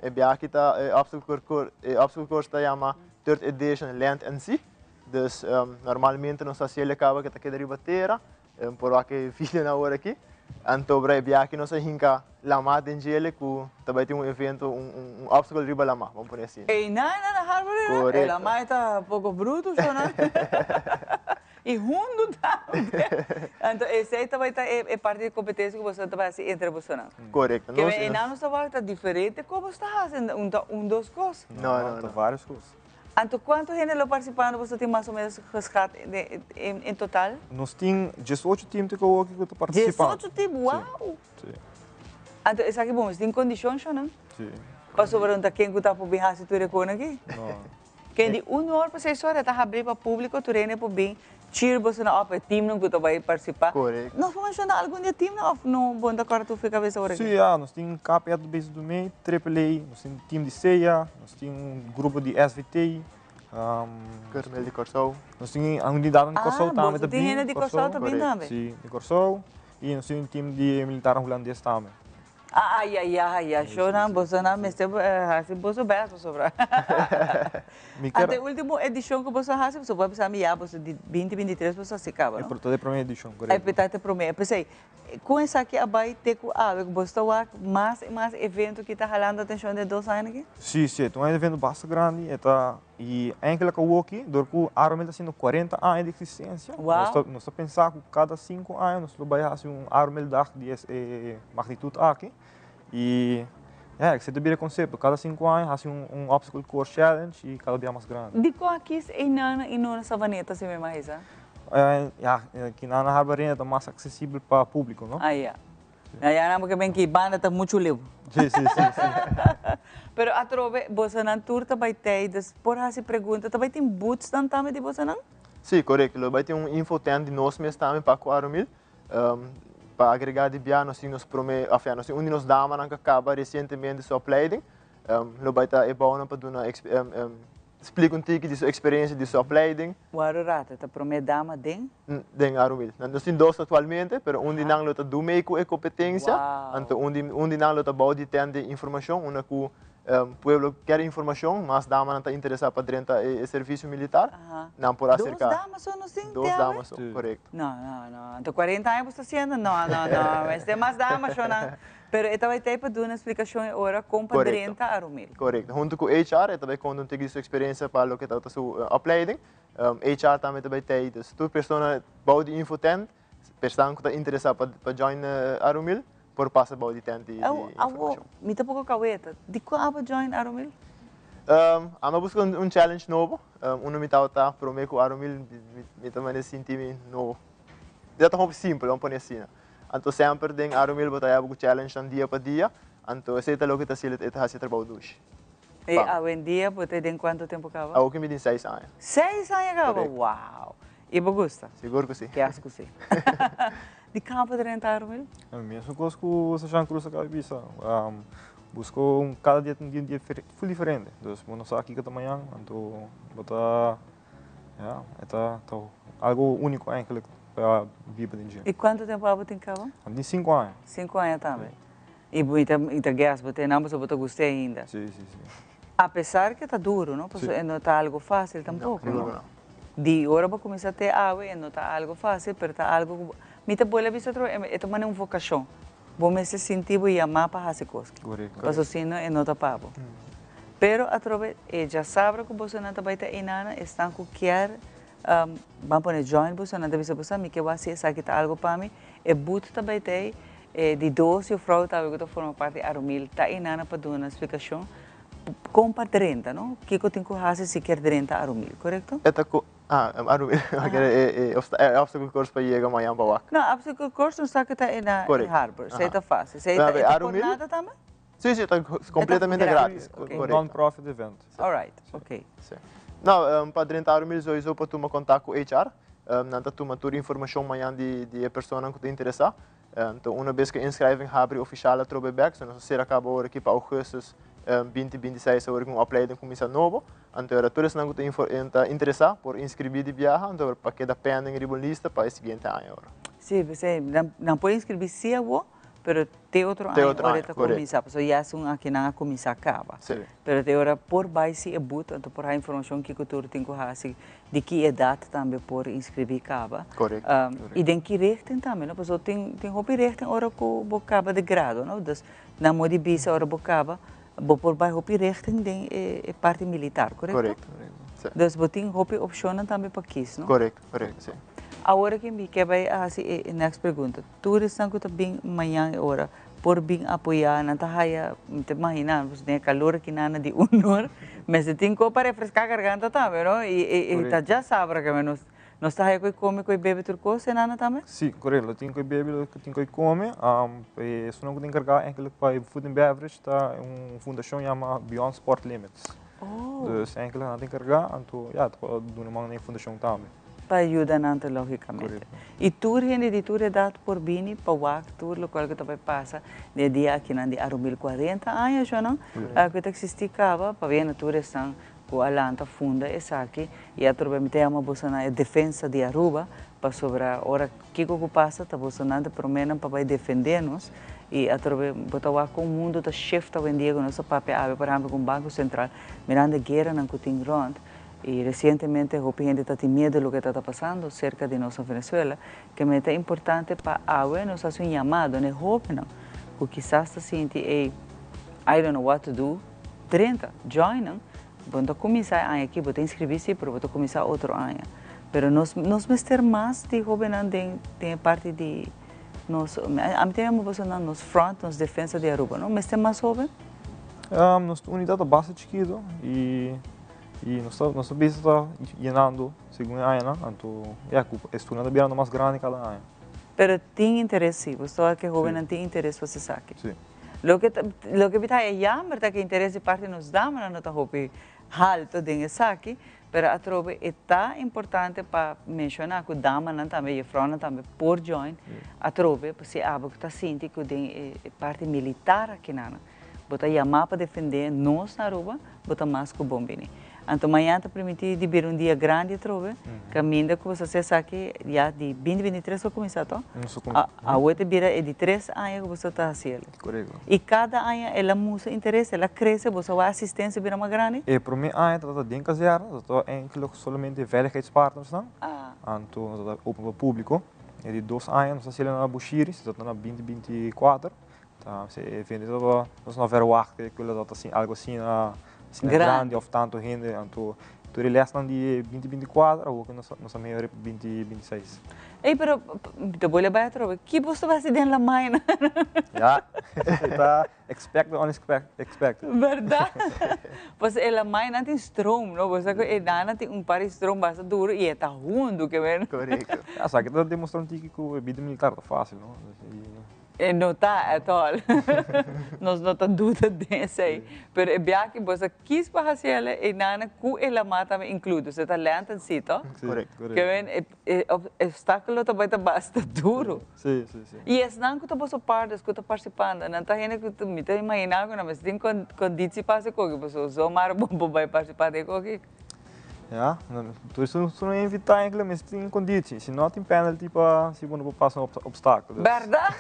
Speaker 3: E biaha ta e obstacle course, e obstacle course ta yama Third Edition Land and Sea. Dus normalmente nos ta haci el caba cu ta keda riba tera. Por wak e videonan awor aki. Anto bra e biaha nos a hinka lamá den djele ku ta bai tin un evento, un obstacle riba lamá, ban pone asina.
Speaker 2: Ey na na na Harbor Arena?
Speaker 3: Korekto.
Speaker 2: E lamá e ta poko brutu so nan. I hundu tambe. Anto esei ta bai ta e parti di kompetensia ku boso ta bai hasi entre bosonan.
Speaker 3: Korekto.
Speaker 2: Ke men einan nos ta wak ta diferente kon boso ta hasi, un ta un dos kos.
Speaker 3: No, no, no.
Speaker 21: Ta varios kos.
Speaker 2: Anto cuanto hende lo participa boso tin mas o menos geschat en total?
Speaker 21: Nos tin diesocho team te cu awo cu ta participa.
Speaker 2: Diesocho team? Wow!
Speaker 21: Si.
Speaker 2: Anto esaki bon, tin condicion sho nan?
Speaker 21: Si.
Speaker 2: Pasobra no ta ken cu ta por bin haci tur e cona aki?
Speaker 21: No.
Speaker 2: Ken di un or pa seis ora ta habri pa publico tur hende por bin cheer boso nan op e teamnan cu ta bay participa.
Speaker 3: Correcto.
Speaker 2: Nos por menciona algun di e teamnan of no bo no ta corda tur fi cabeza ora aki?
Speaker 21: Si, ya, nos tin KPA ta bezig dumey, Triple A, nos tin team di SEA, Nos tin un grupo di SVT.
Speaker 3: Kermel di Kòrsou.
Speaker 21: Nos tin un unidat di Kòrsou tambe ta bin.
Speaker 2: Ah, boso tin hende di Kòrsou ta bin tambe?
Speaker 21: Si, di Kòrsou. I nos tin un tim di militar hulandes tambe.
Speaker 2: Ah, ya, ya, ya. Shownan, bosonan mester hasi boso bèst pasobra. Ante e ultimo edishon ku boso a hasi, boso por a bisa mi ya boso di binti bintitres boso a hasi kaba, no?
Speaker 21: E por ta e promé edishon, korekto.
Speaker 2: E ta e promé. P'esei, Kon esaki a bai te ku awe ku boso ta wak mas i mas evento ki ta halando atenshon den dos aña aki?
Speaker 21: Sí, sí, e ta un evento basta grandi, e ta i enkele awoki dor ku Aromil ta haciendo cuarenta aña di existencia, nos ta nos ta pensa ku kada sinku aña nos lo bai hasi un Aromildag di e magnitud aki i ya esei ta bira e konsepto, kada sinku aña hasi un obstacle course challenge i kada bia mas grandi.
Speaker 2: Dikon a kis einan i no na Savaneta si mi mahisa?
Speaker 21: Ya, kinan na Harbor Arena ta mas aksesibel pa públiko, no?
Speaker 2: Ah, ya. Na ya nan porque ben ki banda ta muchu leu.
Speaker 21: Sí, sí, sí, sí.
Speaker 2: Pero atrobe, bosonan tur ta bai tei, dus por hasi pregunta. Ta bai tin boothsnan tambe di bosonan?
Speaker 3: Sí, korekto. Lo bai tin un info tent di nos mes tambe pa ku Arumil. Pa agregá di bia nos tin nos promé, òf ya, nos tin un di nos damanan ku a kaba resientemente su opleiding. Lo bai ta e bounan pa duna Splika un tiki di su eksperensia di su opleiding.
Speaker 2: Wou rato ta promé dama den?
Speaker 3: Den Arumil. Nos tin dos aktualmente, pero un di nan lo ta du mei ku e kompetensia. Anto un di un di nan lo ta bou di tent di informashon, unda ku pueblo kier informashon, mas damanan ta interesá pa drenta e servisio militar, nan por aserká.
Speaker 2: Dos dama so nos tin?
Speaker 3: Dos dama so, korekto.
Speaker 2: No, no, no. Anto kuarenta aña bo sta hasiendo? No, no, no. Mester mas dama shownan. Pero e ta bai tei pa duna splikashon e ora kon pa drenta Arumil.
Speaker 3: Korekto. Huntu ku HR e ta bai konta un tiki di su eksperensia pa loke tabata su opleiding. HR tambe ta bai tei. Dus tur persona bou di info tent, persnan ku ta interesá pa join Arumil por pasa bou di tent di informashon.
Speaker 2: Awo, mi ta poko kaweta. Dikon abo join Arumil?
Speaker 3: Ami a buska un challenge nobo. Unda mi tabata promé ku Arumil mi ta manera sinti mi no. Ta hopi simpel, ban pone asina. Anto semper den Arumil bo ta haya bo ku challengenan dia pa dia, anto esei ta loke ta hasi e ta hasi e trabou dushi.
Speaker 2: I awendia bo ta den kuantu tempu kaba?
Speaker 3: Awo ki mi tin seis aña.
Speaker 2: Seis aña kaba?
Speaker 3: Korekto.
Speaker 2: Wow! I bo gusta?
Speaker 3: Sigur ku si.
Speaker 2: Kias ku si. Di caba drenta Arumil?
Speaker 21: E mesun cos cu Sashan Cruz a caba di bisa. Busca un cada dia ta un dia full diferente. Dus bo no sa kico ta mañan, anto bo ta, ya, e ta algo unico eigenlijk pa biba den dje.
Speaker 2: Y cuanto tempo abo tin caba?
Speaker 21: Ami tin cinco aña.
Speaker 2: Cinco aña tambe. Y bo ta guess bo ten ambos bo ta gusta ainda?
Speaker 21: Si, si, si.
Speaker 2: A pesar que ta duro, no? Pasobra e no ta algo facil tampoco, no? Di ora bo cuminsa te awe e no ta algo facil, pero ta algo cu bo, mi ta bolbe bisa otro e ta mane un vocacion. Bo mester sinti bo yama pa haci cos. Pasobra si no e no ta pa bo. Pero atrobe e djasabra cu bosonan ta bay ta einana, esnan cu kier ban pone join bosonan ta bisa bo sa mi ke wak si esaki ta algo pa mi, e boot ta bay tey, e di dos juffrouw tambe cu ta forma parti di Arumil ta einana pa duna splicacion con pa drenta no, kico tin cu haci si kier drenta Arumil, corecto?
Speaker 3: E ta cu ah Arumil, e obstacle course pa yega mañan pa wak.
Speaker 2: No, obstacle course nos sa cu ta na harbor, esey ta facil, esey ta por nada tambe?
Speaker 3: Si, si, ta completamente gratis.
Speaker 21: Un non-profit event.
Speaker 2: Alright, ok.
Speaker 3: Si. No, pa drenta Arumil sowieso por tuma contact cu HR. Nan ta tuma tur informacion mañan di e personanan cu ta interesa. Enton una bes cu e inschrijving habri oficial atrobe bek, so nos a cera caba ora aki pa augustus binti binti seis awor cu un opleiding cuminsa nobo. Anto ora tur esnan cu ta interesa por inscribi di biaha, anto ora pa keda pending riba un lista pa e siguiente aña ora.
Speaker 2: Si, p'esey nan por inscribi si awo, Pero te otro aña ora ta cuminsa, pasobra ya esun akinan a cuminsa caba. Pero te ora por bay si e but, anto por haya informacion kico tur tin cu haci, di ki edad tambe por inscribi caba. Y den ki richting tambe, no? Pasobra tin tin hopi richting ora cu bo caba di grado, no? Dus nan modo di bisa ora bo caba, bo por bay hopi richting den e parti militar, corecto?
Speaker 3: Corecto, si.
Speaker 2: Dus bo tin hopi opcionnan tambe pa kies, no?
Speaker 3: Corecto, corecto, si.
Speaker 2: Awor aki mi ke bay haci e next pregunta. Tur esnan ku ta bin mañan e ora por bin apoyá, nan ta haya, mi ta imaginá, pasobra den e kalor aki nan di unor, mester tin ko pa refreská garganta tambe, no? I i ta djasabra ke nos nos ta haya ku e kome, ku e bebe tur kos e nana tambe?
Speaker 21: Sí, korekto, lo tin ku e bebe, lo tin ku e kome. Esunnan ku ta enkargá enkele pa e food and beverage ta un fundashon yama Beyond Sport Limits. Dus enkele nan ta enkargá, anto ya, ta por duna man na e fundashon tambe.
Speaker 2: Pa yuda nan ta logicamente. Y tur hende di tur edad por bini pa wak tur locual cu ta bay pasa den e dia akinan di Arumil 40 aña sho no cu ta existi caba pabia na tur esnan cu a lanta funda esaki y atrobe mi ta yama bosonan e defensa di Aruba pasobra ora kico cu pasa ta bosonan ta promenan pa bay defende nos y atrobe bo ta wak con mundo ta shift awendia cu nos ta papia awe por ehempel cu Banco Central mirando e gueranan cu tin rond Y recientemente hopi hende ta tin miedo loke ta ta pasando cerca di nos na Venezuela, ke me ta importante pa awe nos haci un yamado na e hobennan cu kisas ta sinti ey I don't know what to do, drenta, join nan, bo no ta cuminsa e aña aki, bo ta inscribi si, pero bo ta cuminsa otro aña. Pero nos nos mester mas di hobennan den den e parti di nos, ami ta yama bosonan nos front, nos defensa di Aruba, no? Mester mas hoben?
Speaker 21: Nos unidad ta basta chikito y Y nos ta nos ta bisa ta yenando segun e añanan, anto ya cu e stoelnan ta birando mas grandi cada aña.
Speaker 2: Pero tin interes si, bo ta wak e hobennan tin interes pa esaki.
Speaker 21: Si.
Speaker 2: Loke ta loke mi ta haya jammer ta cu interes di parti nos damanan no ta hopi halto den esaki, pero atrobe e ta importante pa menciona cu damanan tambe, jefrounan tambe por join atrobe pasobra abo ta sinti cu den e parti militar akinan. Bo ta yamá pa defendé nos na Aruba, bo ta mas ku bon bini. Anto mañan ta permití di bira un dia grandi atrobe, kaminda ku bo sa hasi esaki ya di binti binti tres bo kuminsá to? Awe ta bira e di tres aña ku bo sa ta hasi el. I kada aña el a mustra interes, el a krese, bo sa wak asistensia bira mas grandi?
Speaker 21: E promé aña tabata den kazèrna, tabata enkele solamente veiligheidspartnersnan, anto nos tabata open pa públiko. E di dos aña nos a hasi el na Bushiri, tabata na binti binti kuater. Ta si e evento tabata nos no verwachtte ku lo tabata asina algo asina asina grandi of tantu hende anto tur e lesnan di binti binti kuater awor ku nos nos a mehora pa binti binti seis.
Speaker 2: Ey pero mi ta bolbe bai atrobe ki bo sta hasi den la maina?
Speaker 21: Ya ta expect the unexpected.
Speaker 2: Berdad pues e la maina tin stroom no bo sa ku e dana tin un par di stroom basta duro y e ta hundu ke men.
Speaker 3: Korekto.
Speaker 21: Ya esaki ta demostra un tiki ku e bida militar ta facil no.
Speaker 2: E no ta at all. Nos no ta duda den esei. Pero e biaha ki bo sa kis pa hasi el e nana ku e lamá tambe inkluido. So e ta lenten si, to?
Speaker 3: Korekto, korekto.
Speaker 2: Ke men e e obstákulo ta bai ta basta duru.
Speaker 3: Si, si, si.
Speaker 2: I esnan ku ta boso partners ku ta partisipando, nan ta hende ku mi ta imaginá ku nan mester tin konditsi pa hasi koki pasobra zomar bo bo bai partisipá den koki.
Speaker 3: Ja, tur esun su no invitá enkele mester tin konditsi. Si no tin penalty pa si bo no por pasa un obstákulo.
Speaker 2: Bèrdat?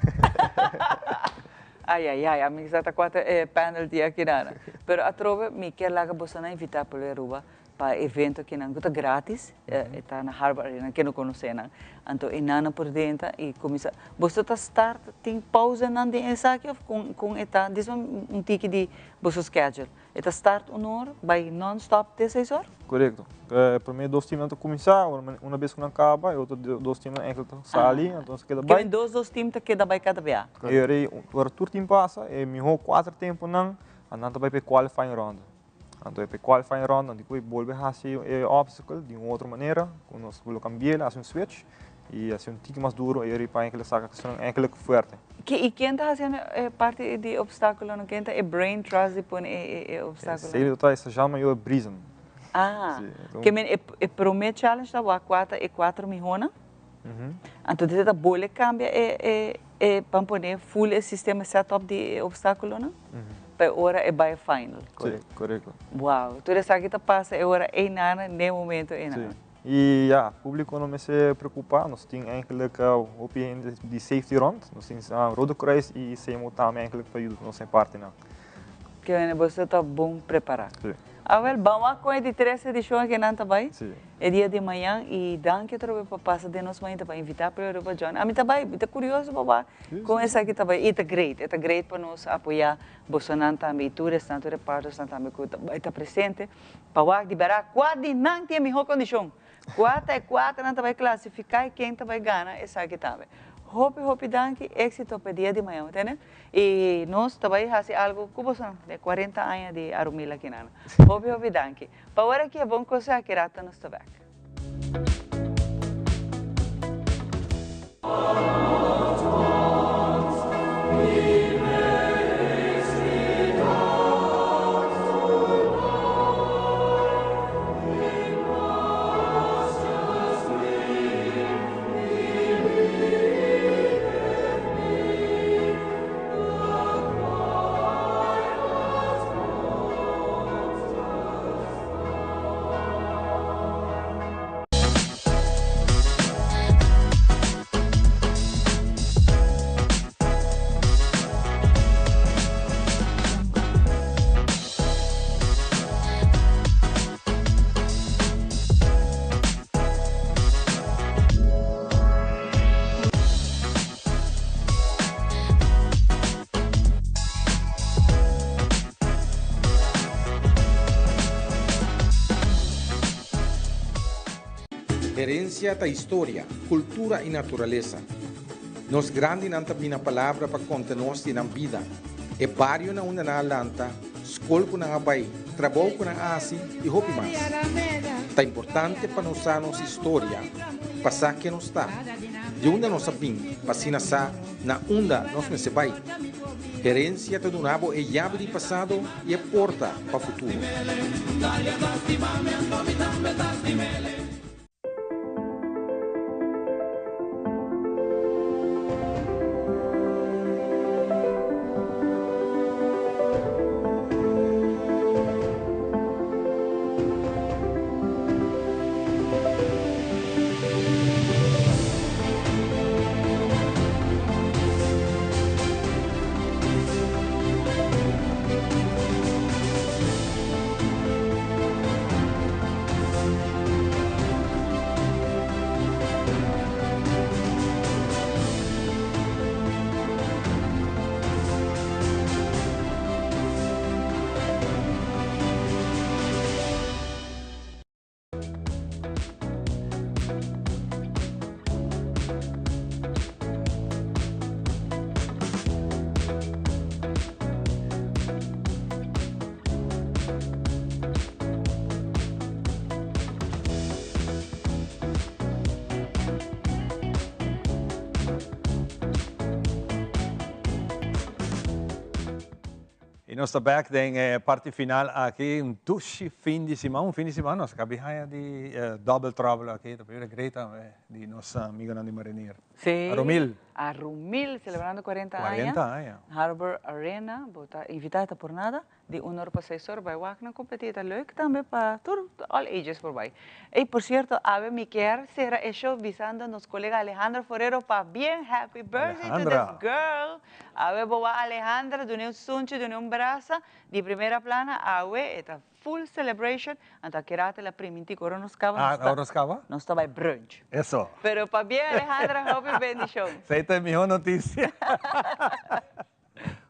Speaker 2: Ai ai ai, ami sa ta kua ta e penalty aki nan. Pero atrobe mi kier laga bosonan invitá pueblo di Aruba pa e evento akinan ku ta gratis, e ta na Harbor Arena, ken no konosé nan. Anto e nannan por drenta i kuminsá. Boso ta start tin pauzenan den esaki òf kon kon e ta? Disme un tiki di boso schedule. E ta start un or bai non stop te seis or?
Speaker 21: Korekto. E promé dos timnan ta kuminsá, una bes ku nan kaba e otro dos timnan enkel ta sali, anto nan keda bai.
Speaker 2: Ke dos dos tim ta keda bai kada bia?
Speaker 21: E ora ei ora tur tim pasa e mihó kuater tempunan nan ta bai pa e qualifying round. Anto e pa e qualifying round nan tin ku bolbe hasi e obstacle di un otro manera ku nos lo kambi'el hasi un switch. I hasi un tiki mas duro e ripa enkele saka kestionnan enkele fuerte.
Speaker 2: I ken ta hasiendo e parti di obstaculonan? Ken ta e brain trust di pone e obstaculonan?
Speaker 21: Esei lo ta e sergeant mayor Briesen.
Speaker 2: Ah, ke men e prome challenge ta wak kua ta e kuater mihonan? Anto di ta bole kambia e pan pone full e sistema set up di e obstaculonan? Pa e ora e bai final.
Speaker 21: Si, korekto.
Speaker 2: Wow, tur esaki ta pasa e ora einana, n'e momento einana.
Speaker 21: Si. Y ya, publico no mester preocupa, nos tin eigenlijk hopi hende di safety rond, nos tin Rode Kruis y CMO tambe eigenlijk pa yuda nos den partinan.
Speaker 2: Ke manera boso ta bon prepara.
Speaker 21: Si.
Speaker 2: Awel, ban wak con e di tres edicion aki nan ta bay.
Speaker 21: Si.
Speaker 2: E dia di mañan y danki atrobe pa pasa den nos mainta pa invita Pueblo Aruba join. Ami ta bay, mi ta curioso pa wak con esaki ta bay y ta great, e ta great pa nos apoya bosonan tambe y tur esnan, tur e partnersnan tambe cu ta bay ta presente. Pa wak di bera kua di nan tin e mihó kondishon. Kua ta e kuaternan ta bai klasifiká i ken ta bai gana esaki tambe. Hopi hopi danki, éksito pa e dia di mañana, tende? I nos ta bai hasi algu ku boso den kuarenta aña di Arumil aki nan. Hopi hopi danki. Pa ora aki e bon kos aki rato nos ta bèk.
Speaker 4: Herencia ta historia, cultura y naturalesa. Nos grandinan ta bina palabra pa conta nos di nan bida, e bario na unda nan a lanta, scol cu nan a bay, trabou cu nan a haci y hopi mas. Ta importante pa nos sa nos historia, pa sa ken nos ta, di unda nos a bin pa asina sa na unda nos mester bai. Herencia ta duna bo e yabi di pasado y e porta pa futuro.
Speaker 1: nos ta bek den e parti final aki, un dushi fin di siman, un fin di siman nos a kabi haña di double trouble aki, ta pabia great tambe di nos amigonan di Marinier.
Speaker 2: Sí.
Speaker 1: Arumil.
Speaker 2: Arumil, celebrando 40 aña.
Speaker 1: 40 aña.
Speaker 2: Harbor Arena, bo ta invita ta por nada. Di un or pa seis or bai wak nan competi, ta leuk tambe pa tur all ages por bai. Ey, por cierto, awe mi kier cera e show bisando nos colega Alejandra Forero pabien, happy birthday to this girl. Awe bo wak Alejandra, dun'e un sunchi, dun'e un brasa di primera plana, awe e ta full celebration, anto a kerate la priminti cu ora nos caba,
Speaker 1: nos ta, ora nos caba?
Speaker 2: Nos ta bai brunch.
Speaker 1: Eso.
Speaker 2: Pero pabien Alejandra, hopi bendicion.
Speaker 1: Esey ta e miho noticia.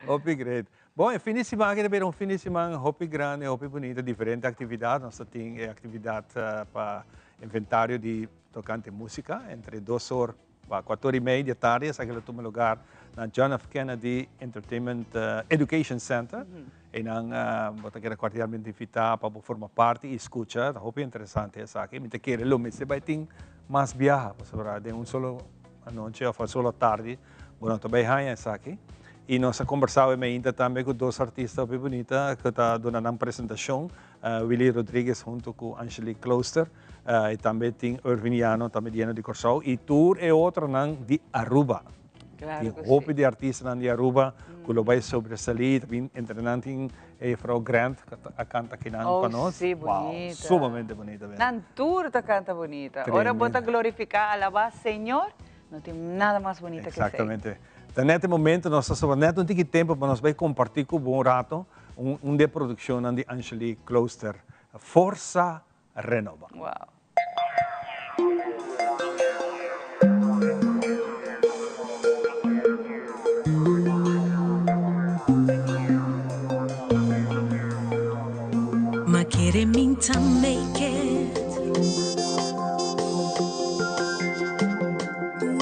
Speaker 1: Hopi great. Bon, e fin di siman aki ta bira un fin di siman hopi grandi, hopi bunita, diferente actividad. Nos ta tin e actividad pa inventario di tocante musica entre dos or pa cuatro or y media di e tardi. Esaki lo tuma lugar na John F. Kennedy Entertainment Education Center. Einan bo ta keda cordialmente invita pa bo forma parti y scucha. Ta hopi interesante esaki. Mi ta kere lo mester bai tin mas biaha pasobra den un solo anochi of un solo tardi Bo no ta bay haña esaki. Y nos a combersa awe meinta tambe cu dos artista hopi bunita cu ta duna nan presentacion, Willy Rodriguez hunto cu Angelique Klooster. Y tambe tin Irvin Llano tambe di yendo di Corsou y tur e otronan di Aruba.
Speaker 2: Claro
Speaker 1: Tin hopi di artistanan di Aruba cu lo bay sobresali. Ta bin entre nan tin e juffrouw Grant cu a canta akinan pa nos.
Speaker 2: Oh si, bunita.
Speaker 1: Wow, sumamente bunita.
Speaker 2: Nan tur ta canta bunita. Ora bo ta glorifica, alaba Señor, No tin nada mas bunita ke esei.
Speaker 1: Exactamente. Ta net e momento nos ta soba net un tiki tempo pa nos bay comparti cu bo un rato un un di e produccionnan di Angelique Klooster, Forsa Renoba.
Speaker 2: Wow.
Speaker 7: Ma kere min ta make it.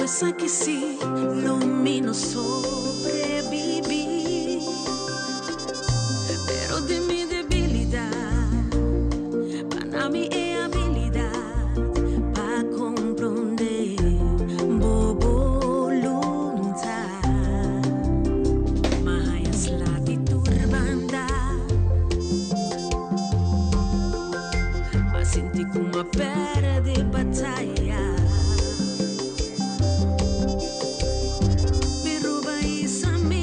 Speaker 7: Esaki si lo mi no sobrevivi. Pero den mi debilidad, pa na mi e habilidad pa comprende bo boluntad. Ma haya sla di tur banda. Ma sinti ku m'a perde bataya. Pero bai sa mi.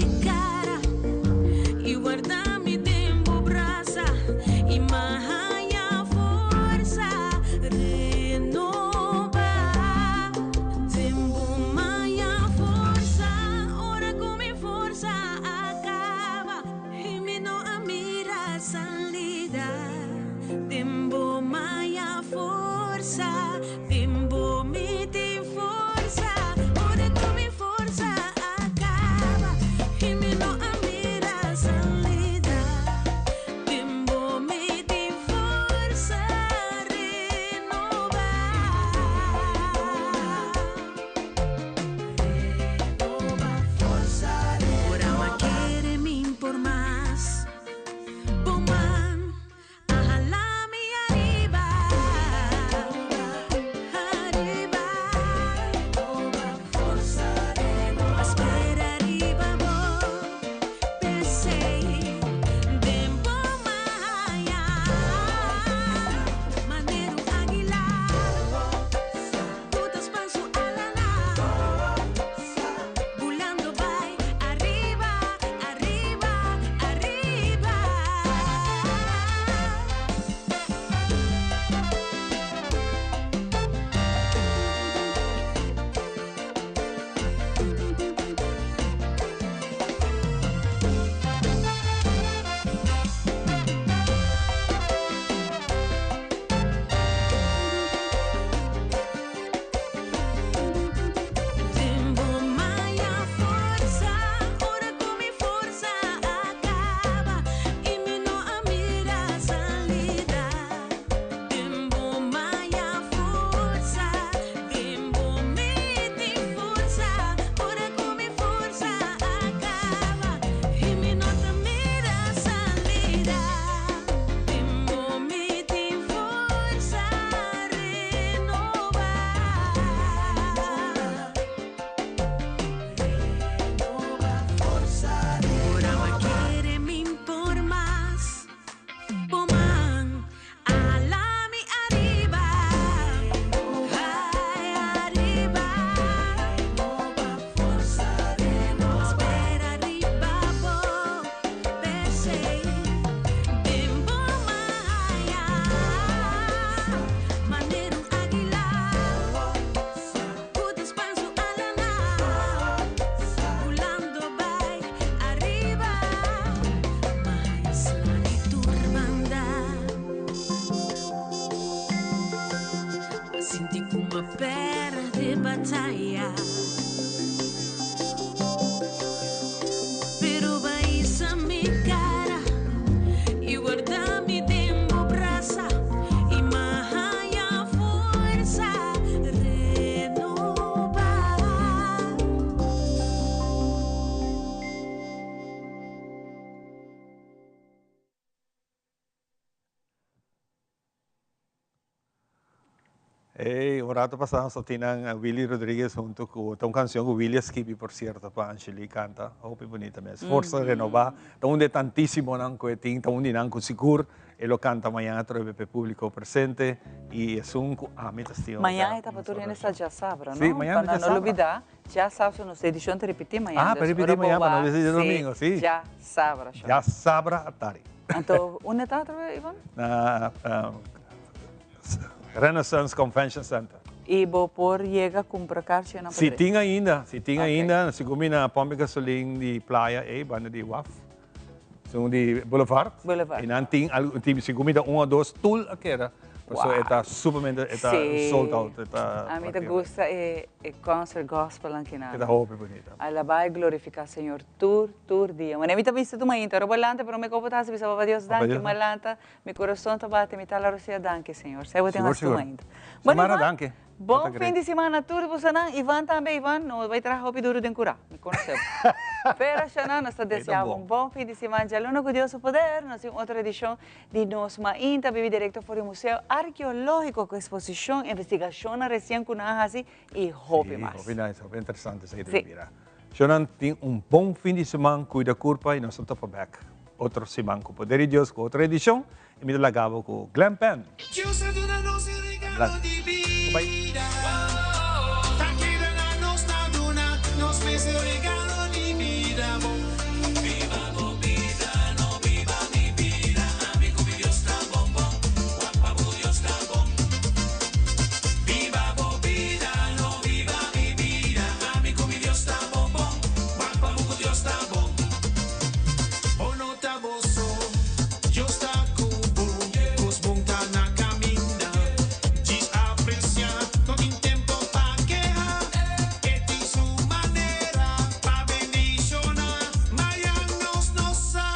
Speaker 1: Ey, un rato pasá nos a tin nan Willy Rodriguez hunto cu, ta un cancion cu Willy a skibi por cierto pa Angelie canta, hopi bunita mes. Forsa Renobá ta un di e tantisimonan cu e tin, ta un di nan cu sigur e lo canta mañan atrobe pa e publico presente y esun cu ami ta stima.
Speaker 2: Mañan e ta pa tur hende sa djasabra, no?
Speaker 1: Sí, mañan
Speaker 2: Pa
Speaker 1: ta
Speaker 2: nan no
Speaker 1: djasabra.
Speaker 2: lubida, djasabra nos edicion ta ripiti mañan.
Speaker 1: Ah, pa ripiti mañan pa no bisa djadomingo, sí.
Speaker 2: Djasabra, shon.
Speaker 1: Djasabra atari.
Speaker 2: Anto, unda ta atrobe, Ivon?
Speaker 1: Na Renaissance Convention Center.
Speaker 2: Y bo por yega cumpra carchi na
Speaker 1: Si tin ainda, si tin ainda, segun mi na pomp di gasolin di playa ey, banda di waf, segun di Boulevard.
Speaker 2: Boulevard.
Speaker 1: Y nan tin algo, tin, segun mi ta un o dos stoel a keda, pasobra e ta sumamente, e ta sold out, e ta
Speaker 2: A mi ta gusta e concert gospel ankinan.
Speaker 1: E ta hopi bunita.
Speaker 2: Alaba y glorifica Señor tur, tur dia. Manera mi ta bisa tur mainta, ora bo lanta, prome cosa bo ta haci bisa Papa Dios danki, mi a lanta. Mi kurason ta bati, mi ta la rosea danki Señor. Sea bo tin
Speaker 1: Sigur,
Speaker 2: hastu
Speaker 1: sigur.
Speaker 2: mainta. Bueno
Speaker 1: Samara,
Speaker 2: Ivan,
Speaker 1: danki.
Speaker 2: bon fin di simana tur bosonan. Ivan tambe, Ivan, no bai traha hopi duru den kura. Mi konosé bo. Pero Shana, nos ta desea bo un bon fin di siman. Djaluna ku Dios su poder, nos tin otro edishon di Nos Mainta bibi direkto for di Museo Arkeológiko ku eksposishon, investigashonnan resien ku nan a hasi i hopi
Speaker 1: Sí,
Speaker 2: mas.
Speaker 1: hopi nice, hopi interesante esaki ta
Speaker 2: Sí.
Speaker 1: bira. Shownan tin un bon fin di siman, cuida curpa y nos ta topa bek otro siman cu poder di Dios cu otro edicion y mi ta laga bo cu Glen Penn.
Speaker 15: Dios a duna nos e regalo di bida Ta keda na nos ta duna nos mes e regalo di bida Bo biba bo bida no biba mi bida Ami cu mi Dios ta bon bon Wak pa bo Dios ta bon Biba bo bida no biba mi bida Ami cu mi Dios ta bon bon Wak pa bo cu Dios ta bon Bo no ta bo so Dios ta cu bo Cos bon ta na caminda Djis aprecia No tin tempo pa keha E tin su manera Pa bendiciona Mayan nos no sa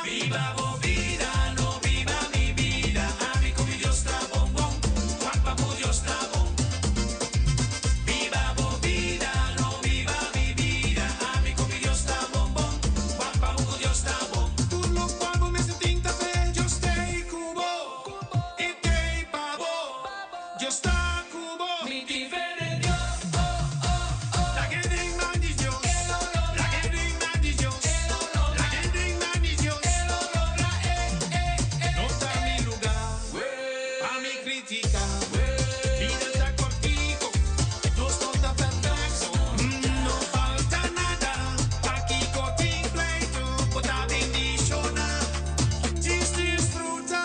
Speaker 15: Biba bo bida no biba mi bida Ami cu mi Dios ta bon bon Wak pa bo Dios ta bon Biba bo bida, no biba mi bida Ami ku mi Dios ta bon bon, wak pa bo ku Dios ta bon Tur lokual bo mester tin ta fe Dios t'ei ku bo, e t'ei pa bo Dios ta ku bo Mi tin fe den Dios, oh oh oh Lag'é den man di Dios, E lo logra Lag'é den man di Dios, E lo logra Lag'é den man di Dios, E lo logra, eh eh eh No ta mi lugar pa mi critica. Bida ta cortico, nos no ta perfecto. No falta nada, pakico tin pleito? Bo ta bendiciona, djis disfruta.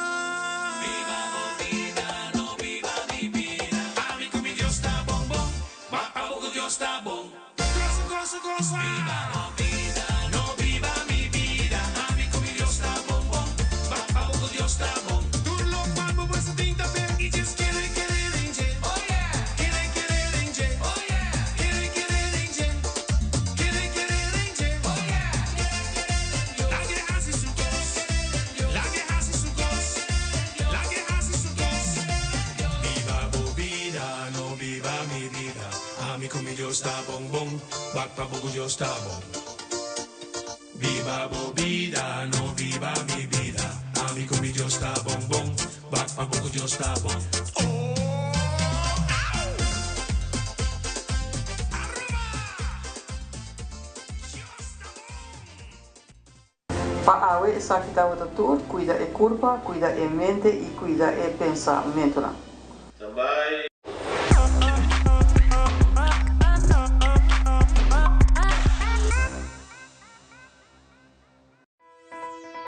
Speaker 15: Biba bo bida, no biba mi bida. Ami cu mi Dios ta bon bon, ma pa bo cu Dios ta bon. Goza, goza, goza. Biba bo bida, no biba mi bida. Ami cu mi Dios ta bon bon, ma pa bo cu Dios ta bon. Tur locual bo mester tin ta ber y djis kere kere den dje. Oh yeah. Kere kere den dje. Oh yeah. Kere kere den dje. Kere kere den dje. Oh yeah. Lag'e haci su cos. Lag'e haci su cos. Lag'e haci su cos. Biba bo bida, no biba mi bida. Ami ku mi Dios ta bon bon, wak pa bo ku Dios ta bon. Biba bo bida, no biba mi bida. Ami ku mi Dios ta bon bon, wak pa bo ku Dios ta bon.
Speaker 5: Pa awe esaki tabata tur, kuida e kurpa, kuida e mente i kuida e pensamentunan.
Speaker 20: Tambai.